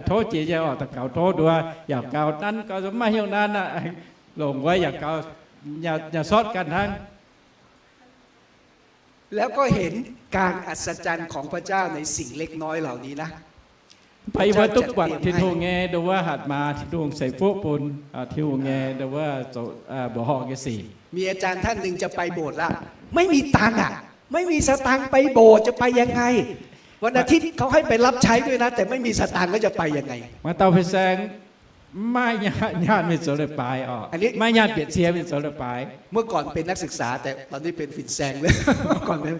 tov jiex nyei oc, daux gaux tov nduov, yaac gaux nanv gaux maiv hiuv nanv aqv, longc wuov yaac gaux, yaac sortv ganh hnangv. แล้วก็เห็นการอัศจรรย์ของพระเจ้าในสิ่งเล็กน้อยเหล่านี้นะ Mv baac yie mbuo duqv buatc Tin-Hungh nyei nduov wuov hatc maaz, Tin-Hungh ceix fuqv bun, Tin-Hungh nyei nduov wuov zoux mbuoqc horngh nyei sic. มีอาจารย์ท่านหนึ่งจะไปโบสถ์ละ ไม่มีตังค์อ่ะ ไม่มีสตางค์ไปโบสถ์จะไปยังไง วันอาทิตย์เขาให้ไปรับใช้ด้วยนะ แต่ไม่มีสตางค์แล้วจะไปยังไง Maaih dauh fin-saeng maiv maaih nyaanh mingh zoux leiz-baaix oc, maiv maaih nyaanh bieqc cie mingh zoux leiz-baaix. เมื่อก่อนเป็นนักศึกษา แต่ตอนนี้เป็นฟินแซงแล้ว เมื่อก่อนเป็น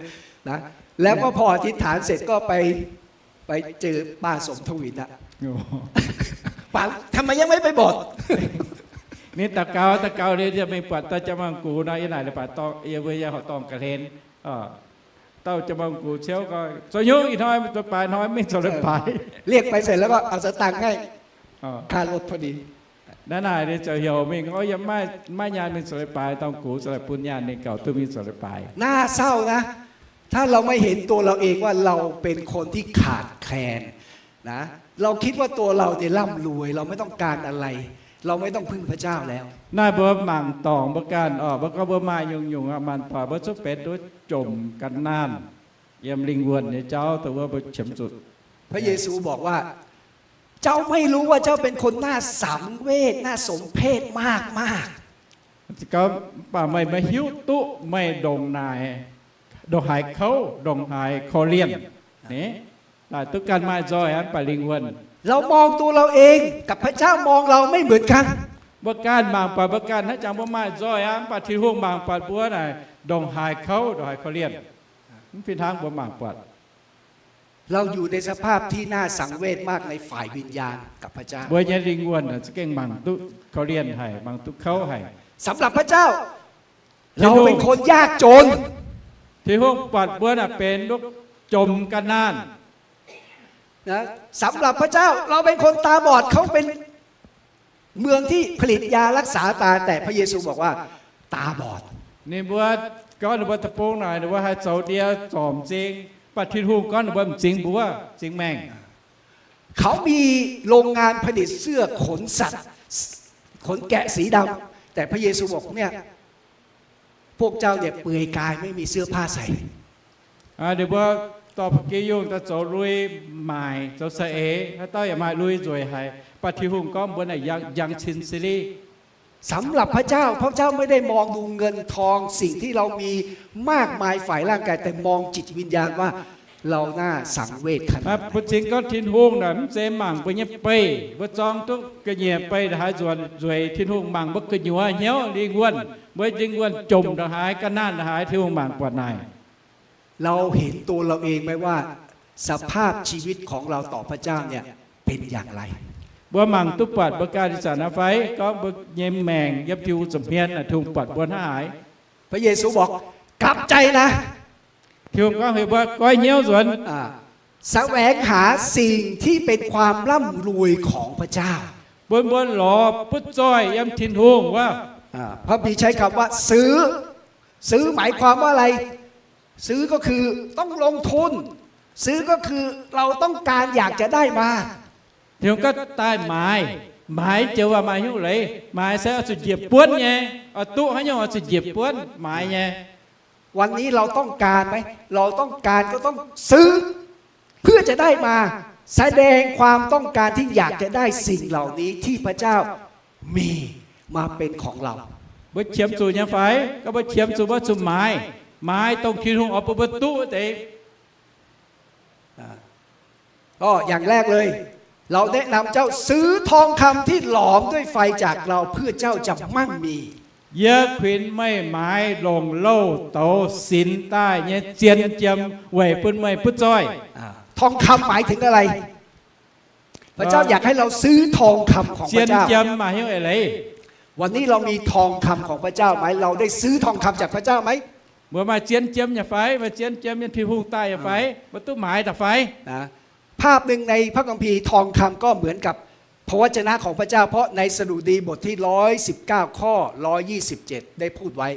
นะ แล้วก็พออธิษฐานเสร็จก็ไป ไปเจอป้าสมทวินอะ ป๋า ทำไมยังไม่ไปโบสถ์ Ninh daux gaux daux gaux liuz, yie mingh buatc dauh jaa-maah gux nor, yie naaic leiz-baaix dorngh, yie mbuo yie horpc dorngh ga'hlen, dauh jaa-maah gux ciouv gorngv, zoux hnyouv ih hnoi zoux baaix hnoi mingh zoux leiz-baaix. เรียกไปเสร็จแล้วก็เอาสตางค์ให้ ค่ารถพอดี Naaiv naaic ninh ziouc heuc mingh, o, yie maiv maaih nyaanh mingh zoux leiz-baaix, dorngh gux ziouc bun nyaanh ninh gauh duqv mingh zoux leiz-baaix. น่าเศร้านะ ถ้าเราไม่เห็นตัวเราเองว่าเราเป็นคนที่ขาดแคลนนะ เราคิดว่าตัวเราเนี่ยร่ำรวย เราไม่ต้องการอะไร เราไม่ต้องพึ่งพระเจ้าแล้ว Naaiv mbuo mangc dorngc mbuo ganh oc, mbuo gorngv mbuo maaih nyungc-nyungc aqv, maanc doic mbuo zungv benx duqv jomc gan naanh yiem lingh wuonh nyei jauv dongh wuov mbuo qiemx zuqc. พระเยซูบอกว่า เจ้าไม่รู้ว่าเจ้าเป็นคนน่าสังเวช น่าสมเพชมากๆ Gorngv, mv baac meih maiv hiuv duqv meih ndongc naaic, ndongc haaix kouv, ndongc haaix korv-lienh. Naaic duqv ganh maaih nzoih aqv, mv baac lingh wuonh เรามองตัวเราเองกับพระเจ้ามองเราไม่เหมือนกัน Mbuo ganh mangc buatc mbuo ganh hnangv jangx mbuo maaih nzoih aqv, mv baac Tin-Hungh mangc buatc mbuo naaic ndongc haaix kouv, ndongc haaix korv-lienh. Mv fih hnangv mbuo mangc buatc เราอยู่ในสภาพที่น่าสังเวชมากในฝ่ายวิญญาณกับพระเจ้า Mbuo nyei lingh wuonh za'gengh mangc duqv korv-lienh haic, mangc duqv kouv haic. สำหรับพระเจ้า Tin-Hungh, เราเป็นคนยากจน Tin-Hungh buatc mbuo naaic benx duqv jomc gan naanh. นะ สำหรับพระเจ้า เราเป็นคนตาบอด เขาเป็นเมืองที่ผลิตยารักษาตา แต่พระเยซูบอกว่า ตาบอด Ninh mbuo gorngv ninh mbuo deic-bung naaic ninh mbuo haih zoux ndie zorc m'zing, mv baac Tin-Hungh gorngv ninh mbuo m'zing mbuov, m'zing maengh. เขามีโรงงานผลิตเสื้อขนสัตว์ ขนแกะสีดำ แต่พระเยซูบอกเนี่ย พวกเจ้าเนี่ยเปลือยกายไม่มีเสื้อผ้าใส่ Ninh mbuo dorh ba'gi yungh daaih zoux lui maaic, zoux saeng-eix, haaix dauh yaac maaih lui nzueic haic, mv baac Tin-Hungh gorngv mbuo naaic njang cin si liv. สำหรับพระเจ้า พระเจ้าไม่ได้มองดูเงินทองสิ่งที่เรามีมากมายฝ่ายร่างกาย แต่มองจิตวิญญาณว่าเราน่าสังเวชขนาดไหน Mv baac bun cing gorngv Tin-Hungh naaic mv zeiz mangc mbuo nyei beih, mbuo zorng duqv ga'nyiec beih ndongc haaix nzuonx nzueic, Tin-Hungh mangc mbuo gu'nyuoz hnyouv lingh wuonh, mbuo lingh wuonh jomc ndongc haaix, ga'naanh ndongc haaix, Tin-Hungh mangc buatc naaic. เราเห็นตัวเราเองไหมว่าสภาพชีวิตของเราต่อพระเจ้าเนี่ยเป็นอย่างไร Mbuo mangc duqv buatc mbuo ganh ih zanc naaiv fai? Gorngv mbuo nyei maengc yiem Tin-Hungh nza'hmien naaic, Tin-Hungh buatc mbuo hnangv haaix? พระเยซูบอก กลับใจนะ Tin-Hungh gorngv heuc mbuo goiv hnyouv nzuonx. แสวงหาสิ่งที่เป็นความร่ำรวยของพระเจ้า Buonv-buonv lorz butv zoih yiem Tin-Hungh wuov. อ่า พระคัมภีร์ใช้คำว่าซื้อ ซื้อหมายความว่าอะไร ซื้อก็คือต้องลงทุน ซื้อก็คือเราต้องการอยากจะได้มา Tin-Hungh gorngv daaih maaiz. Maaiz joux waac maaih hnyouv leiz. Maaiz se oix zuqc njiec buonv nyei. Oix duqv haaix nyungc oix zuqc njiec buonv maaiz nyei. วันนี้เราต้องการไหม เราต้องการก็ต้องซื้อ เพื่อจะได้มา แสดงความต้องการที่อยากจะได้สิ่งเหล่านี้ที่พระเจ้ามีมาเป็นของเรา Mbuo qiemx zuqc nyei fai? Gorngv mbuo qiemx zuqc, mbuo zuqc maaiz. Maaiz dongh Tin-Hungh oix bun mbuo duqv wuov deix. ก็อย่างแรกเลย เราแนะนำเจ้าซื้อทองคำที่หลอมด้วยไฟจากเราเพื่อเจ้าจะมั่งมี Yie kuinx meih maaiz longc louh douz sinx daaih nyei zien jiem weic bun meih butv zoih. อ่า ทองคำหมายถึงอะไร พระเจ้าอยากให้เราซื้อทองคำของพระเจ้า Zien jiem maaih hnyouv eix leiz. วันนี้เรามีทองคำของพระเจ้าไหม เราได้ซื้อทองคำจากพระเจ้าไหม Mbuo maaih zien jiem nyei fai? Maaih zien jiem yiem Tin-Hungh daaih nyei fai? Mbuo duqv maaiz daaih fai? นะ ภาพหนึ่งในพระคัมภีร์ทองคำก็เหมือนกับพระวจนะของพระเจ้า เพราะในสดุดีบทที่ร้อยสิบเก้าข้อร้อยยี่สิบเจ็ดได้พูดไว้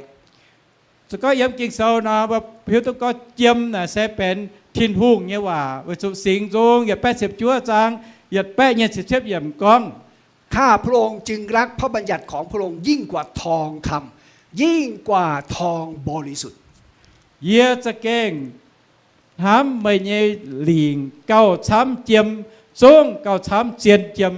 Se gorngv yiem Ging-Sou nor, mbuo hiuv duqv gorngv jiem naaic se benx Tin-Hungh nyei waac, weic zuqc Singx Nzung yietc baeqv ziepc juov zaang yietc baeqv nyei ziepc cietv yiemc gorngv, ข้าพระองค์จึงรักพระบัญญัติของพระองค์ยิ่งกว่าทองคำ ยิ่งกว่าทองบริสุทธิ์ Yie za'gengh hnamv meih nyei lingc gauh camv jiem, zungv gauh camv zien jiem.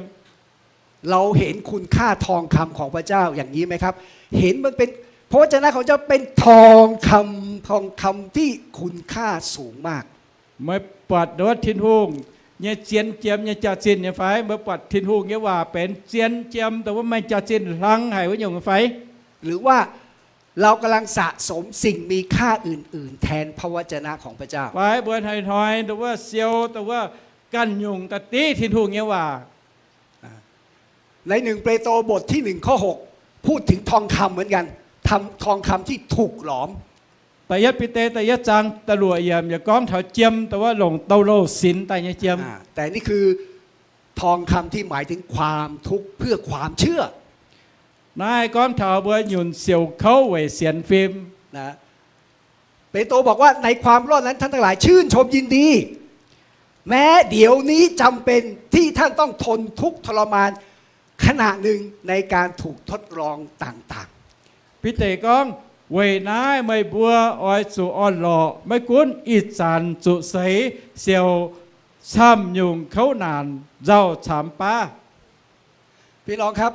เราเห็นคุณค่าทองคำของพระเจ้าอย่างนี้ไหมครับ เห็นมันเป็นพระวจนะของเจ้าเป็นทองคำ ทองคำที่คุณค่าสูงมาก Meih buatc ndongc wuov Tin-Hungh nyei zien jiem nyei jaax-zinh nyei fai? Meih buatc Tin-Hungh nyei waac benx zien jiem, dongh wuov maaih jaax-zinh hlang haic wuov nyungc fai? หรือว่าเรากำลังสะสมสิ่งมีค่าอื่นๆ แทนพระวจนะของพระเจ้า Fai mbuo hnoi-hnoi ndongc wuov siou dongh wuov ganh nyungc da'div Tin-Hungh nyei waac? ในหนึ่งเปโตรบทที่หนึ่งข้อหก พูดถึงทองคำเหมือนกัน ทำ ทองคำที่ถูกหลอม Da'yietv Bide da'yietv zaang da'luoqc yiemc yaac gorngv taux jiem dongh wuov longc douz-louh sinx daaih nyei jiem. แต่นี่คือทองคำที่หมายถึงความทุกข์เพื่อความเชื่อ Naaiv gorngv taux mbuo nyunc siouc kouv weic sienx fim. นะ เปโตรบอกว่าในความรอดนั้นท่านทั้งหลายชื่นชมยินดี แม้เดี๋ยวนี้จำเป็นที่ท่านต้องทนทุกข์ทรมานขณะหนึ่งในการถูกทดลองต่างๆ Bide gorngv, weic naaiv meih mbuo oix zuqc orn-lorqc, maiv gunv ih zanc zuqc seix siouc camv nyungc kouv naanc nzauh camv baav. พี่น้องครับ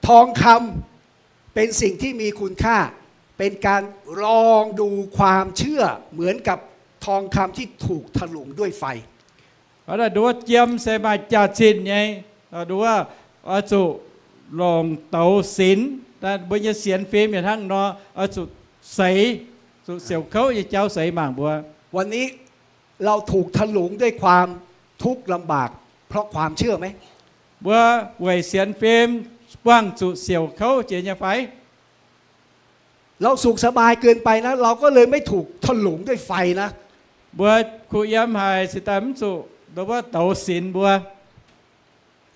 ทองคำเป็นสิ่งที่มีคุณค่า เป็นการลองดูความเชื่อ เหมือนกับทองคำที่ถูกถลุงด้วยไฟ Ndongc wuov jiem se maaih jaax-zinh nyei. Ndongc wuov oix zuqc longc douz sinx. Mbuo nyei sienx fim yietc hnangv nor, oix zuqc seix, zuqc siouc kouv nyei jauv seix mangc mbuo. วันนี้เราถูกถลุงด้วยความทุกข์ลำบากเพราะความเชื่อไหม Mbuo weic sienx fim buangh zuqc siouc kouv jiex nyei fai? เราสุขสบายเกินไปนะ เราก็เลยไม่ถูกถลุงด้วยไฟนะ Mbuo kuh yiem haic se daaih mv zuqc ndongc wuov douz sinx mbuo.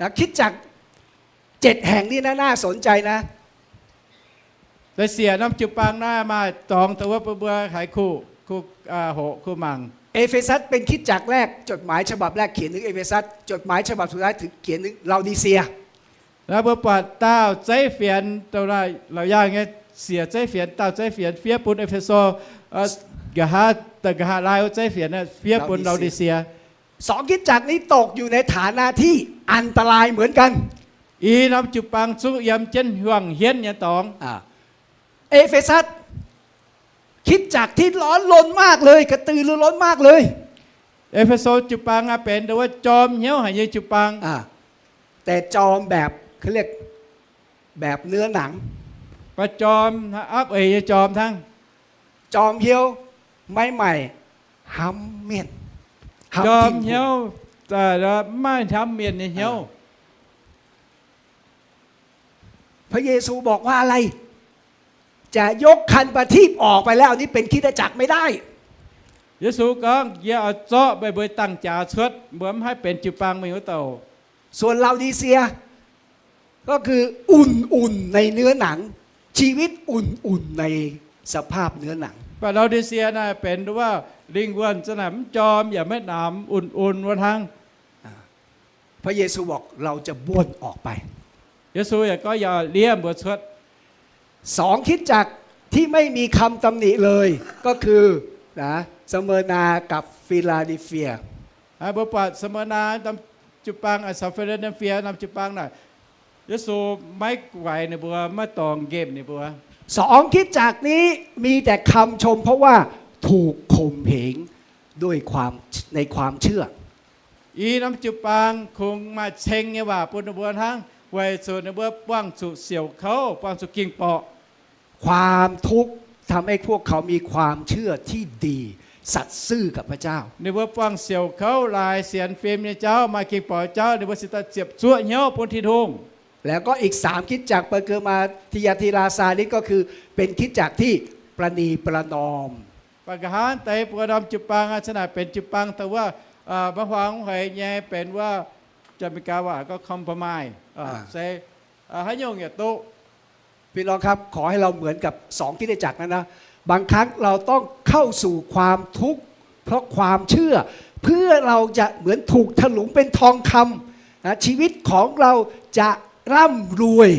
นะ คริสตจักร เจ็ดแห่งนี่นะ น่าสนใจนะ Deix siec norm jiu-baang naaiv maaih dorngx dongh wuov bun mbuo haiz kuh, kuh hoqc kuh mangc. เอเฟซัสเป็นคริสตจักรแรก จดหมายฉบับแรกเขียนถึงเอเฟซัส จดหมายฉบับสุดท้ายถึงเขียนถึงลาโอดีเซีย Naaiv mbuo buatc daauh zeiv fienx, laauc yaangh nyei siec zeiv fienx, daauh zeiv fienx fiev bun E^fe^so, nqa'haav, nqa'haav laai wuov zeiv fienx fiev bun Laa^o^di^sie. สองคริสตจักรนี้ตกอยู่ในฐานะที่อันตรายเหมือนกัน I norm jiu-baang zungv yiem jienv hiuang hienv nyei dorngx. เอเฟซัส คริสตจักรที่ร้อนรนมากเลย กระตือรือร้นมากเลย E^fe^so jiu-baang aeqv, benx ndongc wuov jorm hnyouv haic nyei jiu-baang. แต่จอมแบบ เขาเรียกแบบเนื้อหนัง Mv baac jorm apv eix nyei jorm hnangv. จอมเฮี้ยว ไม้ใหม่ ห้ำเมียน ห้ำทิ่ม Jorm hnyouv mv maaih hnamv mienh nyei hnyouv. พระเยซูบอกว่าอะไร จะยกคันประทีปออกไปแล้ว อันนี้เป็นคริสตจักรไม่ได้ Yesu gorngv, Yie oix zorqv meih mbuo dangh jaax cuotv, mbuo mv haih benx jiu-baang mingh wuov douh. ส่วนลาโอดีเซีย ก็คืออุ่นๆ ในเนื้อหนัง ชีวิตอุ่นๆ ในสภาพเนื้อหนัง Mv baac Laodicea naaic benx wuov lingh wuonh za'naaic mv jorm yaac maiv namx, un-un wuov hnangv. พระเยซูบอก เราจะบ้วนออกไป Yesu yaac gorngv, Yie oix liemh mbuo cuotv. สองคริสตจักรที่ไม่มีคำตำหนิเลย ก็คือ นะ สเมิร์นากับฟิลาเดลเฟีย Mbuo buatc Smyrna norm jiu-baang, caux Philadelphia norm jiu-baang naaic, Yesu maiv guaix ninh mbuo, maiv dorngx nqemh ninh mbuo. สองคริสตจักรนี้มีแต่คำชม เพราะว่าถูกข่มเหงด้วยความ ในความเชื่อ I norm jiu-baang kungx maaih ceng nyei waac bun ninh mbuo hnangv, weic zuqc ninh mbuo buangh zuqc siouc kouv, buangh zuqc ging-borqc. ความทุกข์ทำให้พวกเขามีความเชื่อที่ดี สัตย์ซื่อกับพระเจ้า Ninh mbuo buangh siouc kouv, laaix sienx fim nyei jauv, maaih ging-borqc jauv, ninh mbuo cingx daaih ziepc zuoqv hnyouv bun Tin-Hungh. แล้วก็อีกสามคริสตจักร เปอร์เกอมา ทีอาตีรา ซาร์ดิส ก็คือเป็นคริสตจักรที่ประนีประนอม Mv baac nqa'haav deix mbuo norm jiu-baang aqv, cin naaic benx jiu-baang dongh wuov maiv huaang mv haiz nyei, benx wuov jaa-Me^gaa waac gorngv compromise, se haaix nyungc yaac duqv. พี่น้องครับ ขอให้เราเหมือนกับสองคริสตจักรนั้นนะ บางครั้งเราต้องเข้าสู่ความทุกข์เพราะความเชื่อ เพื่อเราจะเหมือนถูกถลุงเป็นทองคำนะ ชีวิตของเราจะร่ำรวย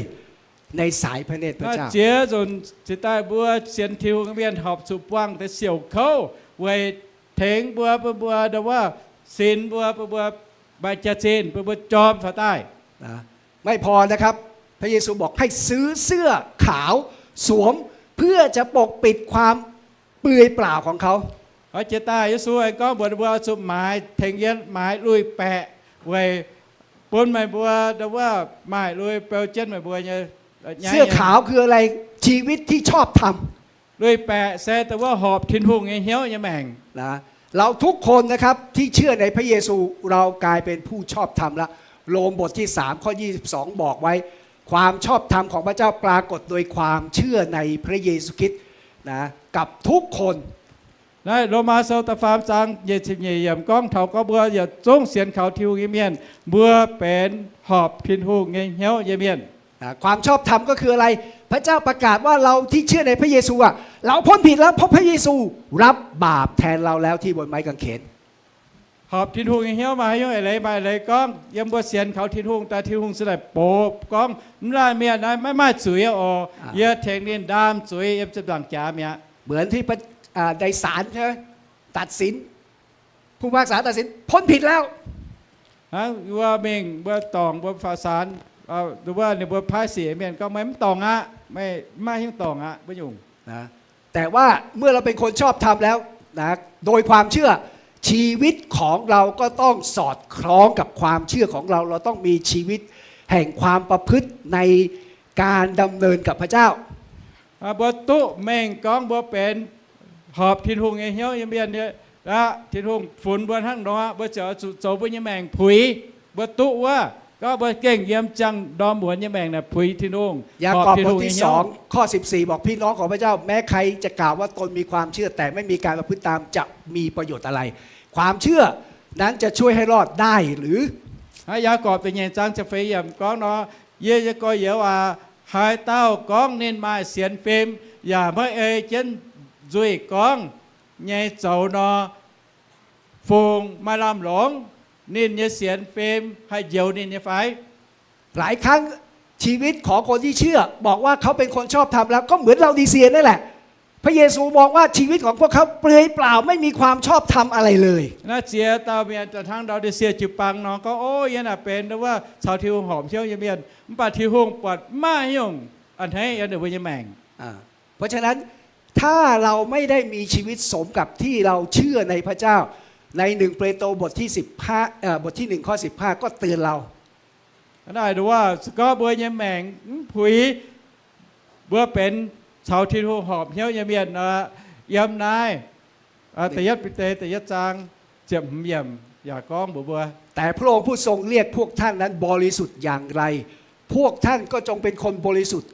ในสายพระเนตรพระ Naaiv เจ้า jiex nzunc cingx daaih mbuo sienx Tin-Hungh mienh horpc zuqc buangh deix siouc kouv weic tengx mbuo, bun mbuo ndau wuov sinx mbuo, bun mbuo maaih jaax-zinh, bun mbuo jorm faaux daaih. ไม่พอนะครับ พระเยซูบอกให้ซื้อเสื้อขาวสวม เพื่อจะปกปิดความเปลือยเปล่าของเขา Oix jiex daaih Yesu aengx gorngv mbuox ninh mbuo oix zuqc maaiz tengx yiem, maaiz lui-baeqc weic bun meih mbuo ndau wuov maaih lui beu jienv meih mbuo nyei. เสื้อขาวคืออะไร ชีวิตที่ชอบธรรม Lui-baeqc se dongh wuov horpc Tin-Hungh nyei hnyouv nyei maengc. นะ เราทุกคนนะครับ ที่เชื่อในพระเยซู เรากลายเป็นผู้ชอบธรรมแล้ว โรมบทที่สามข้อยี่สิบสองบอกไว้ ความชอบธรรมของพระเจ้าปรากฏโดยความเชื่อในพระเยซูคริสต์ นะ กับทุกคน Naaiv Lomaa Sou da'faam zaang nyic ziepc nyeic yiemc gorngv taux gorngv mbuo yietc zungv sienx kaux Tin-Hungh nyei mienh, mbuo benx horpc Tin-Hungh nyei hnyouv nyei mienh. นะ ความชอบธรรมก็คืออะไร พระเจ้าประกาศว่าเราที่เชื่อในพระเยซูอะ เราพ้นผิดแล้ว เพราะพระเยซูรับบาปแทนเราแล้วที่บนไม้กางเขน Horpc Tin-Hungh nyei hnyouv maaih haaix nyungc eix leiz, maaih eix leiz gorngv yiem mbuo sienx kaux Tin-Hungh daaih, Tin-Hungh ziouc daaih box gorngv, Mv laanh mienh naaiv maiv maaih zuiz oc. Yie tengx ninh ndaam zuiz yiem ziepc nzaangc jaax mi'aqv. เหมือนที่ อ่า ในศาลใช่ไหม ตัดสิน ผู้พิพากษาตัดสิน พ้นผิดแล้ว Hnangv wuov mingh mbuo dorngc, mbuo faaux saanx, wuov ninh mbuo paaiv sic mienh gorngv, Meih mv dorngc aqv. Meih mv maaih hnyouv dorngc aqv, mbuo nyungc. นะ แต่ว่าเมื่อเราเป็นคนชอบธรรมแล้ว นะ โดยความเชื่อ ชีวิตของเราก็ต้องสอดคล้องกับความเชื่อของเรา เราต้องมีชีวิตแห่งความประพฤติในการดำเนินกับพระเจ้า Mbuo duqv mengh gorngv mbuo benx horpc Tin-Hungh nyei hnyouv nyei mienh aqv, Tin-Hungh funx mbuo hnangv nor, mbuo ziouc oix zuqc zoux mbuo nyei maengc puix. Mbuo duqv wuov, gorngv mbuo gengh yiem ziangh ndorm muonz nyei maengc naaic puix Tin-Hungh. ยากอบ horpc Tin-Hungh nyei hnyouv. ข้อสิบสี่ บอก พี่น้องของพระเจ้า แม้ใครจะกล่าวว่าตนมีความเชื่อ แต่ไม่มีการประพฤติตาม จะมีประโยชน์อะไร ความเชื่อนั้นจะช่วยให้รอดได้หรือ Hnangv Yaagorpc da'nyeic zaang ziepc feix yiemc gorngv nor, Yie nyei gorx-youz aac, haaix dauh gorngv ninh maaih sienx fim yaac maiv ei jienv nzuih gorngv nyei zoux nor, fungc maaih lamh longc, ninh nyei sienx fim haih njoux ninh nyei fai? หลายครั้งชีวิตของคนที่เชื่อบอกว่าเขาเป็นคนชอบธรรมแล้ว ก็เหมือนลาโอดีเซียนั่นแหละ พระเยซูมองว่าชีวิตของพวกเขาเปลือยเปล่าไม่มีความชอบธรรมอะไรเลย Naaiv ziex dauh mienh daaih hnangv Laodicea jiu-baang nor gorngv, O, yie naaic benx wuov caux Tin-Hungh horpc hnyouv nyei mienh, mv baac Tin-Hungh buatc maiv maaih haaix nyungc a'hneiv yiem ninh mbuo nyei maengc. เพราะฉะนั้นถ้าเราไม่ได้มีชีวิตสมกับที่เราเชื่อในพระเจ้า ในหนึ่งเปโตรบทที่สิบห้า เอ่อ บทที่หนึ่งข้อสิบห้า ก็เตือนเรา Naaiv wuov se gorngv mbuo nyei maengc mv puix, mbuo benx caux Tin-Hungh horpc hnyouv nyei mienh nor, yiem naaiv da'yietv Bide da'yietv zaang ziepc hmz yiemc yaac gorngv mbuox mbuo, แต่พระองค์ผู้ทรงเรียกพวกท่านนั้นบริสุทธิ์อย่างไร พวกท่านก็จงเป็นคนบริสุทธิ์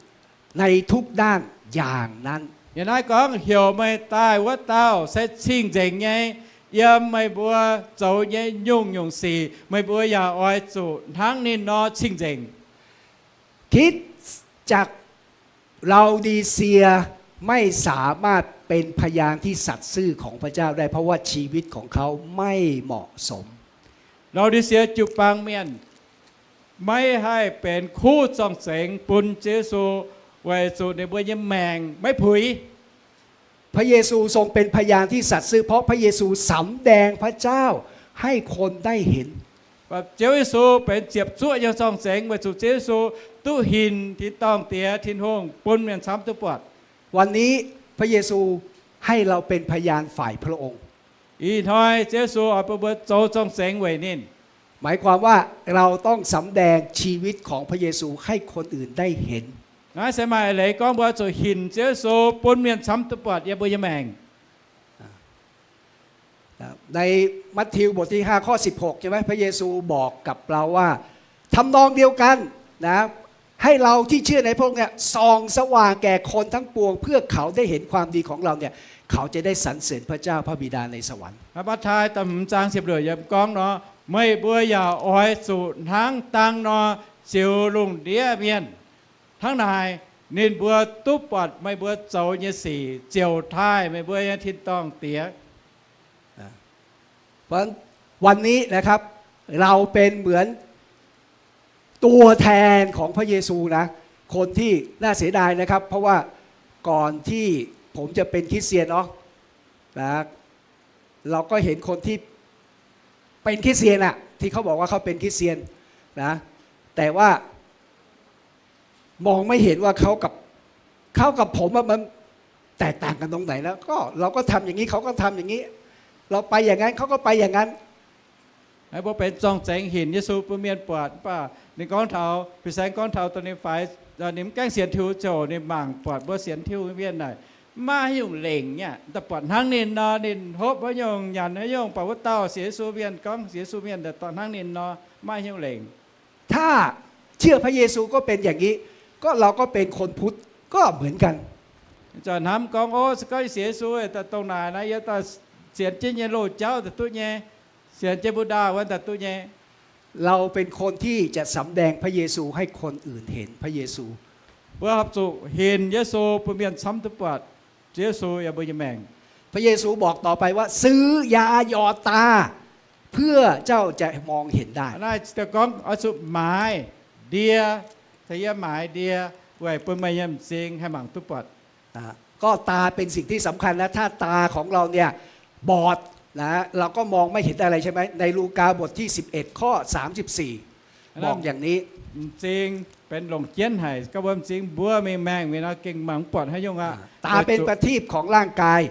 ในทุกด้านอย่างนั้น Yiem naaiv gorngv, heuc meih daaih wuov dauh se cing-nzengc nyei. Yiem meih mbuo zoux nyei nyungc-nyungc sic, meih mbuo yaac oix zuqc hnangv ninh nor cing-nzengc. คริสตจักรลาโอดีเซียไม่สามารถเป็นพยานที่สัตย์ซื่อของพระเจ้าได้ เพราะว่าชีวิตของเขาไม่เหมาะสม Lao^di^sie jiu-baang mienh maiv haih benx kuv zorng-zengx bun Ziouv Yesu, weic zuqc ninh mbuo nyei maengc maiv puix. พระเยซูทรงเป็นพยานที่สัตย์ซื่อ เพราะพระเยซูสำแดงพระเจ้าให้คนได้เห็น Ziouv Yesu benx ziepc zuoqv nyei zorng-zengx weic zuqc Ziouv Yesu duqv hinc tin-dorngh Diex Tin-Hungh bun mienh camv duqv buatc. วันนี้พระเยซูให้เราเป็นพยานฝ่ายพระองค์ Ih hnoi Ziouv Yesu oix bun mbuo zoux zorng-zengx weic ninh. หมายความว่าเราต้องสำแดงชีวิตของพระเยซูให้คนอื่นได้เห็น Naaiv se maaih leiz gorngv mbuo zuqc hinc Ziouv Yesu bun mienh camv duqv buatc yiem mbuo nyei maengc. ในมัทธิวบทที่ห้าข้อสิบหกใช่ไหม พระเยซูบอกกับเราว่า ทำนองเดียวกันนะ ให้เราที่เชื่อในพระองค์เนี่ยส่องสว่างแก่คนทั้งปวง เพื่อเขาได้เห็นความดีของเราเนี่ย เขาจะได้สรรเสริญพระเจ้าพระบิดาในสวรรค์ Matv^taai da'hmz zaang ziepc luoqc yiemc gorngv nor, meih mbuo yaac oix zuqc hnangv dang nor ziux lungh ndiev mienh. Hnangv naaic, ninh mbuo duqv buatc meih mbuo zoux nyei sic ziouc taaih meih mbuo nyei tin-dorngh Diex. วันนี้นะครับ เราเป็นเหมือนตัวแทนของพระเยซูนะ คนที่น่าเสียดายนะครับ เพราะว่าก่อนที่ผมจะเป็นคริสเตียนเนาะ นะ เราก็เห็นคนที่เป็นคริสเตียนอะ ที่เขาบอกว่าเขาเป็นคริสเตียนนะ แต่ว่ามองไม่เห็นว่าเขากับ เขากับผมอะมันแตกต่างกันตรงไหน แล้วก็เราก็ทำอย่างนี้ เขาก็ทำอย่างนี้ เราไปอย่างนั้น เขาก็ไปอย่างนั้น Mbuo benx zorng-zengx hinc Yesu bun mienh buatc, mv baac ninh gorngv taux, fin-saeng gorngv taux dongh ninh faix, ninh mv gaengh sienx Tin-Hungh ziouc ninh mangc buatc mbuo sienx Tin-Hungh mienh naaic, mv maaih haaix nyungc lengc nyei aqv. Daaih buatc hnangv ninh nor, ninh hopv haaix nyungc, nyanc haaix nyungc, buatc wuov dauh sienx Yesu mienh, gorngv sienx Yesu mienh daaih hnangv ninh nor, mv maaih haaix nyungc lengc. ถ้าเชื่อพระเยซูก็เป็นอย่างนี้ ก็เราก็เป็นคนพุทธก็เหมือนกัน Zanc hnamv gorngv, o, se gorngv yie sienx Yesu daaih dongh naaic naaiv, yie daaih sienx jienv nyei loz-jauv daaih duqv nyei, sienx jienv Buddha wuov daaih duqv nyei. เราเป็นคนที่จะสำแดงพระเยซูให้คนอื่นเห็น Mbuo horpc zuqc hinc Yesu bun mienh camv duqv buatc Ziouv Yesu yiem mbuo nyei maengc. พระเยซูบอกต่อไปว่า ซื้อยาหยอดตา เพื่อเจ้าจะมองเห็นได้ Naaiv gorngv oix zuqc maaiz ndie, caux yie maaiz ndie weic bun meih nyei m'zing haih mangc duqv buatc. ก็ตาเป็นสิ่งที่สำคัญนะ ถ้าตาของเราเนี่ยบอดนะ เราก็มองไม่เห็นอะไรใช่ไหม ในลูกาบทที่สิบเอ็ดข้อสามสิบสี่ บอกอย่างนี้ M'zing benx longc jienv haic, gorngv mbuo m'zing mbuov mingh maengh mingh nor gengh mangc mv buatc haaix nyungc aqv. ตาเป็นประทีปของร่างกาย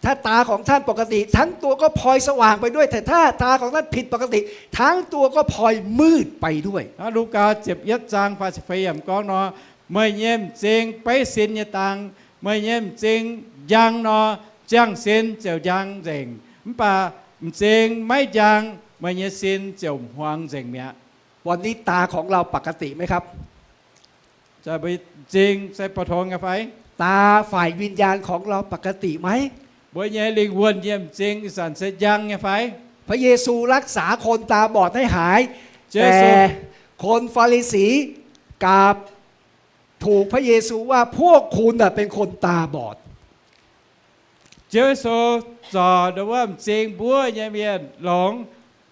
ถ้าตาของท่านปกติ ทั้งตัวก็พลอยสว่างไปด้วย แต่ถ้าตาของท่านผิดปกติ ทั้งตัวก็พลอยมืดไปด้วย Lugaa ziepc yietv zaang faah ziepc feix yiemc gorngv nor, meih nyei m'zing beiv sin nyei dang, meih nyei m'zing njang nor, ziangh sin ziouc njang nzengc. Mv baac m'zing maiv njang, meih nyei sin ziouc hmuangx nzengc mi'aqv. วันนี้ตาของเราปกติไหมครับ M'zing se bou tong nyei fai? ตาฝ่ายวิญญาณของเราปกติไหม Mbuo nyei lingh wuonh nyei m'zing ih zanc se njang nyei fai? พระเยซูรักษาคนตาบอดให้หาย แต่คนฟาริสีกลับถูกพระเยซูว่าพวกคุณน่ะเป็นคนตาบอด Ziouv Yesu zorc ndongc wuov m'zing mbuov nyei mienh longx.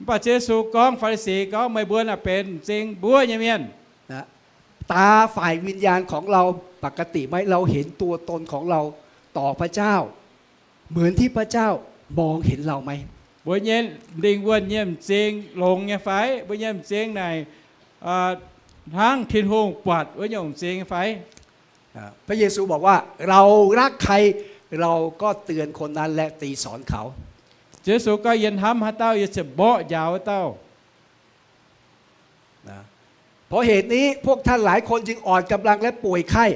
Mv baac Ziouv Yesu gorngv Faa^li^si gorngv, meih mbuo naaic benx m'zing mbuov nyei mienh. ตาฝ่ายวิญญาณของเราปกติไหม เราเห็นตัวตนของเราต่อพระเจ้าเหมือนที่พระเจ้ามองเห็นเราไหม Mbuo nyei lingh wuonh nyei m'zing longx nyei fai? Mbuo nyei m'zing naaic hnangv Tin-Hungh buatc wuov nyungc m'zing nyei fai? พระเยซูบอกว่า เรารักใคร เราก็เตือนคนนั้นและตีสอนเขา Ziouv Yesu gorngv, yie hnamv haaix dauh, yie ziouc mborqv njaaux wuov dauh. เพราะเหตุนี้พวกท่านหลายคนจึงอ่อนกำลังและป่วยไข้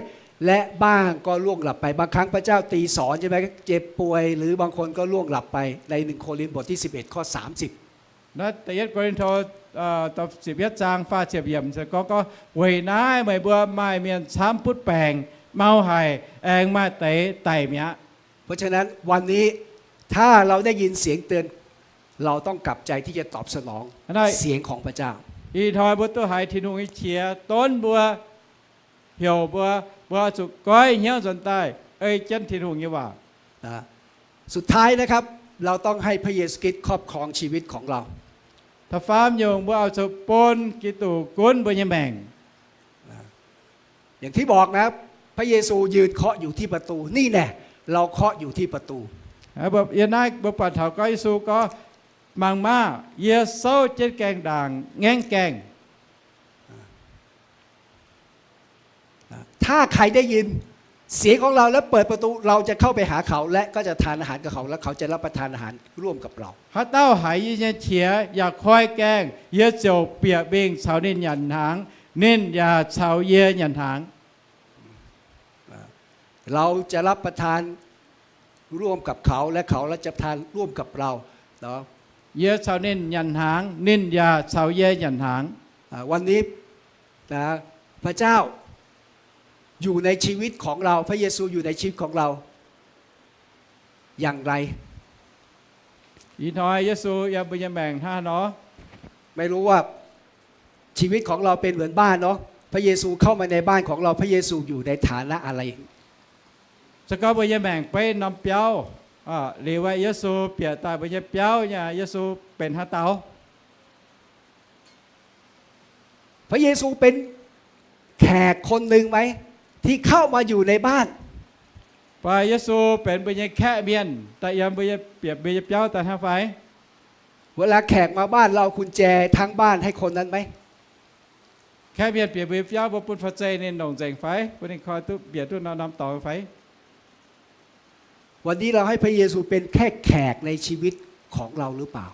และบ้างก็ร่วงหลับไป บางครั้งพระเจ้าตีสอนใช่ไหม เจ็บป่วย หรือบางคนก็ร่วงหลับไป ในหนึ่งโครินธ์บทที่สิบเอ็ดข้อสามสิบ Naaiv da'yietv Ko^lin^to ziepc yietv zaang faah ziepc yiemc gorngv, gorngv, weic naaiv meih mbuo maaih mienh camv butv baengc, mau haic, aengx maaih deix daic mi'aqv. เพราะฉะนั้นวันนี้ถ้าเราได้ยินเสียงเตือน เราต้องกลับใจที่จะตอบสนองเสียงของพระเจ้า Ih hnoi mbuo duqv haiz Tin-Hungh nyei qiex donv mbuo, heuc mbuo, mbuo oix zuqc goiv hnyouv nzuonx daaih ei jienv Tin-Hungh nyei waac. สุดท้ายนะครับ เราต้องให้พระเยซูคริสต์ครอบครองชีวิตของเรา Da'faam nyungc, mbuo oix zuqc bun Giduc gunv mbuo nyei maengc. อย่างที่บอกนะ พระเยซูยืนเคาะอยู่ที่ประตู นี่แน่ เราเคาะอยู่ที่ประตู Yiem naaiv mbuo buatc taux gorngv Yesu gorngv, Mangc maah! Yie souv jienv gaengh ndaangc, ngaengv gaengh. ถ้าใครได้ยินเสียงของเราและเปิดประตู เราจะเข้าไปหาเขา และก็จะทานอาหารกับเขา และเขาจะรับประทานอาหารร่วมกับเรา Haaix dauh haiz yie nyei qiex yaac koi gaengh, yie ziouc bieqc mingh caux ninh nyanc hnaangx, ninh yaac caux yie nyanc hnaangx. เราจะรับประทานร่วมกับเขา และเขาจะรับประทานร่วมกับเราเนาะ Yie caux ninh nyanc hnaangx, ninh yaac caux yie nyanc hnaangx. อ่า วันนี้นะ พระเจ้าอยู่ในชีวิตของเรา พระเยซูอยู่ในชีวิตของเราอย่างไร Ih hnoi Yesu yiem mbuo nyei maengc hnangv haaix nor? ไม่รู้ว่าชีวิตของเราเป็นเหมือนบ้านเนาะ พระเยซูเข้ามาในบ้านของเรา พระเยซูอยู่ในฐานะอะไร Se gorngv mbuo nyei maengc beiv norm biauv, liuz aeqv, Yesu bieqc daaih mbuo nyei biauv nyei, Yesu benx haaix dauh? พระเยซูเป็นแขกคนหนึ่งไหม ที่เข้ามาอยู่ในบ้าน Fai Yesu benx mbuo nyei kaeqv mienh daaih yiem mbuo nyei, bieqc mbuo nyei biauv daaih hnangv fai? เวลาแขกมาบ้าน เราเอากุญแจทั้งบ้านให้คนนั้นไหม Kaeqv mienh bieqc mbuo nyei biauv, mbuo bun fa'zeix ninh longc nzengc fai? Bun ninh koi duqv, bieqc duqv norm-norm dorngx fai? วันนี้เราให้พระเยซูเป็นแค่แขกในชีวิตของเราหรือเปล่า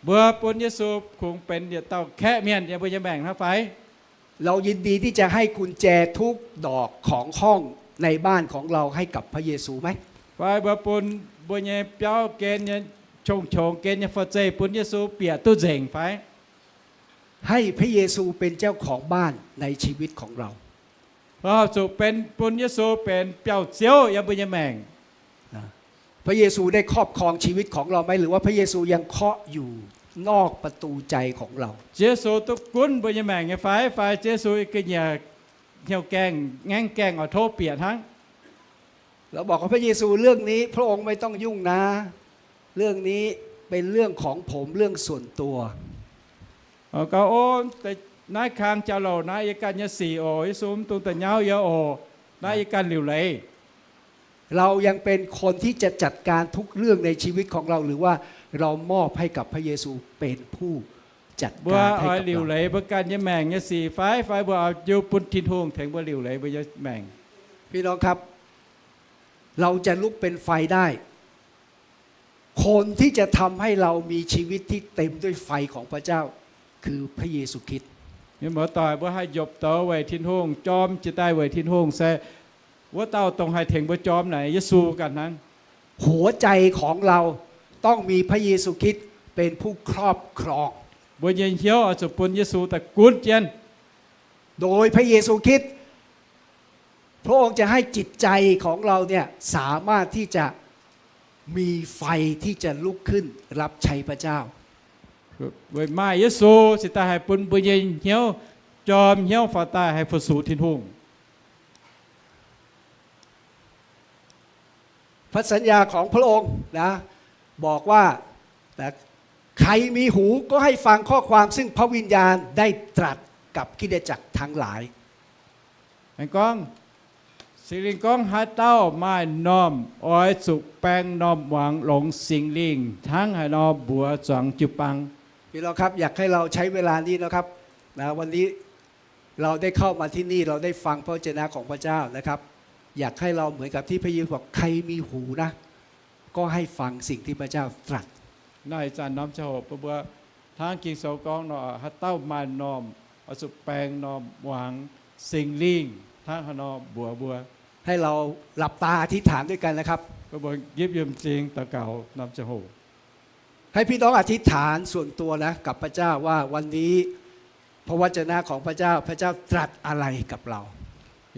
Mbuo bun Yesu kungx benx yietc dauh kaeqv mienh yiem mbuo nyei maengc hnangv fai? เรายินดีที่จะให้กุญแจทุกดอกของห้องในบ้านของเราให้กับพระเยซูไหม Fai mbuo bun mbuo nyei biauv gen nyei, qongx-qongx gen nyei fa'zeix bun Yesu bieqc duqv nzengc fai? ให้พระเยซูเป็นเจ้าของบ้านในชีวิตของเรา Zuqc benx, bun Yesu benx biauv-ziouv yiem mbuo nyei maengc. พระเยซูได้ครอบครองชีวิตของเราไหม หรือว่าพระเยซูยังเคาะอยู่นอกประตูใจของเรา Ziouv Yesu duqv gunv mbuo nyei maengc nyei fai? Fai Ziouv Yesu ga'nyiec hnyouv gaengh, ngaengv gaengh oix tov bieqc hnangv? เราบอกกับพระเยซู เรื่องนี้พระองค์ไม่ต้องยุ่งนะ เรื่องนี้เป็นเรื่องของผม เรื่องส่วนตัว Gauv, o, naaiv kang jauv-louc naaiv yie ganh nyei sic oc. Yesu, mv dungx da'nyauv yie oc. Naaiv yie ganh liuc leiz. เรายังเป็นคนที่จะจัดการทุกเรื่องในชีวิตของเรา หรือว่าเรามอบให้กับพระเยซูเป็นผู้จัดการให้กับเรา Mbuo oix liuc leiz mbuo ganh nyei maengc nyei sic fai, fai mbuo oix jiu bun Tin-Hungh tengx mbuo liuc leiz mbuo nyei maengc? พี่น้องครับ เราจะลุกเป็นไฟได้ คนที่จะทำให้เรามีชีวิตที่เต็มด้วยไฟของพระเจ้า คือพระเยซูคริสต์ Mienh muoz-doic, mbuo haih njopc douz weic Tin-Hungh, jorm jiex daaih weic Tin-Hungh se wuov dauh dongh haih tengx mbuo jorm naaic Yesu ganh hnangv. หัวใจของเราต้องมีพระเยซูคริสต์เป็นผู้ครอบครอง Mbuo nyei hnyouv oix zuqc bun Yesu daaih gunv jienv. โดยพระเยซูคริสต์ พระองค์จะให้จิตใจของเราเนี่ยสามารถที่จะมีไฟที่จะลุกขึ้นรับใช้พระเจ้า Weic maaih Yesu cingx daaih haih bun mbuo nyei hnyouv jorm hnyouv faaux daaih haih fu-sux Tin-Hungh. พระสัญญาของพระองค์นะ บอกว่า นะ ใครมีหูก็ให้ฟังข้อความซึ่งพระวิญญาณได้ตรัสกับคริสตจักรทั้งหลาย Aengx gorngv, Singx Lingh gorngv, haaix dauh maaih m'normh oix zuqc baeng m'normh muangx longx Singx Lingh hnangv haaix nor mbuox zuangx jiu-baang. พี่น้องครับ อยากให้เราใช้เวลานี้นะครับ นะ วันนี้เราได้เข้ามาที่นี่ เราได้ฟังพระวจนะของพระเจ้านะครับ อยากให้เราเหมือนกับที่พระเยซูบอก ใครมีหูนะ ก็ให้ฟังสิ่งที่พระเจ้าตรัส Naaiv ih zanc norm ziangh hoc bun mbuo hnangv Ging-Sou gorngv nor, haaix dauh maaih m'normh oix zuqc baeng m'normh muangx Singx Lingh hnangv haaix nor mbuox mbuo. ให้เราหลับตาอธิษฐานด้วยกันนะครับ Bun mbuo nqipv yiem m'zing daux gaux norm ziangh hoc. ให้พี่น้องอธิษฐานส่วนตัวนะ กับพระเจ้าว่าวันนี้พระวจนะของพระเจ้า พระเจ้าตรัสอะไรกับเรา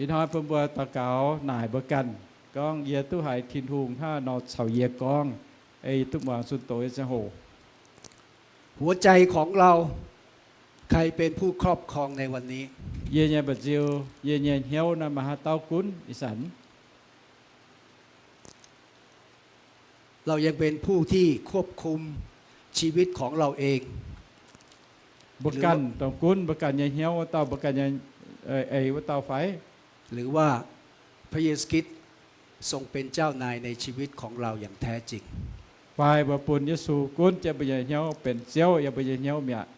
Ih Ih hnoi bun mbuo daux gaux naaic mbuo ganh, gorngv yie duqv haiz Tin-Hungh hnangv haaix nor caux yie gorngv, ei duqv muangx zunh doz nyei ziangh hoc. หัวใจของเรา ใครเป็นผู้ครอบครองในวันนี้ Yie nyei mba'nziu, yie nyei hnyouv naaiv maaih haaix dauh gunv ih zanc? เรายังเป็นผู้ที่ควบคุมชีวิตของเราเอง Mbuo ganh dongh gunv mbuo ganh nyei hnyouv wuov dauh, mbuo ganh nyei eix wuov dauh fai? หรือว่าพระเยซูคริสต์ทรงเป็นเจ้านายในชีวิตของเราอย่างแท้จริง Fai mbuo bun Yesu gunv jienv mbuo nyei hnyouv, benx Ziouv yiem mbuo nyei hnyouv mi'aqv?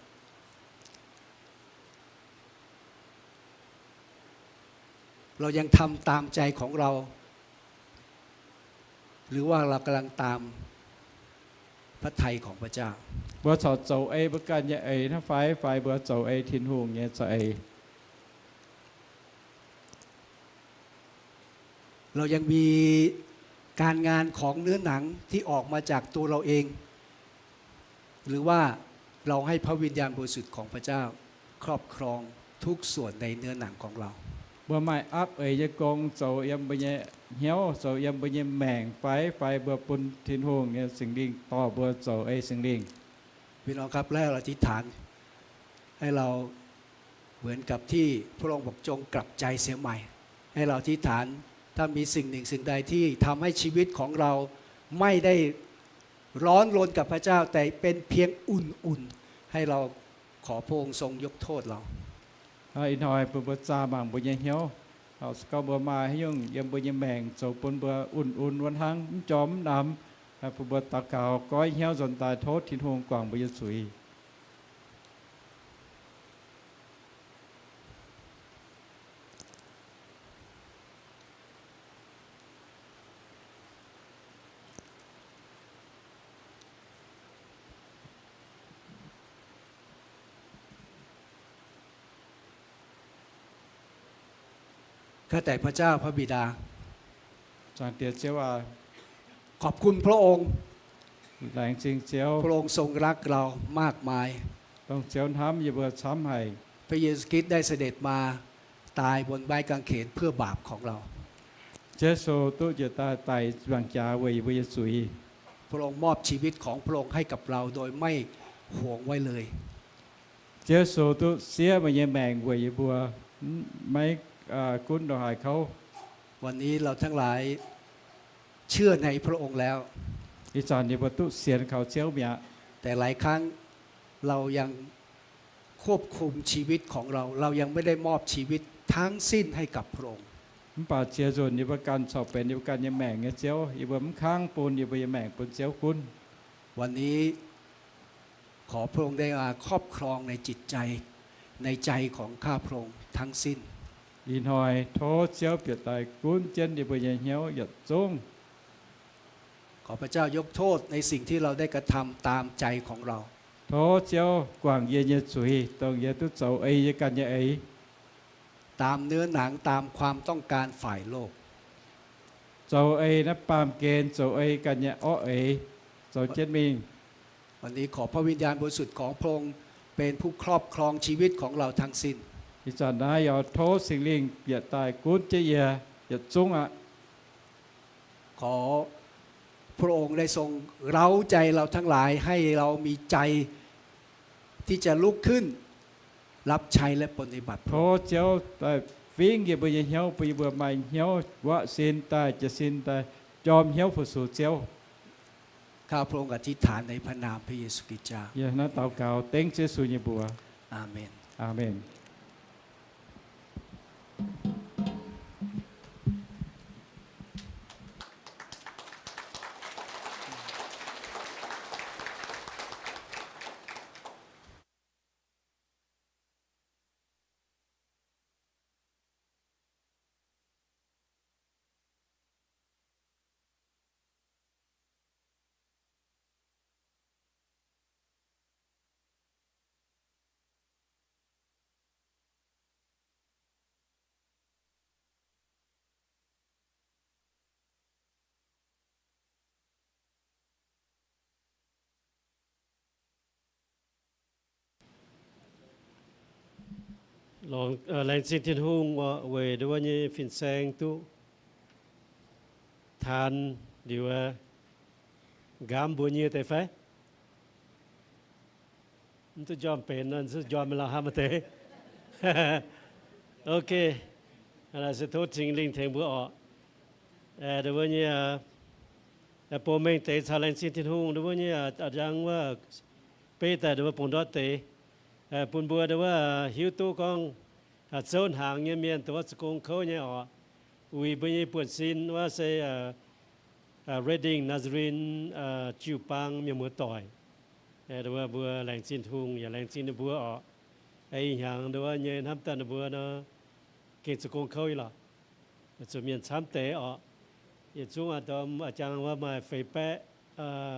เรายังทำตามใจของเรา หรือว่าเรากำลังตามพระทัยของพระเจ้า Mbuo corc zoux ei mbuo ganh nyei eix hnangv fai, fai mbuo zoux ei Tin-Hungh nyei za'eix? เรายังมีการงานของเนื้อหนังที่ออกมาจากตัวเราเอง หรือว่าเราให้พระวิญญาณบริสุทธิ์ของพระเจ้าครอบครองทุกส่วนในเนื้อหนังของเรา Mbuo maaih apv eix nyei gong zoux yiem mbuo nyei hnyouv, zoux yiem mbuo nyei maengc fai, fai mbuo bun Tin-Hungh nyei Singx Lingh dorh mbuo zoux ei Singx Lingh? พี่น้องครับ และเราอธิษฐาน ให้เราเหมือนกับที่พระองค์บอกจงกลับใจเสียใหม่ ให้เราอธิษฐาน ถ้ามีสิ่งหนึ่งสิ่งใดที่ทำให้ชีวิตของเราไม่ได้ร้อนรนกับพระเจ้า แต่เป็นเพียงอุ่นๆ ให้เราขอพระองค์ทรงยกโทษเรา Ih hnoi bun mbuo zaah mangc mbuo nyei hnyouv. Se gorngv mbuo maaih haaix nyungc yiem mbuo nyei maengc zoux bun mbuo un-un wuov hnangv, mv jorm mv namx, bun mbuo daux gaux goiv hnyouv nzuonx daaih tov Tin-Hungh guangc mbuo nyei zuiz. ข้าแต่พระเจ้าพระบิดา Zaangc Diex Ziouv aac, ขอบคุณพระองค์ laengz zingh Ziouv, พระองค์ทรงรักเรามากมาย dongh Ziouv hnamv yie mbuo camv haic. พระเยซูคริสต์ได้เสด็จมาตายบนไม้กางเขนเพื่อบาปของเรา Ziouv Yesu duqv njiec daaih daic ziepc nzaangc jaax weic yie mbuo nyei zuiz. พระองค์มอบชีวิตของพระองค์ให้กับเราโดยไม่หวงไว้เลย Ziouv Yesu duqv siev meih nyei maengc weic yie mbuo, maiv gunv ndongc haaix kouv. วันนี้เราทั้งหลายเชื่อในพระองค์แล้ว Ih zanc yie mbuo duqv sienx kaux Ziouv mi'aqv. แต่หลายครั้งเรายังควบคุมชีวิตของเรา เรายังไม่ได้มอบชีวิตทั้งสิ้นให้กับพระองค์ Mv baac ziex nzunc yie mbuo ganh corc benx yie mbuo ganh nyei maengc nyei ziouv. Yie mbuo mv kangv bun yie mbuo nyei maengc bun Ziouv gunv. วันนี้ขอพระองค์ได้มาครอบครองในจิตใจ ในใจของข้าพระองค์ทั้งสิ้น Ih hnoi tov Ziouv bieqc daaih gunv jienv yie mbuo nyei hnyouv yietc zungv. ขอพระเจ้ายกโทษในสิ่งที่เราได้กระทำตามใจของเรา Tov Ziouv guangc yie nyei zuiz, dongh yie duqv zoux ei yie ganh nyei eix, ตามเนื้อหนัง ตามความต้องการฝ่ายโลก zoux ei naaiv baamh gen, zoux ei ganh nyei orqv eix, zoux jienv mingh. วันนี้ขอพระวิญญาณบริสุทธิ์ของพระองค์เป็นผู้ครอบครองชีวิตของเราทั้งสิ้น Ih zanc naaiv yaac tov Singx Lingh bieqc daaih gunv jienv yie yietc zungv aqv. ขอพระองค์ได้ทรงเร้าใจเราทั้งหลาย ให้เรามีใจที่จะลุกขึ้นรับใช้และปฏิบัติพระองค์ Tov Ziouv daaih fingx yie mbuo nyei hnyouv, bun yie mbuo maaih hnyouv wuov sin daaih, jiez sin daaih, jorm hnyouv fu-sux Ziouv. ข้าพระองค์อธิษฐานในพระนามพระเยซูคริสต์เจ้า Yie naaiv daux gaux dengv Ziouv Yesu nyei mbuox. อาเมน Aamen. Longx, laengz zingh Tin-Hungh oc, weic nduov wuov nyei fin-saeng duqv taan liuz, nqaamv mbuo nyei deix fai? Mv duqv njormh benx, mv duqv njormh mingh lauh hnamv deix. Ok, se tov Singx Lingh tengx mbuo oc. Nduov wuov nyei, bungx mengh deix caux laengz zingh Tin-Hungh nduov wuov nyei, njang wuov, beiv daaih nduov wuov bungx ndortv deix, bun mbuo nduov wuov hiuv duqv gorngv, zouv hnaangx nyei mienh dongh wuov zoux gong kouv nyei oc, uix mbuo nyei buonv-sin wuov se Redding Nazarene jiu-baang mienh muoz-doic. Nduov wuov mbuo laengz zingh Tin-Hungh yaac laengz zingh ninh mbuo oc. Ih hnyangx nduov wuov nyei hnamv daaih ninh mbuo nor, gengh zoux gong kouv nyei lorqc. Zuqc mienh camv deix oc. Yietc zungv a'ndorm a'jang wuov maaih feix baeqv,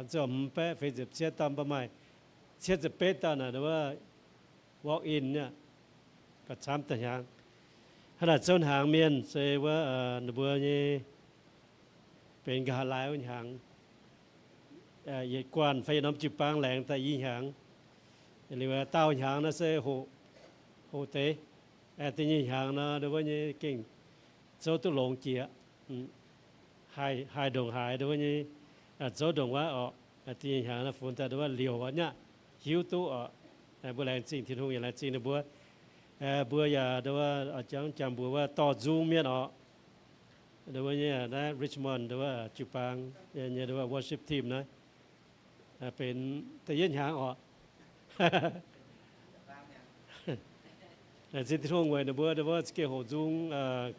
ziouc hmz baeqv feix ziepc cietv dauh, mv baac maaih cietv ziepc betv dauh naaic nduov wuov walk in aqv, gauh camv daaih hnyangx. Hnangv naaic zouv hnaangx mienh se wuov ninh mbuo nyei benx nqa'haav laai wuov hnyangx, yietc guanh fai yietc norm jiu-baang laengz daaih i hnyangx. Liuz daauh hnyangx naaiv se hoqc, hoqc deix. Da'nyeic hnyangx nor, nduov wuov nyei gengh zouv duqv longx jiex, haih ndongc haaix nduov wuov nyei, zouv ndongc wuov oc. Da'nyeic hnyangx naaiv funx daaih nduov wuov liouc aqv nyaqv, hiuv duqv oc. Mbuo laengz zingh Tin-Hungh yaac laengz zingh ninh mbuo. Mbuo yaac nduov wuov jangx jangx mbuox wuov dorh nzung mienh oc. Nduov wuov nyei naaiv Richmond nduov wuov jiu-baang nyei nduov wuov worship team naaiv benx da'yietv hnyangx oc. Laengz zingh Tin-Hungh weic ninh mbuo nduov wuov za'gengh hoqc nzung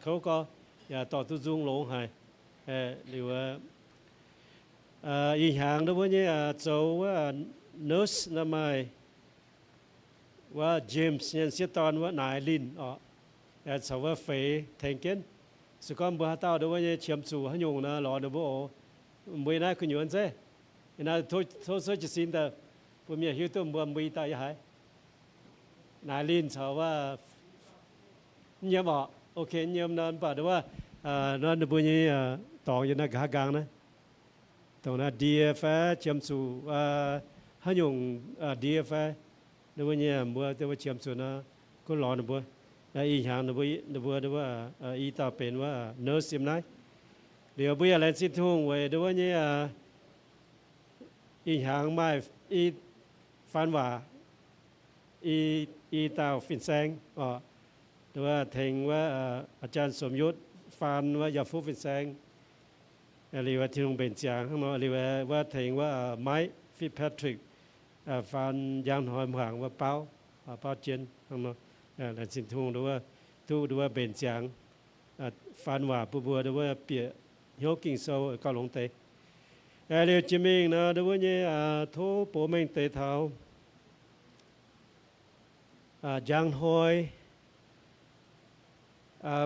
kouv gorx, yaac dorh duqv nzung longx haic. Liuz, ih hnyangx nduov wuov nyei zoux wuov nurse naaiv maaih wuov James nyei m'sieqv dorn wuov naaic linh oc, caux wuov feix tengx jienv. Se gorngv mbuo haaix dauh nduov wuov nyei qiemx zuqc haaix nyungc nor, lorz ninh mbuo oc. Mbuo yiem naaiv gu'nyuoz zeiv, yiem naaiv tov cuotv jiez sin daaih bun mienh hiuv duqv mbuo, mbuo i dauh yiem haaix. Naaic linh caux wuov, mv yiem oc. Ok, mv yiem nor, mv baac nduov wuov, nor ninh mbuo nyei dorngx yiem naaiv nqa'haav nqaang naaiv. Dongh naaiv ndie fai qiemx zuqc haaix nyungc ndie fai, nduov wuov nyei mbuo, nduov wuov qiemx zuqc nor, gunv lorz ninh mbuo. Ih hnyangx ninh mbuo, ninh mbuo, nduov wuov, i dauh benx wuov nurse yiem naaiv. Liuz mbuo yaac laengz zingh Tin-Hungh weic nduov wuov nyei ih hnyangx maaih i faan waac, i, i dauh fin-saeng oc, nduov wuov tengx wuov a'jang Sumx Yutv faan wuov Yauh Fuqv fin-saeng. Liuz Tin-Hungh mbenc ziangx hnangv nor. Liuz wuov tengx wuov Mike Fitzpatrick faan njang hnoi hmuangx wuov baauv, baauv jien hnangv nor. Laengz zingh Tin-Hungh nduov wuov, duqv nduov wuov mbenc ziangx faan waac bun mbuo nduov wuov bieqc hnyouv Ging-Sou gauh longx deix. Liuz jiex mingh nor, nduov wuov nyei tov mbuox mengh deix taux njang hnoi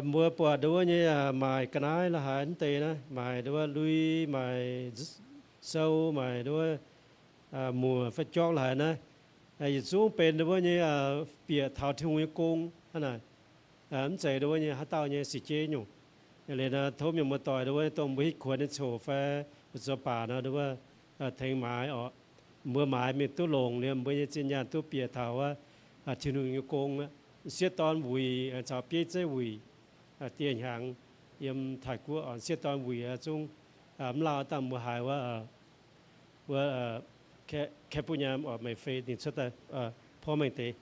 mbuo buatc nduov wuov nyei maaic ga'naaiv la'haaix mv deix naaiv, maaic nduov wuov lui, maaic sou, maaic nduov wuov muoc fai jorqv la'haaix naaiv, yietc zungv benx nduov wuov nyei bieqc taux Tin-Hungh nyei gong hnangv naaic. Mv zeiz nduov wuov nyei haaix dauh nyei sic jeiv nyungc. Liuz nor tov mienh muoz-doic nduov wuov dongh mbuo hitv kuonx nyei coc fai mbuo zoux baac nor, nduov wuov tengx maaiz oc. Mbuo maaiz mingh duqv longc liuz, mbuo nyei zinh nyaanh duqv bieqc taux wuov Tin-Hungh nyei gong aqv. M'sieqv dorn wuic caux bieiv zeiv wuic, dieh hnyangx yiem Taiv-Guoqv oc, m'sieqv dorn wuic zungv mv lauh dangh mbuo haiz wuov, wuov California oc, May fifth ninh cuotv daaih porv mengh deix.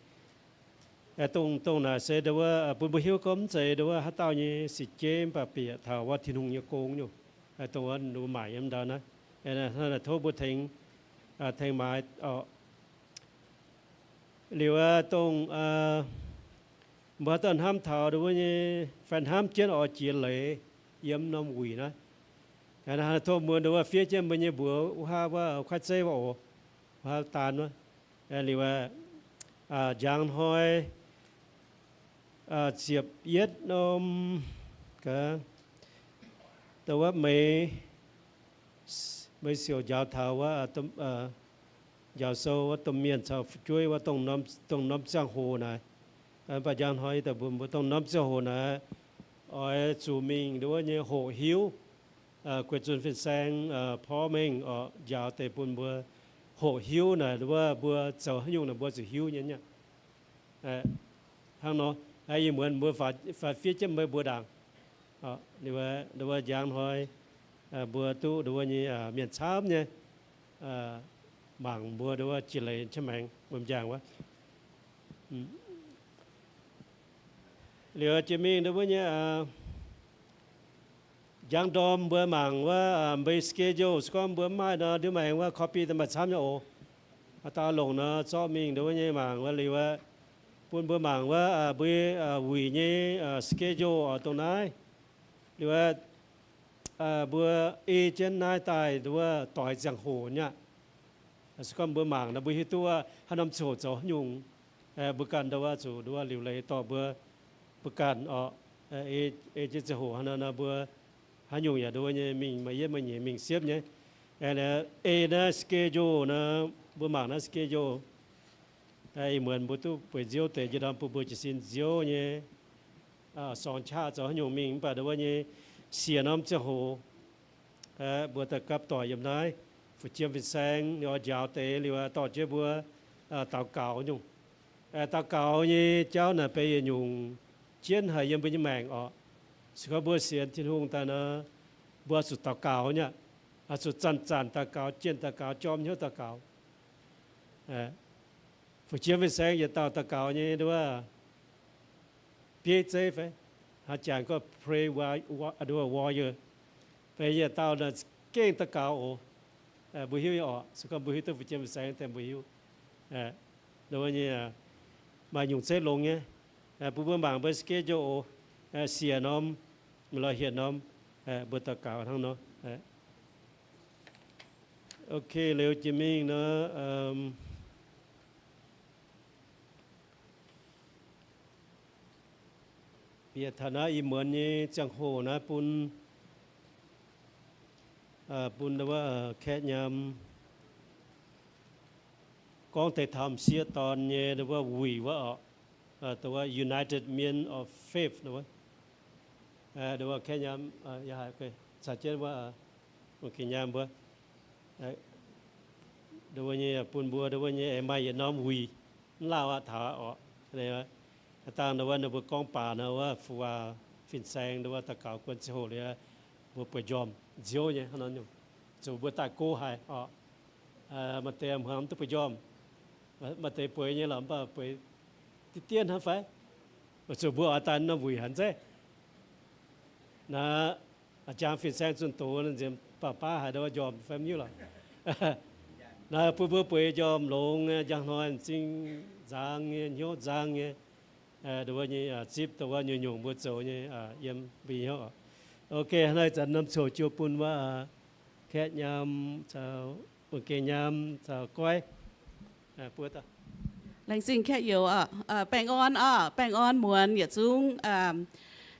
Dongh, dongh naaic se nduov wuov bun mbuo hiuv gorngv mv zeiz nduov wuov haaix dauh nyei sic jeiv, mv baac bieqc taux wuov Tin-Hungh nyei gong nyungc. Dongh wuov ninh mbuo maaic yiem ndau naaiv. Hnangv naaic tov mbuo tengx, tengx maaiz oc. Liuz dongh mbuo haaix dauh hnamv taux nduov wuov nyei, fai hnamv jienv oix jiex leiz yiem norm wuic naaiv, tov mbuo nduov wuov fiev jienv mbuo nyei mbuox wuov haav wuov kuaaiv zeiv wuov oc, wuov haav daan wuov. Liuz njang hnoi ziepc yietv norm, dongh wuov May, May siouc njaaux taux wuov, njaaux sou wuov domh mienh caux fu'jueiv wuov dongh norm ziangh hoc naaic. Mv baac njang hnoi daaih mbuo, mbuo dongh norm ziangh hoc naaic, oix zuqc mingh nduov wuov nyei hoqc hiuv, guei zunh fin-saeng porv mengh oc, njaaux deix bun mbuo hoqc hiuv naaic, nduov wuov mbuo zoux haaix nyungc naaic mbuo zuqc hiuv nyei aqv. Hnangv nor, Ih muonz mbuo faix fiev jienv meih mbuo ndaangc. Wuov njang hnoi mbuo duqv nduov nyei mienh camv nyei mangc mbuo nduov jiex leiz qiemx maengx wuom njang wuov. Liuz jiex mingh nduov nyei njang ndorm mbuo mangc wuov mbei schedule, se gorngv mbuo mv maaih nor, nduov maengx wuov copy daaih maaih camv nyei oc. Haaix dauh longc nor zorqv mingh nduov nyei mangc wuov liuz wuov, bun mbuo mangc wuov mbuo wuic nyei schedule oc dongh naaiv. Liuz wuov mbuo ei jienv naaiv daaih nduov doix ziangh hoc nyei aqv. Se gorngv mbuo mangc nor mbuo hiuv duqv haaix norm ziangh hoc zoux haaix nyungc. Mbuo ganh nduov zuqc nduov liuc leiz dorh mbuo, mbuo ganh oc, ei jienv ziangh hoc hnangv nor mbuo haaix nyungc yaac nduov nyei mingh maaih yietv maaih nyeic mingh siepv nyei. Ei naaiv schedule nor, mbuo mangc naaiv schedule, ih muonz mbuo duqv bueix nziouv deix jiex ndorm bun mbuo jiez sin nziouv nyei sorng qaqv zoux haaix nyungc mingh. Mv baac nduov nyei siec norm ziangh hoc mbuo daaih gapv doic yiem naaiv, fu jiem fin-saeng ninh oix njaaux deix liuz dorh jienv mbuo daux gaux nyungc. Daux gaux nyei jauv naaic benx yietc nyungc jienv haic yiem mbuo nyei maengc oc. Se gorngv mbuo sienx Tin-Hungh daaih nor, mbuo oix zuqc daux gaux nyei aqv. Oix zuqc zanc-zanc daux gaux, jienh daux gaux, jorm hnyouv daux gaux. Fu jiem fin-saeng yietc dauh daux gaux nyei nduov bieiv zeiv fai, haaix jangx gorngv prayer warrior, benx yietc dauh naaic gengh daux gaux oc. Mbuo hiuv nyei oc. Se gorngv mbuo hiuv duqv fu jiem fin-saeng daaih mbuo hiuv nduov nyei maaih nyungc zeiv longx nyei. Bun mbuo mangc mbuo schedule oc. Siec norm, lorz hietc norm, mbuo daux gaux hnangv nor. Ok, liuz jiex mingh nor, bieqc taux naaiv ih muonz nyei ziangh hoc naaiv bun, bun wuov Kaeqv Nyaam gorngv deix taux m'sieqv dorn nyei wuov wuic wuov oc, dongh wuov United Men of Faith wuov. Wuov Kaeqv Nyaam, caux jienv wuov, wuov Kaeqv Nyaam mbuo, nduov nyei bun mbuo nduov nyei aengx maaih yietc norm wuic, mv lauh aqv taux aqv oc. Dangh nduov wuov ninh mbuo gorngv baac nor wuov fu waac fin-saeng nduov wuov daux gaux guon ziangh hoc liuz, mbuo bueix njormh nziouv nyei hnangv nor nyungc, zuqc mbuo daaih go haic oc. Maaih deix hmuangx mv duqv bueix njormh, maaih deix bueix nyei lorqc, mv baac bueix diqv dien hnangv fai? Weic zuqc mbuo oix daaih norm wuic haic nzeiv. Naaiv jangx fin-saeng zunh doz nziex baac baav haic nduov njormh fai mv hiuv lorqc. Naaiv bun mbuo bueix njormh longx, njang hnoi m'zing nzang nyei, hnyouv nzang nyei, nduov nyei zipv dongh wuov nyungc-nyungc mbuo zoux nyei yiem mbuo nyei hnyouv oc. Ok, hnangv naaiv ih zanc norm ziangh hoc jiu bun wuov Kaeqv Nyaam caux Wuonh Geh Nyaam caux Goiv. Laengz zingh Kaeqv Youz oc. Baengh orn oc, baengh orn muonz yietc zungv.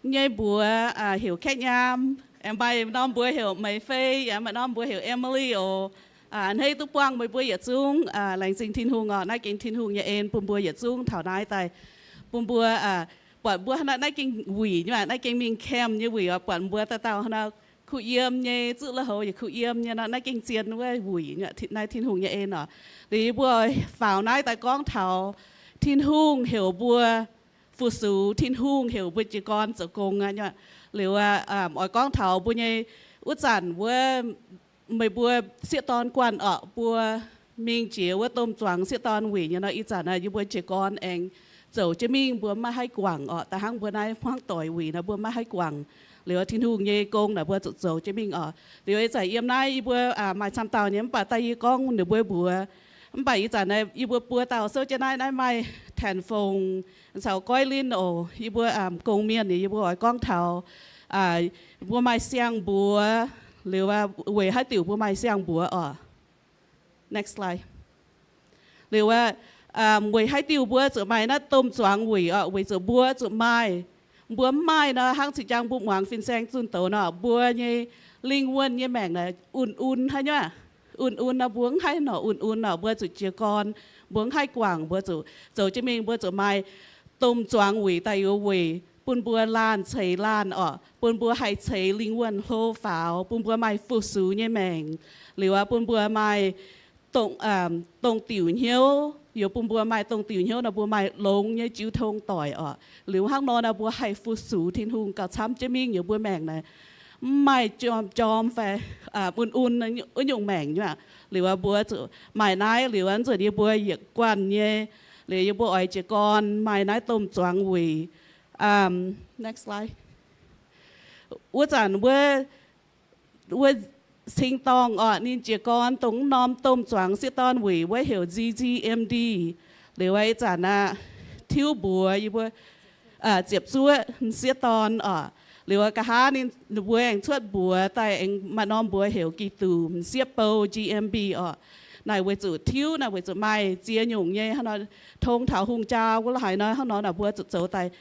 Nyei mbuox heuc Kaeqv Nyaam, aengx maaih norm mbuox heuc Meih Fei, yaac maaih norm mbuox heuc Emily oc. A'hneiv duqv buangh meih mbuo yietc zungv. Laengz zingh Tin-Hungh oc. Naaiv gengh Tin-Hungh nyei en bun mbuo yietc zungv taux naaiv daaih, bun mbuo buatc mbuo hnangv naaiv gengh wuic nyei, naaiv gengh mingh camp nyei wuic oc. Buatc mbuo dauh dauh hnangv nor kuh yiem nyei, zuqv lui-houx yaac kuh yiem nyei nor, naaiv gengh zien wuov wuic, naaiv Tin-Hungh nyei en oc. Liuz yie mbuo faaux naaiv daaih gorngv taux Tin-Hungh heuc mbuo fu-sux, Tin-Hungh heuc mbuo jiez gorn zoux gong aqv. Liuz oix gorngv taux mbuo nyei wuov zanc wuov, meih mbuo sieqv dorn guanh oc, mbuo mingh jiex wuov domh zuangx sieqv dorn wuic nyei nor, ih zanc yie mbuo jiez gorn aengx zoux jienv mingh, mbuo mv maaih haih guangc oc. Da'hnangv mbuo naaiv hmuangv doic wuic nor, mbuo mv maaih haih guangc. Liuz Tin-Hungh nyei gong naaic mbuo zuqc zoux jienv mingh oc. Liuz ih zanc yiem naaiv yie mbuo maaih camv dauh nyei, mv baac daaih yie gorngv ninh mbuo mbuox, mv baac ih zanc naaiv yie mbuo buo dauh souv jienv naaiv, naaiv maaih Tanx Fong caux Goiv Linh oc. Yie mbuo gong mienh, yie mbuo oix gorngv taux mbuo maaih siang-mbuox, liuz weic haaix diuc mbuo maaih siang-mbuox oc. Next slide. Liuz weic haaix diuc mbuo zuqc maaih naaiv domh zuangx wuic oc? Weic zuqc mbuo zuqc maaih. Mbuo mv maaih nor, hnangv zinh jangx mbuo muangx fin-saeng zunh doz nor, mbuo nyei lingh wuonh nyei maengc naaic un-un haic nyei. Un-un nor, mbuo mv haih norqc un-un nor, mbuo zuqc jiez gorn, mbuo mv haih guangc, mbuo zuqc zoux jienv mingh, mbuo zuqc maaih domh zuangx wuic daaih youz weic bun mbuo laanh ceix laanh oc, bun mbuo haih ceix lingh wuonh hlo faaux, bun mbuo maaih fu-sux nyei maengc, liuz bun mbuo maaih dongh diuc hnyouv, yaac bun mbuo maaih dongh diuc hnyouv nor mbuo maaih longx nyei jiu tong doic oc. Liuz hnangv nor naaic mbuo haih fu-sux Tin-Hungh gauh camv jienv mingh yiem mbuo maengc naaic. Mv maaih jorm jorm fai un un wuov nyungc maengc nyei aqv. Liuz mbuo zuqc maaih naaiv liuz nzunc yie mbuo yietc guanh nyei, liuz yie mbuo oix jiez gorn maaih naaiv domh zuangx wuic. Wuov zanc wuov wuov cing-dorngh orqc, ninh jiez gorn dongh wuov norm domh zuangx sieqv dorn wuic wuov heuc Z Z M D. Liuz ih zanc aqv, tiuv mbuox yie mbuo ziepc zuoqv sieqv dorn orqc. Liuz nqa'haav ninh mbuo aengx cuotv mbuox daaih aengx maaih norm mbuox heuc Giduc M'sieqv Bou, G M B orqc. Naaic weic zuqc tiuv naaic weic zuqc maaih ziex nyungc nyei hnangv nor, tong taux hungh jaa wuov la'haaix nor hnangv nor naaic mbuo zuqc zoux daaih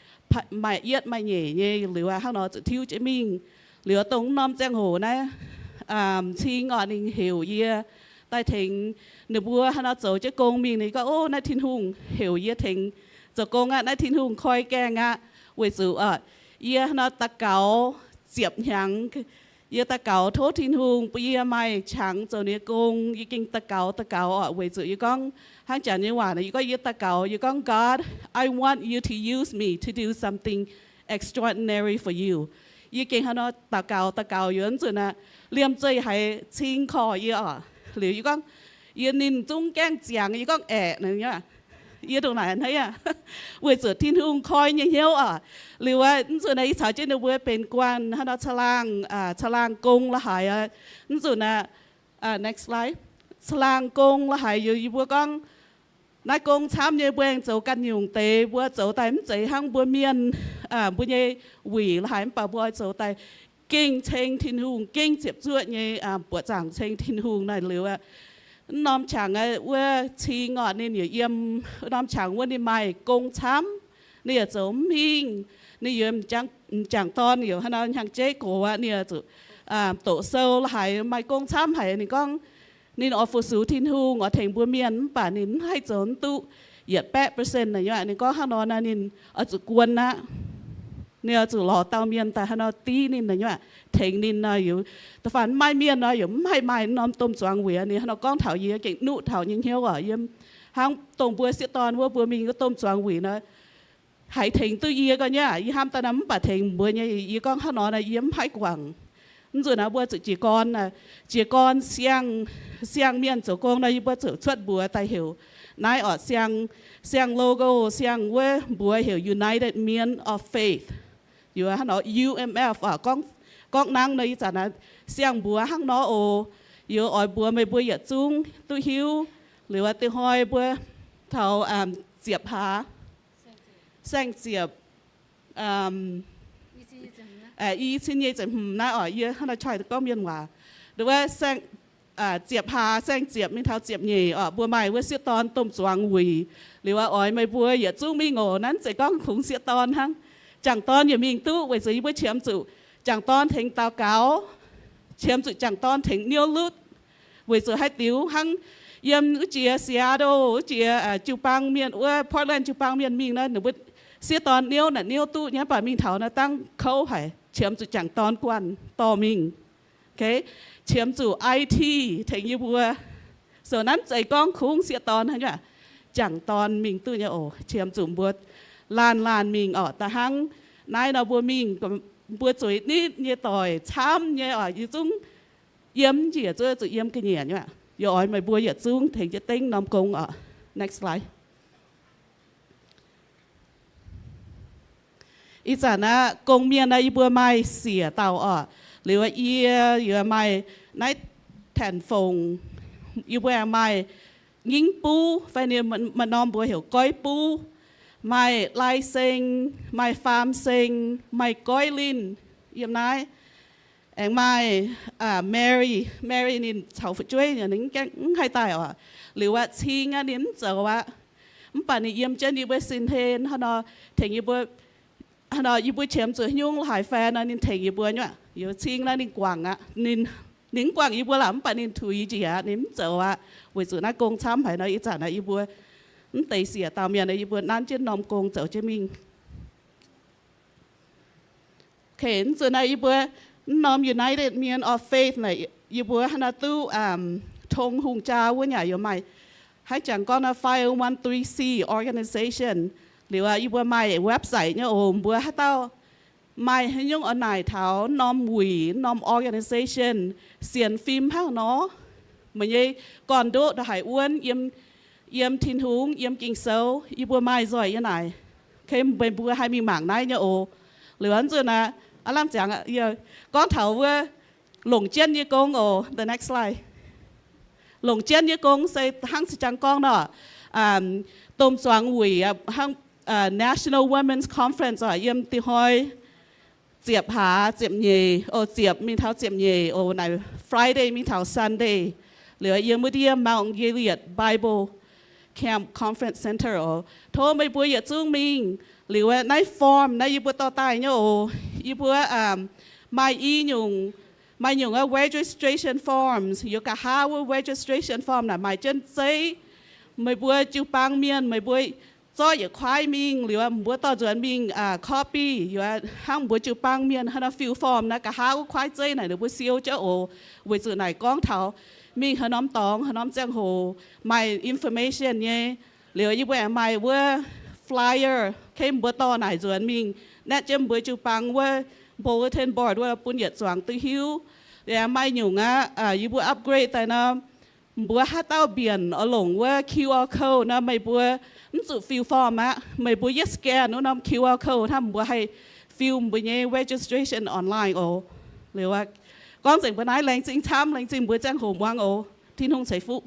maaih yietv maaih nyeic nyei liuz aqv, hnangv nor zuqc tiuv jienv mingh. Liuz dongh norm ziangh hoc naaiv cing orqc ninh heuc yie daaih tengx ninh mbuo hnangv nor zoux jienv gong mingh. Ninh gorngv, Ov, naaiv Tin-Hungh heuc yie tengx zoux gong aqv. Naaiv Tin-Hungh koi gaengh aqv. Weic zuqc yie hnangv nor daux gaux ziepc hnyangx, yie daux gaux tov Tin-Hungh bun yie maaih qangx zoux ninh nyei gong. Yie gengh daux gaux daux gaux orqc, weic zuqc yie gorngv hnangv Janx nyei waac, yie gorngv yie daux gaux, yie gorngv, God, I want you to use me to do something extraordinary for you. Yie gengh hnangv nor daux gaux daux gaux yiem nzunc aqv, liemh zeih haiz cing korv yie orqc. Liuz yie gorngv, Yie ninh zungv gaengh ziangx. Yie gorngv, Aeqv, yie ndongc naaic hnangv aqv, weic zuqc Tin-Hungh koi nyei hnyouv orqc. Liuz nzunc naaiv yie caux jienv ninh mbuo benx guanh hnangv nor caangh laangh, caangh laangh gong la'haaix. Nzunc aqv, next slide, caangh laangh gong la'haaix yie mbuo gorngv, naaiv gong camv nyei, mbuo aengx zoux ganh nyungc deix, mbuo zoux daaih mv zeiz hnangv mbuo mienh, mbuo nyei wuic la'haaix, mv baac mbuo oix zoux daaih gengh ceng Tin-Hungh, gengh ziepc zuoqv nyei buoqc zaangc ceng Tin-Hungh naaic liuz aqv. Wuov norm qangx wuov cing orqc ninh yaac yiem wuov norm qangx wuov ninh maaih gong camv, ninh yaac zoux mv hingh. Ninh yaac m'jangc dorn yaac hnangv nor hnyangx-jeiv gox aqv, ninh yaac zuqc doqc sou la'haaix, maaih gong camv haic. Ninh gorngv ninh oix fu-sux Tin-Hungh, oix tengx mbuo mienh, mv baac ninh mv haih zoux mv duqv yietc baeqv percent naaic nyei aqv. Ninh gorngv hnangv nor naaic ninh oix zuqc guon aqv. Ninh oix zuqc lorz dauh mienh daaih hnangv nor div ninh naaic nyei aqv, tengx ninh nor. Da'faanh mv maaih mienh nor yaac mv haih maaih norm domh zuangx wuic. Ninh hnangv nor gorngv taux yie gengh nuqv taux nyei hnyouv orqc, yiem hnangv dongh mbuo sieqv dorn wuov mbuo mingh wuov domh zuangx wuic nor, haiz tengx duqv yie gau nyei aqv. Yie hnamv daaih naaic mv baac tengx mbuo nyei, yie gorngv hnangv nor naaic yie mv haih guangc. Mv nzunc naaic mbuo zuqc jiez gorn, jiez gorn siang, siang mienh zoux gong nor, yie mbuo zuqc cuotv mbuox daaih heuc naaiv orqc, siang, siang logo, siang wuov mbuox heuc United Men of Faith. Yie hnangv nor U M F orqc, gorngv nangv nor ih zanc naaic siang mbuox hnangv nor oc. Yie oix mbuox meih mbuo yietc zungv duqv hiuv. Liuz aqv, da'nyeic hnoi mbuo taux ziepc hlaax, saeng-ziepc, i cin nyei ziepc hmz naaiv orqc, yie hnangv nor qoi gorngv mienh waac. Wuov ziepc hlaax saeng-ziepc mingh taux ziepc nyeic orqc, mbuo maaih wuov sieqv dorn domh zuangx wuic. Liuz aqv, oix meih mbuo yietc zungv mingh oc. Naaiv mv zeiz gorngv kungx sieqv dorn hnangv, jangc dorn yaac mingh duqv, weic zuqc yie mbuo qiemx zuqc jangc dorn tengx daux gaux, qiemx zuqc jangc dorn tengx niouv lutv. Weic zuqc haaix diuc hnangv yiem wuov jiex Seattle, wuov jiex jiu-baang mienh, wuov Portland jiu-baang mienh mingh nor, ninh mbuo sieqv dorn niouv naaic niouv duqv nyei, mv baac mingh taux naaiv dangv kouv haic. Qiemx zuqc jangc dorn guanh dorh mingh. Qiemx zuqc I T tengx yie mbuo. So naaiv mv zeiz gorngv kungx sieqv dorn hnangv nyei aqv, jangc dorn mingh duqv nyei oc. Qiemx zuqc mbuo laanh laanh mingh orqc. Da'hnangv naaiv nor mbuo mingh, mbuo zueiz nitv nyei doic camv nyei orqc, yie zungv yiem njiec zuov zuqc yiem ga'nyiec nyei aqv. Yie oix meih mbuo yietc zungv tengx jienv dengv norm gong orqc. Next slide. Ih zanc aqv, gong-mienh aqv, yie mbuo maaih siec dauh orqc. Liuz yie, yie maaih naaiv แผ่น fongc, yie mbuo aengx maaih ngingv buv fai ninh maaih norm mbuox heuc goiv buv, maaih lai seng, maaih faam seng, maaih goiv linh yiem naaiv. Aengx maaih Mary, Mary ninh caux fu'jueiv ninh mv haih daaih orqc. Liuz aqv, cing aqv ninh mv zoux aqv. Mv baac ninh yiem jienv yie mbuo sin hlen hnangv nor, tengx yie mbuo, hnangv nor yie mbuo qiemx zuqc nyungc la'haaix fai nor ninh tengx yie mbuo nyei aqv. Yie cing naaiv ninh guangc aqv. Ninh mv guangc yie mbuo lorqc, mv baac ninh tuix njiec aqv, ninh mv zoux aqv. Weic zuqc naaiv gong camv haic nor, ih zanc naaiv yie mbuo mv deix siec dauh mienh, yie mbuo nanv jienv norm gong zoux jienv mingh. Mv zuqc naaiv yie mbuo mv norm United Men of Faith naaic, yie mbuo hnangv naaiv duqv tong hungh jaa wuov nyei aqv, yie maaih Hnangv jangx gorngv naaiv five oh one three C organization, liuz yie mbuo maaih website nyei oc. Mbuo haaix dauh maaih haaix nyungc oix naaic taux norm wuic, norm organization, sienx fim hnangv nor, meih nyei gorn-ndoqv ndongc haaix wuonv yiem, yiem Tin-Hungh, yiem Ging-Sou, yie mbuo maaih nzoih yiem naaic. Meih mbuo haih mingh mangc naaiv nyei oc. Liuz nzunc aav, aav lamh ziangx gorngv taux wuov longc jienv nyei gong oc. The next slide. Longc jienv nyei gong se hnangv se jangx gorngv nor, domh zuangx wuic hnangv National Women's Conference oc, yiem dih hnoi ziepc hlaax ziepc nyeic oc, ziepc mingh taux ziepc nyeic oc, naaic Friday mingh taux Sunday. Liuz yiem wuov ndiev Mount Gilead Bible Camp Conference Center oc. Tov meih mbuo yietc zungv mingh. Liuz naaiv form naaiv yie mbuo dorh daaih nyei oc. Yie mbuo maaih i nyungc, maaih nyungc registration forms, yiem nqa'haav wuov registration form naaic maaih jienv zeiv. Meih mbuo jiu-baang mienh meih mbuo zorqv yietc kuaaiv mingh liuz, mbuo dorh nzuonx mingh copy, hnangv mbuo jiu-baang mienh hnangv naaiv fill form naaiv, nqa'haav wuov kuaaiv zeiv naaic ninh mbuo siou jienv oc. Weic zuqc naaic gorngv taux mingh haaix norm dorngx, haaix norm ziangh hoc maaih information nyei. Liuz yie mbuo aengx maaih wuov flyer, mbuo dorh naaic nzuonx mingh naetv jienv mbuo jiu-baang wuov bulletin board wuov bun yietc zuangx duqv hiuv. Liuz maaih nyungc aqv, yie mbuo upgrade daaih nor, mbuo haaix dauh mbienc oix longc wuov QR code nor, meih mbuo mv zuqc fill form aqv. Meih mbuo yietv scan wuov norm QR code hnangv, mbuo haih fill mbuo nyei registration online oc. Liuz gorngv nzengc mbuo naaiv, laengz zingh camv, laengz zingh mbuo ziangh hoc muangx oc. Tin-Hungh ceix fuqv.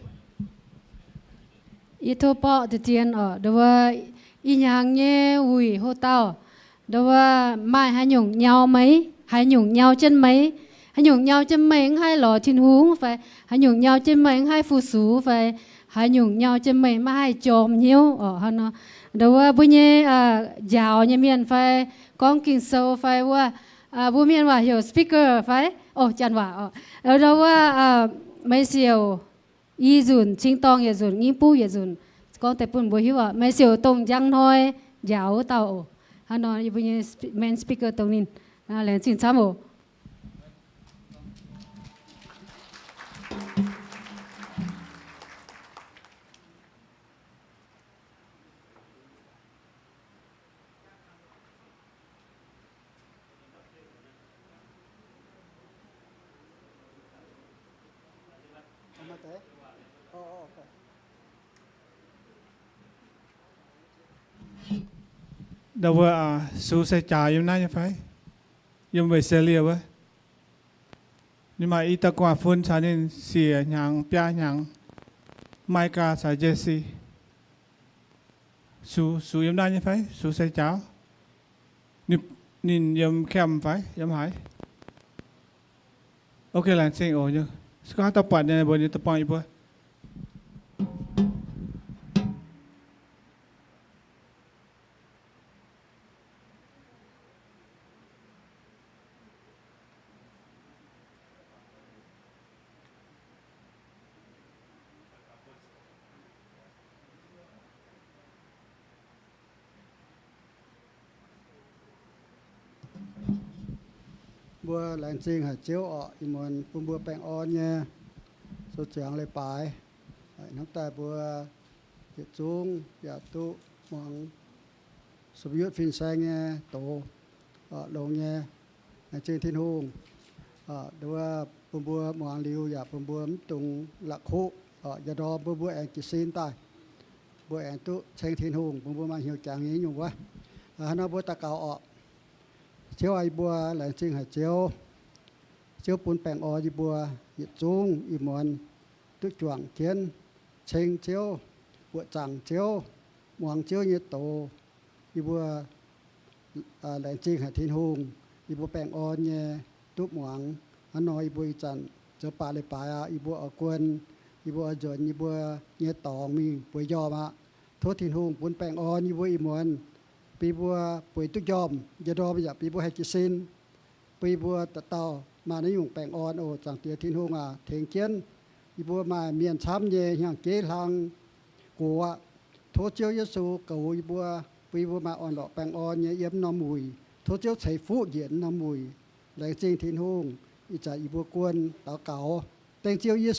Yie tov borqv deix zien oc, nduov wuov ih hnyangx nyei wuic hlo dauh, nduov wuov maaih haaix nyungc nyau meih, haaix nyungc nyau jienv meih, haaix nyungc nyau jienv meih mv haih lorz Tin-Hungh fai, haaix nyungc nyau jienv meih mv haih fu-sux fai, haaix nyungc nyau jienv meih maiv haih jorm hnyouv oc. Hnangv nor, nduov wuov mbuo nyei njaaux nyei mienh fai gorngv Ging-Sou fai wuov, mbuo mienh waac heuc speaker fai, oh, janx waac oc. Nduov wuov meih siouc i nzunc, cing-dorngh yietc nzunc, nyei buv yietc nzunc, gorngv deix bun mbuo hiuv oc. Meih siouc dongh njang hnoi njaaux wuov dauh oc. Hnangv nor yie mbuo nyei main speaker dongh ninh. Laengz zingh camv oc. Ndau wuov, Sux se jaax yiem naaiv nyei fai? Yiem Weic Se Lie wuov. Ninh maaih i dauh gu'nguaaz-fun caux ninh siec hnyangx biaa hnyangx, Maiv Gaa caux Jesse. Sux, Sux yiem naaiv nyei fai? Sux se jaax. Ninh yiem camp fai yiem haaix? Ok, laengz zingh oc. Se gorngv haaix dauh buatc nyei, mbuox ninh daaih buangh yie mbuo. Mbuo laengz zingh haic Ziouv oc, ih muonz bun mbuo baengh orn nyei sou ziangx leiz-baaix. Hnamv daaih mbuo yietc zungv yaac duqv muangx sum yutv fin-saeng nyei doz longx nyei. Laengz zingh Tin-Hungh, nduov bun mbuo muangx liuz yaac bun mbuo mv dungx la'kuqv, njang ndorm bun mbuo aengx jiez sin daaih, mbuo aengx duqv ceng Tin-Hungh bun mbuo maaih hnyouv jangx nyei nyungc wuov. Hnangv nor mbuo daux gaux oc. Ziouv aac, yie mbuo laengz zingh haic Ziouv. Ziouv bun baengh orn yie mbuo yietc zungv ih muonz duqv juangc jienv ceng Ziouv, buoqc zaangc Ziouv, muangx Ziouv nyei doz. Yie mbuo laengz zingh haic Tin-Hungh, yie mbuo baengh orn nyei duqv muangx. Hnangv nor yie mbuo ih zanc zoux baac leiz-baaix aqv, yie mbuo oix guon, yie mbuo oix nzuonx yie mbuo nyei dorngx mingh bueix njormh aqv. Tov Tin-Hungh bun baengh orn yie mbuo ih muonz, bun yie mbuo bueix duqv njormh, njang ndorm yaac bun yie mbuo haih jiez sin, bun yie mbuo dauh dauh maaih naaiv nyungc baengh orn oc. Zaangc Diex Tin-Hungh aac, tengx jienv yie mbuo maaih mienh camv nyei hnyangx-jeiv hlang gox aqv. Tov Ziouv Yesu goux yie mbuo, bun yie mbuo maaih orn-lorqc baengh orn nyei yiem norm wuic. Tov Ziouv ceix fuqv njiec norm wuic. Laengz zingh Tin-Hungh. Ih zanc yie mbuo guon daux gaux dengv Ziouv Yesu